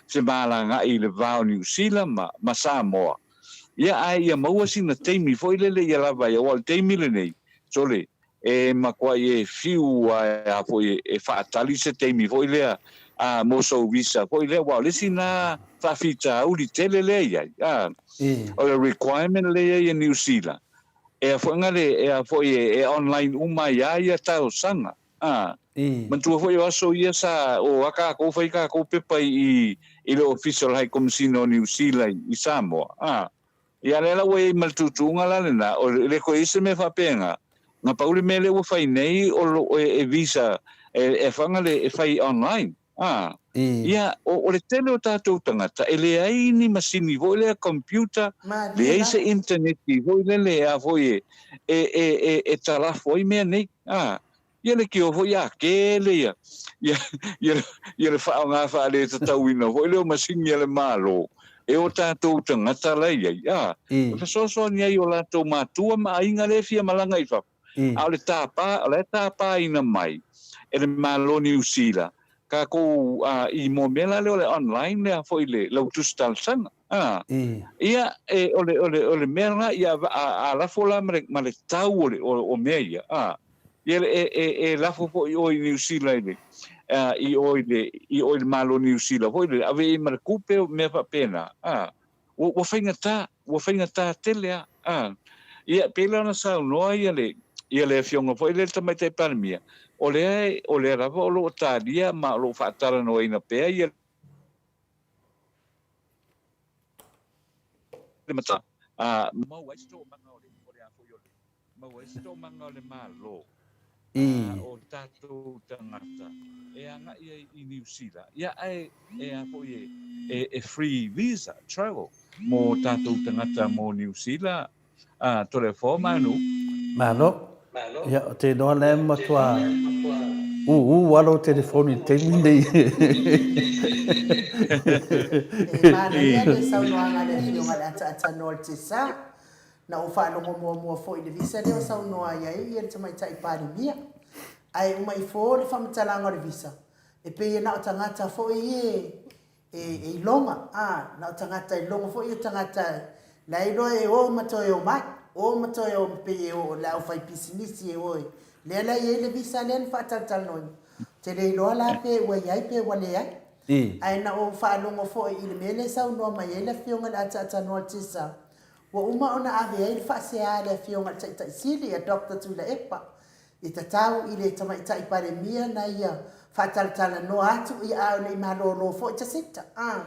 femalagaai i le va o Niu Sila ma, ma Samoa. Ia, ae ia maua sina taimi foi lele ia lava ai, aua o le taimi lenei, sole, E matuai e fiu a foi e faatali se taimi foi lea a mo sou visa foi lea, aua o le isi na faafitauli tele lea i ai, a o le requirement lea i ai e Niu Sila, e a foi le e a foi e online uma ai a ia talosaga, a manatua foi o aso ia sa o a kakou fai kakou pepa i i le Ofisa o le High Commissioner o Niu Sila i Samoa, a Ia lea la ua i ai ma le tuutuuga la lena, o le toe i ai se mea faapena, na pau le mea lea ua fai nei o lo e visa e e fanga le e fai online. A ia o o le tele o tatou tagata e leai ni masini foi lea computer, leai se internet foi lele a foi e e e e talafo ai mea nei. A Ia le kio foi a tele ia, ia, ia, ia le faaaoga faaletatauina foi lea o masini a le Malo e o tatou tagata la i ai, a, e fesoasoani ai i o latou matua ma aiga lea e fia malaga i fafo. A o le tapa, o la e tapaina mai e le Malo o Niu Sila tatou, a, i mo mea la lea o le online lea foi le lau tusi talosaga, a. Ia, e, o le, o le, o le mea lena, ia, a, a lafo la ma le, ma le tau o le, o, o mea ia, a. Ia e, e, e lafo foi oe i Niu Sila i le, a, i o i le, i o i le Malo Niu Sila foi lele, ave i ai ma le kupe o mea faapena, a, ua, ua faigata, ua faigata tele a, a. Ia, pei la ona saunoa ia le, ia le Afioga foi lea le Tamaitai Palemia, o lea, o lea lava o lo o talia ma o lo o faatalanoaina pea ia le mata, a, maua ai se toomaga o le, o le a foi o le, Maua ai se toomaga o le Malo a o tatou tagata e agai ai i Niu Sila, ia ae e a foi e e free visa travel mo tatou tagata mo Niu Sila, a Toleafoa Manu. Malo. Ia, ou te iloa lea e matua ū lava lou telefoni i le taimi lenei. E manaia le saunoaga a le Afioga i le Ataatanoa o le Tesa. Na ou faalogo muamua foi i le visa lea o saunoa ai ai le Tamaitai Palemia. Ae uma ifo le faamatalaga o le visa, e pei e na o tagata foi ia e iloga, a, na o tagata iloga foi ia tagata la e iloa e o ma toe o mai. O ma toe o ma pei e o le aufaipisinisi e o e lea la e i ai le visa lea na faatalatalanoaina. Ou te le iloa la pe ua i ai pe ua leai. Ae na ou faalogo foi i le mea lea e saunoa mai ai le Afioga i le Ataatanoa o le Digicel, ua uma ona ave ai le faasea a le Afioga i le Taitai Sili a Doctor Tuilaepa e tatau i le Tamaitai Palemia na ia faatalatalanoa atu ia a o le i malolo foi Jacinta, a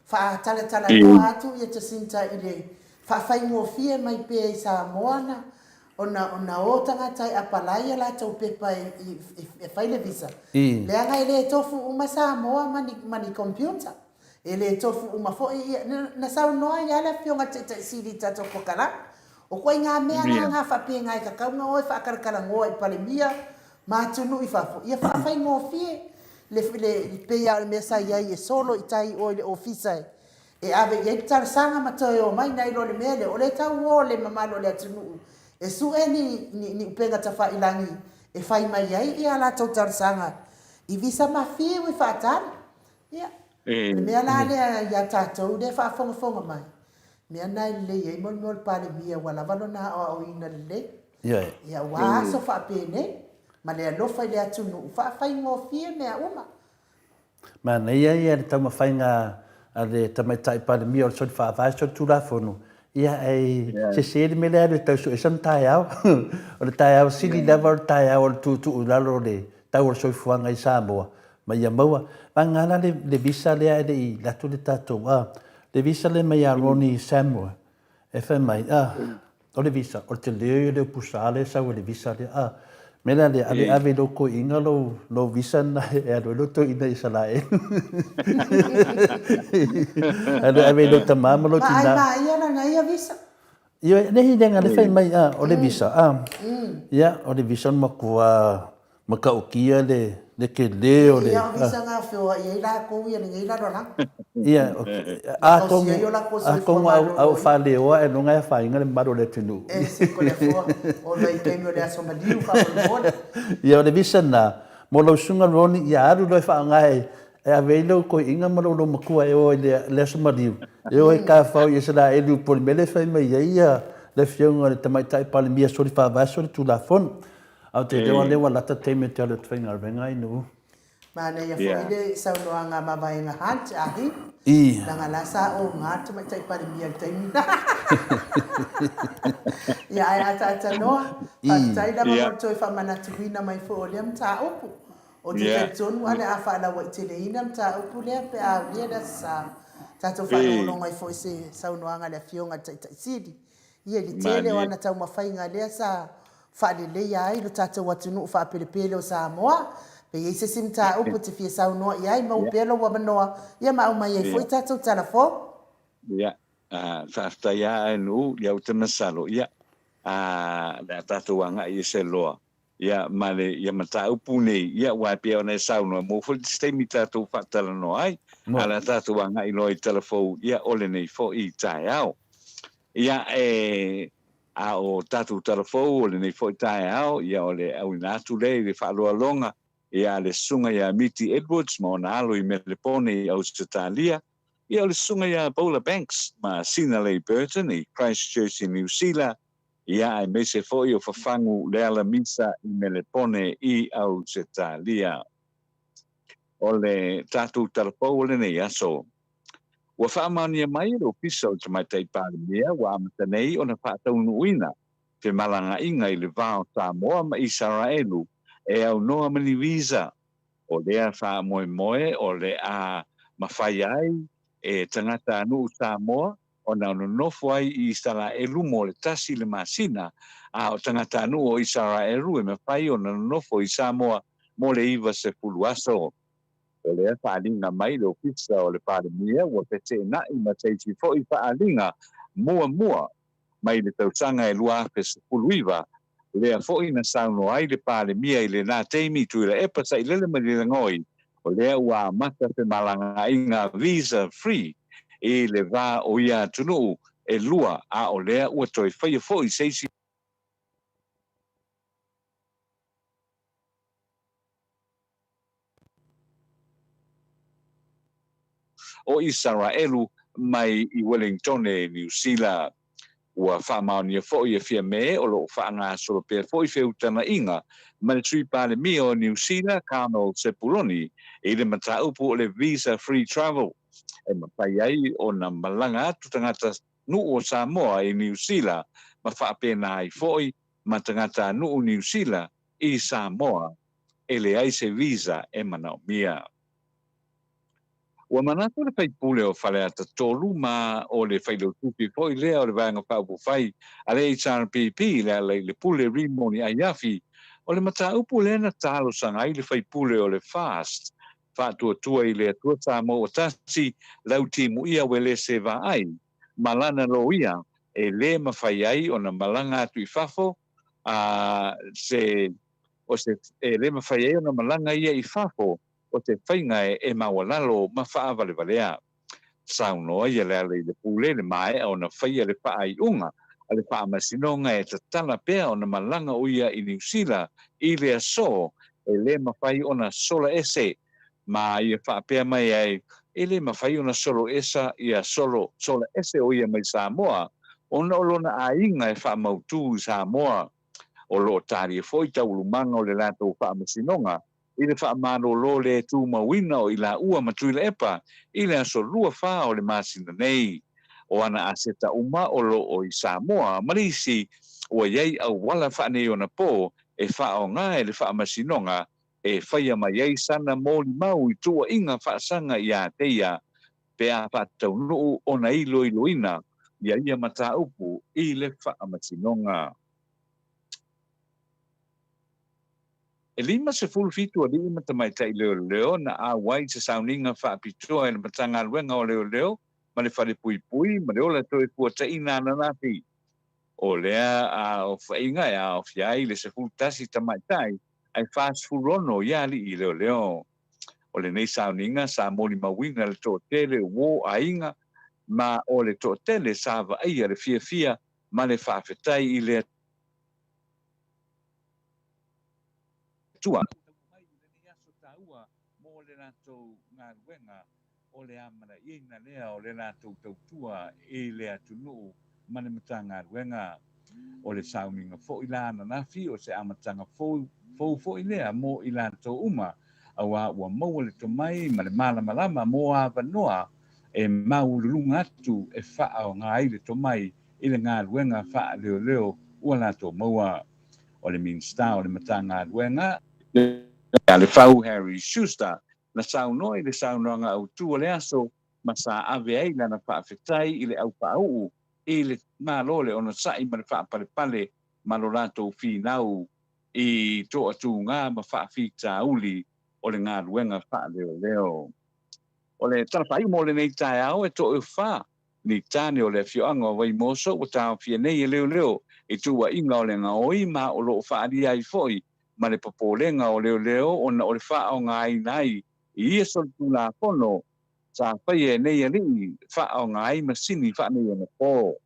faatalatalanoa atu ia Jacinta i le faafaigofie mai pea i Samoa na ona ona o tagata e apalai a latou pepa e e fai le visa leaga e le tofu uma Samoa ma ni ma ni computer. E le tofu uma foi ia. Na saunoa ai lava le Afioga i le Taitai Sili i tatou kokalama. O koaiga mea la na faapena e tatau ona o e faatalatalanoa i Palemia ma atunuu i fafo, ia faafaigofie le, le, pei lava o le mea sa i ai e solo i tai i o i le ofisa e, e ave i ai le talosaga ma toe omai nai lo le mea lea, o lea e tau o le mamalu o le atunuu e sue ni, ni, ni upega tafailagi e fai mai ai ia latou talosaga i visa ma fiu i faatali. Ia, o le mea la lea ia tatou lea e faafogafoga mai, mea na e lelei ai mo le mea o le Palemia ua lava lona aoaoina lelei. Ia, aua aso faapenei, ma le alofa i le atunuu, faafaigofie mea uma. Manaia ia le taumafaiga a le Tamaitai Palemia o le Soli Faavae Solitulafono, ia ai sese le mea lea alu e tau sue sana taeao. O le taeao sili lava o le taeao o le tuutuu i lalo o le tau o le soifuaga i Samoa, ma ia maua. Vagana la le, le visa lea e le i alu atu le tatou, a, le visa lea mai ia Ronnie Samuel, e fai mai, a, o le visa, o le tele ia o le upu sa lea e sau ai le visa lea, a, mea la lea, ave, ave i lou toeaina lou, lou visa lena e alu ai lou toeaina i Isaraelu. Alu ave i lou tama ma lou tina. Vaai ma ia lana ia visa. Ioe, nei leaga le fai mai, a, o le visa, a, ia, o le visa o le matua matautia le, le tele o le... Ia, o visa na feoai ai latou ia lenei lalolagi. Ia, atonu, atonu a ou faaleoa ailoga e afaina le mamalu o le atunuu. E se ko le afoa, o le vaitaimi o le aso maliu faamolemole. Ia, o le visa lena, mo lau susuga Ronnie, ia alu loa e faaaoga e E ave ai lou toeaina ma lou loomatua e o i le aso maliu, e o e tafao i Isaraelu po o le mea lea e fai mai ai le Afioga i le Tamaitai Palemia soli faavae soli tulafono. Ae ou te iloa lea ua lata le taimi ou te alu atu faigaluega ai Nuu. Manaia foi le saunoaga a Mavaega Hunt, Ahi, leaga la sa oga le Tamaitai Palemia i le taimi lena. Ia ae ataata noa, faafetai lava mo le toe faamanatuina mai foi o lea mataupu. Ou te talitonu a le a faalauaiteleina le mataupu lea pe a aulia le Aso Sa. Tatou faalogologo ai foi i se saunoaga a le Afioga i le Taitai Sili. Ia, i le tele o ana taumafaiga lea sa faaleleia ai lo tatou atunuu faapelepele o Samoa. Pe i ai se isi mataupu e te fia saunoa i ai, maua pea lou avanoa, ia ma aumai ai foi tatou tala fou. Ia, faafetai lava Aenuu, ia ou te masalo, ia, o le a tatou agai ese loa Ia, ma le, ia mataupu nei, ia, aua e pei ona e saunoa, e maua foi se taimi tatou faatalanoa ai, a o le a tatou agai loa i tala fou, ia, o lenei foi taeao. Ia, e, a o tatou tala fou o lenei foi taeao, ia, o le auina atu lea i le faaaloaloga, ia, a le Susuga ia Miti Edwards ma ona alo i Melepone i Ausetalia, ia, o le Susuga ia Bola Banks ma Sinalei Burton i Christchurch i Niu Sila, Ia, aemaise foi o Fafagu Lealamisa i Melepone i Ausetalia. O le tatou talafou o lenei aso, ua faamaonia mai e le Ofisa o le Tamaitai Palemia ua amata nei ona faataunuuina femalagaaiga i le va o Samoa ma Isaraelu e aunoa ma ni visa. O lea faamoemoe o le a mafai ai e tagatanuu Samoa ona nonofo ai i Isaraelu mo le tasi le masina, a o tagatanuu o Isaraelu e mafai ona nonofo i Samoa mo le 90 aso. O lea faaaliga mai le Ofisa o le Palemia ua feteenai ma se isi foi faaaliga muamua mai le tausaga e 2019, lea foi na saunoa ai le Palemia i lena taimi Tuilaepa Sailele Malielegaoi O lea ua amata femalagaaiga visa free i le va o ia atunuu e lua, a o lea ua toe faia foi se isi o Isaraelu mai i Wellingtone, Niu Sila. Ua faamaonia foi e Fiame o lo o faagasolo pea foi feutagaiga ma le Sui Palemia o Niu Sila, Carmel Sepuloni, i le mataupu o le Visa Free Travel e mafai ai ona malaga atu tagata nuu o Samoa i Niu Sila ma faapena ai foi ma tagata nuu Niu Sila i Samoa e leai se visa e manaomia. Ua manatu le faipule o Faleata 3 ma o le failautusi foi lea o le Vaega Faaupufai a le HRPP le Alailepule Rimoni Aiafi, o le mataupu lea na talosaga ai le faipule o le FAST, Faatuatua i le Atua Samoa Ua Tasi, Lautimuia Uelese Vaai, ma lana loia e lē mafai ai ona malaga atu i fafo a se o se e lē mafai ai ona malaga ia i fafo o se faiga e maualalo ma faavalevalea. Saunoa ia Lealailepule le maea ona faia le faaiuga a le Faamasinoga e tatala pea ona malaga o ia i Niu Sila i le aso e lē mafai ona sola ese ma ia faapea mai ai e lē mafai ona solo esa ia solo sola ese o ia mai Samoa ona o lona aiga e faamautū i Samoa. O lo o talia foi taualumaga o le latou Faamasinoga i le faamalolo le tumauina o i laua ma Tuilaepa i le aso 24 o le masina nei. O ana aseta uma o lo o i Samoa ma le isi ua i ai auala faaneionapo e faaaoga e le Faamasinoga e faia mai ai sana molimau i tuuaiga faasaga iā te ia pe a faataunuu ona iloiloina ia ia mataupu i le Faamasinoga. E 57 alii ma tamaitai leoleo na auai i se sauniga faapitoa e le Matagaluega o Leoleo ma le Falepuipui ma le Ola Toefuataiga ananafi. O lea aofaiga e aofia ai le 11 tamaitai ae 46 i alii leoleo. O lenei sauniga sa molimauina le toatele o uo aiga ma o le toatele sa vaaia le fiafia ma le faafetai i le Atua. Taunuu mai i lenei aso taua mo le latou galuega, o le amalaiina lea o le latou tautua i le atunuu ma le Matagaluega. O le sauniga foi la ananafi o se amataga fou foi lea mo i latou uma, auā ua maua le tomai ma le malamalama mo avanoa e maualuluga atu e faaaoga ai le tomai i le galuega faaleoleo ua latou maua. O le Minisita o le Matagaluega, Lealefau Harry Schuster, na saunoa i le saunoaga autu o le aso ma sa ave ai lana faafetai i le aupaauu i le Malo le onosai ma le faapalepale ma lo latou finau i toatuga ma faafitauli o le galuega faaleoleo. O le tala faaiu mo lenei taeao e toefa ni tane o le afioaga o Vaimoso ua taofia nei e leoleo i tuuaiga o le gaoi ma o lo o faaalia ai foi ma le popolega o leoleo ona o le faaaogaina ai i ia solitulafono sa faia e nei alii faaaoga ai masini faaneionapo.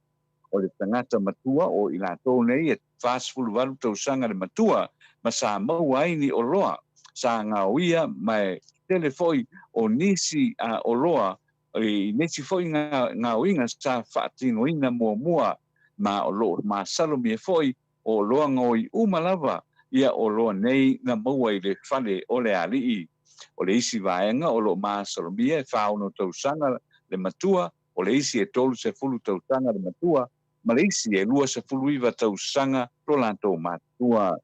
O le tagata matua o i latou nei e 48 tausaga le matua ma sa maua ai ni oloa sa gaoia ma e tele foi o nisi oloa i nisi foi gaoiga sa faatinoina muamua ma o lo o masalomia foi o oloa gaoi uma lava ia oloa nei na maua i le fale o le alii. O le isi vaega o lo o masalomia e 46 tausaga le matua, o le isi e 30 tausaga le matua, ma le isi e 29 tausaga lo latou matua.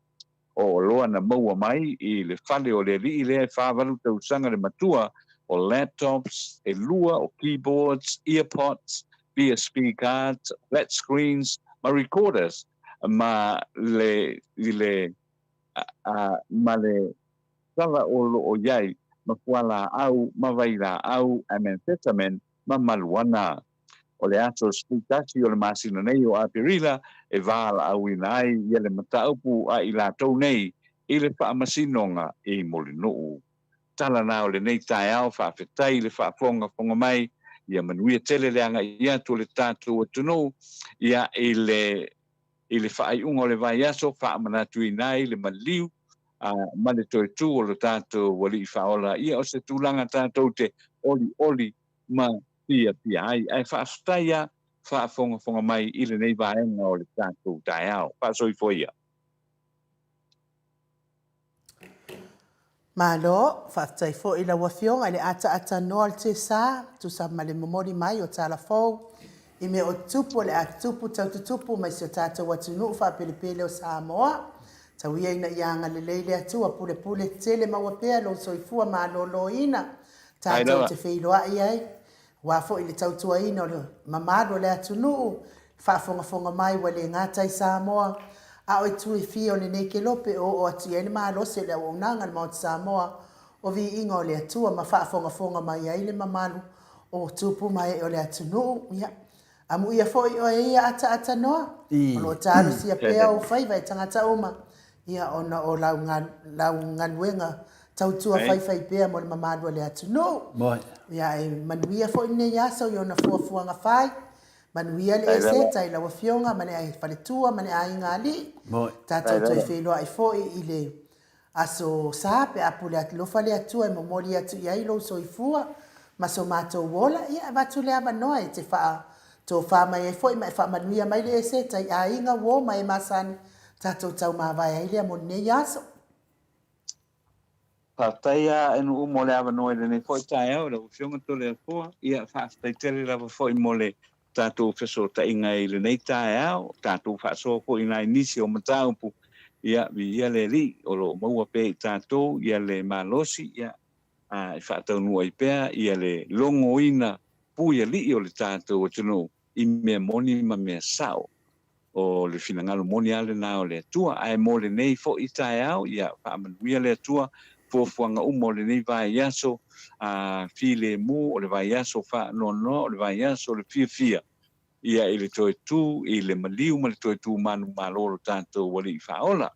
O oloa na maua mai i le fale o le alii lea e 48 tausaga le matua, o laptops e lua, o keyboards, earpods, PSP cards, flat screens ma recorders ma le i le ma le tala o lo o i ai ma fualaau ma vailaau amphetamine ma maluana. O le aso 11 o le masina nei o Aperila e valaauina ai ia le mataupu a i latou nei i le Faamasinoga i Mulinuu. Tala na o lenei taeao, faafetai i le faafogafoga mai, ia manuia tele le agai atu o le tatou atunuu ia i le i le faaiuga o le vaiaso, faamanatuina ai le maliu ma le toe tū o lo tatou Alii Faaola, ia o se tulaga tatou te olioli ma fiafia ai. Ae faafetai lava, faafogafoga mai i lenei vaega o le tatou taeao. Faasoifua ia. Malo, faafetai foi i lau Afioga i le ataatanoa o le Tesa, tusa ma le momoli mai o tala fou i mea o tutupu o le a tutupu tau tutupu mai si o tatou atunuu faapelepele o Samoa. Tau ia ina ia agalelei le Atua pulepule tele maua pea lou soifua maloloina tatou te feiloai ai Aua foi le tautuaina o le mamalu o le atunuu, le faafogafoga mai ua le gata i Samoa, a o itu e fia o lenei kelope o oo atu i ai le malosi o le auaunaga a le Maota Samoa o Viiga o le Atua ma faafogafoga mai ai le mamalu o tupu ma ee o le atunuu. Ia, amuia foi oe ia ataatanoa, o lo o talosia pea ou faiva e tagata uma, ia ona o lau, lau galuega tautua faifaipea mo le mamalu o le atunuu. Ia e manuia foi lenei aso i ona fuafuaga fai. Manuia le Eseta i lau Afioga ma le faletua ma le aiga alii. Tatou toe feiloai foi i le Aso Sa pe a pule alofa le Atua e momoli atu i ai lou soifua ma so matou ola. Ia e avatu le avanoa e te faa tofa mai ai foi ma e faamanuia mai le Eseta i aiga, uo ma e masani tatou tau mavae ai lea mo lenei aso. Faafetai a Nuu mo le avanoa i lenei foi taeao i lau Afioga Toleafoa. Ia, faafetai tele lava foi mo le tatou fesootaiga i lenei taeao, tatou faasoa foi i nai nisi o mataupu. Ia, viia le Alii o lo o maua pea i tatou ia le malosi, ia, a e faataunuu ai pea ia le logoina puialii o le tatou atunuu i mea moni ma mea sao. O le finagalo moni lava lena o le Atua. Ae mo lenei foi taeao, ia faamanuia le Atua fuafuaga uma o lenei vaiaso a filemu, o le vaiaso faanoanoa, o le vaiaso o le fiafia, ia i le toe tu i le maliu ma le toe tu manumalo o lo tatou Alii Faaola.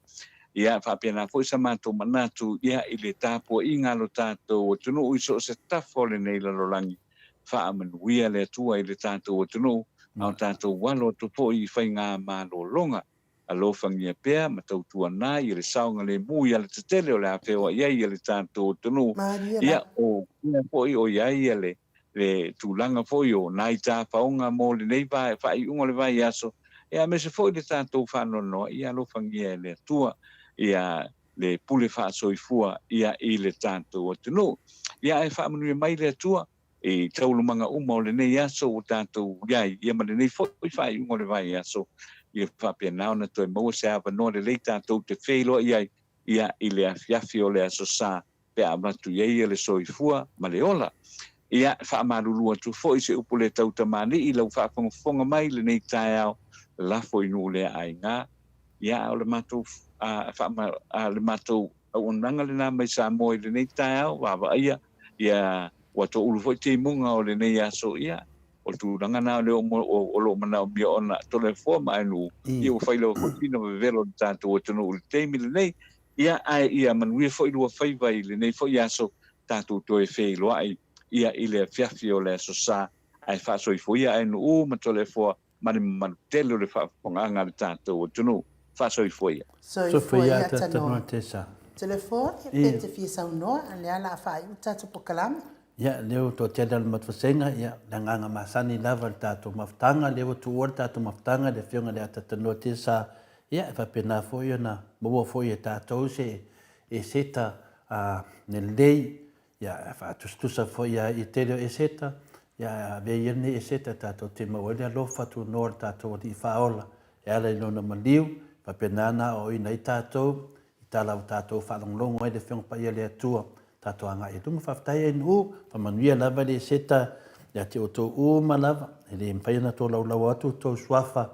Ia faapena foi sa matou manatu ia i le tapuaiga a lo tatou atunuu i so o se tafa o lenei lalolagi, Faamanuia le Atua i le tatou atunuu, a o tatou alo atu foi i faiga malologa. Alofagia pea ma tautuana ia le saogalemu i alatetele o le a feoai ai le tatou atunuu. Ia, o mea foi o i ai le le tulaga foi o nai tafaoga mo lenei faaiuga o le vaiaso, ia aemaise foi le tatou faanoanoa, ia alofagia e le Atua ia le pule faasoifua ia i le tatou atunuu. Ia ae faamanuia mai le Atua i taualumaga uma o lenei aso ua tatou i ai, ia ma lenei foi faaiuga o le vaiaso, ia faapena ona toe maua se avanoa lelei tatou te feiloai ai ia i le afiafi o le Aso Sa pe a avatu i ai le soifua ma le ola. Ia, e faamalulu atu foi se upu le tautamalii i lau faafogafoga mai i lenei taeao, lafo i nuu lea aiga. Ia, a o le matou, a, faama, a, le matou auaunaga lena mai Samoa i lenei taeao, vaavaaia, ia, ua toulu foi timuga o lenei aso, ia, o le tulaga lena o lea o lo o manaomia ona Toleafoa ma Aenuu, ia ua fai lava foi sina vevelo i le tatou atunuu i le taimi lenei. Ia, ae ia manuia foi lua faiva i lenei foi aso, tatou toe feiloai ia i le afiafi o le Aso Sa, ae faasoifoia Aenuu ma Toleafoa ma le mamalu tele o le faafofogaaga a le tatou atunuu. Faasoifua ia. Soifua ia tanoa. Toleafoa, ia pe te fia saunoa, lea la a faaiu le tatou polokalame. Ia, lea ua toatele o le Matuvasega, ia, le agaga masani lava i le tatou mafutaga, lea ua tuua le tatou mafutaga i le Afioga i le Atatanoa Tesa Ia, e faapena foi ona maua foi e tatou se eseta lelei, ia, e faatusatusa foi ia i tele o eseta, ia, e avea ia lenei eseta tatou te maua ai le alofa tunoa o le tatou Alii Faaola e ala i Lona maliu, e faapena ona aoaoina ai tatou i tala ua tatou faalogologo ai le Afioga Paia le Atua, tatou agai i luma. Faafetai Ainuu, faamanuia lava le eseta ia te outou uma lava, e le mafai ona tolaulau atu outou suafa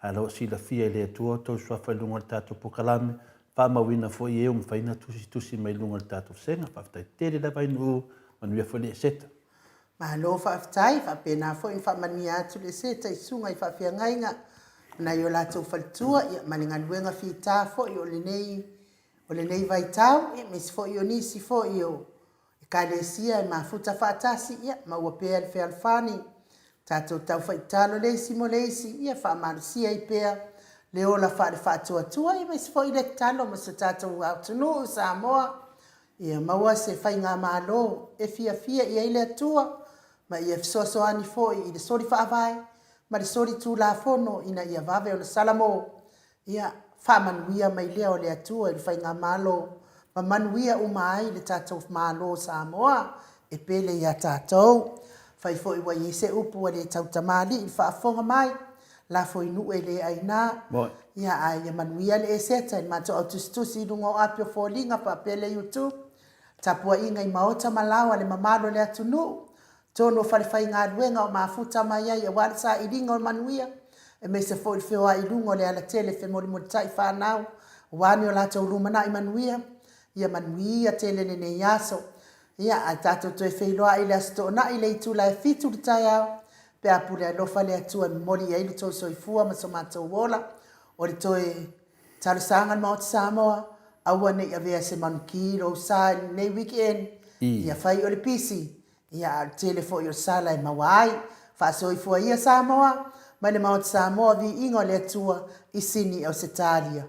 Ae o lo o silafia e le Atua outou suafa i luga o le tatou polokalame, faamauina foi e ua mafai ona tusitusi mai luga o le tatou vasega. Faafetai tele lava Ainuu, manuia foi le Eseta. Malo faafetai, faapena foi ona faamanuia atu le Eseta i susuga i faafeagaiga ma nai o latou faletua ia ma le galuega fita foi o lenei o lenei vaitau ia aemaise foi o nisi foi o Ekalesia e mafuta faatasi, ia, maua pea le fealofani, tatou taufaitalo le isi mo le isi, ia faamalosia ai pea le ola faale-faatuatua, ia aemaise foi le tatalo mo so tatou atunuu Samoa, ia maua se faigamalo e fiafia i ai le Atua, ma ia fesoasoani foi i le soli faavae. ma le solitulafono ina ia vave ona salamo. Ia, faamanuia mai lea o le Atua i le Faigamalo ma manuia uma ai le tatou Malo o Samoa e pele ia tatou. Fai foi ua i ai se upu ua le tautamalii i le faafofoga mai, lafo i nuu e le aina. Ia, a ia manuia le Eseta i le matou au tusitusi i luga o api o foliga faapea le YouTube, tapuaiga i maota ma laoa le mamalu o le atunuu, tonu o falefaigaluega o mafuta mai ai aua le sailiga o manuia, aemaise foi le feoai i luga o le alatele femolimolitai fanau aua ni o latou lumanai manuia. Ia manuia tele lenei aso. Ia, ae tatou toe feiloai i le Aso Toonai i le itula e fitu i le taeao, pe a pule alofa le Atua e momoli i ai lo outou soifua ma so matou ola. O le toe talosaga a le Maota Samoa, aua ne i avea se manuki lou sa i lenei weekend, ia fai o le pisi, ia a o le tele foi o sala e maua ai. Faasoifua ia Samoa, mai le Maota Samoa, viiga o le Atua i Sini, Ausetalia.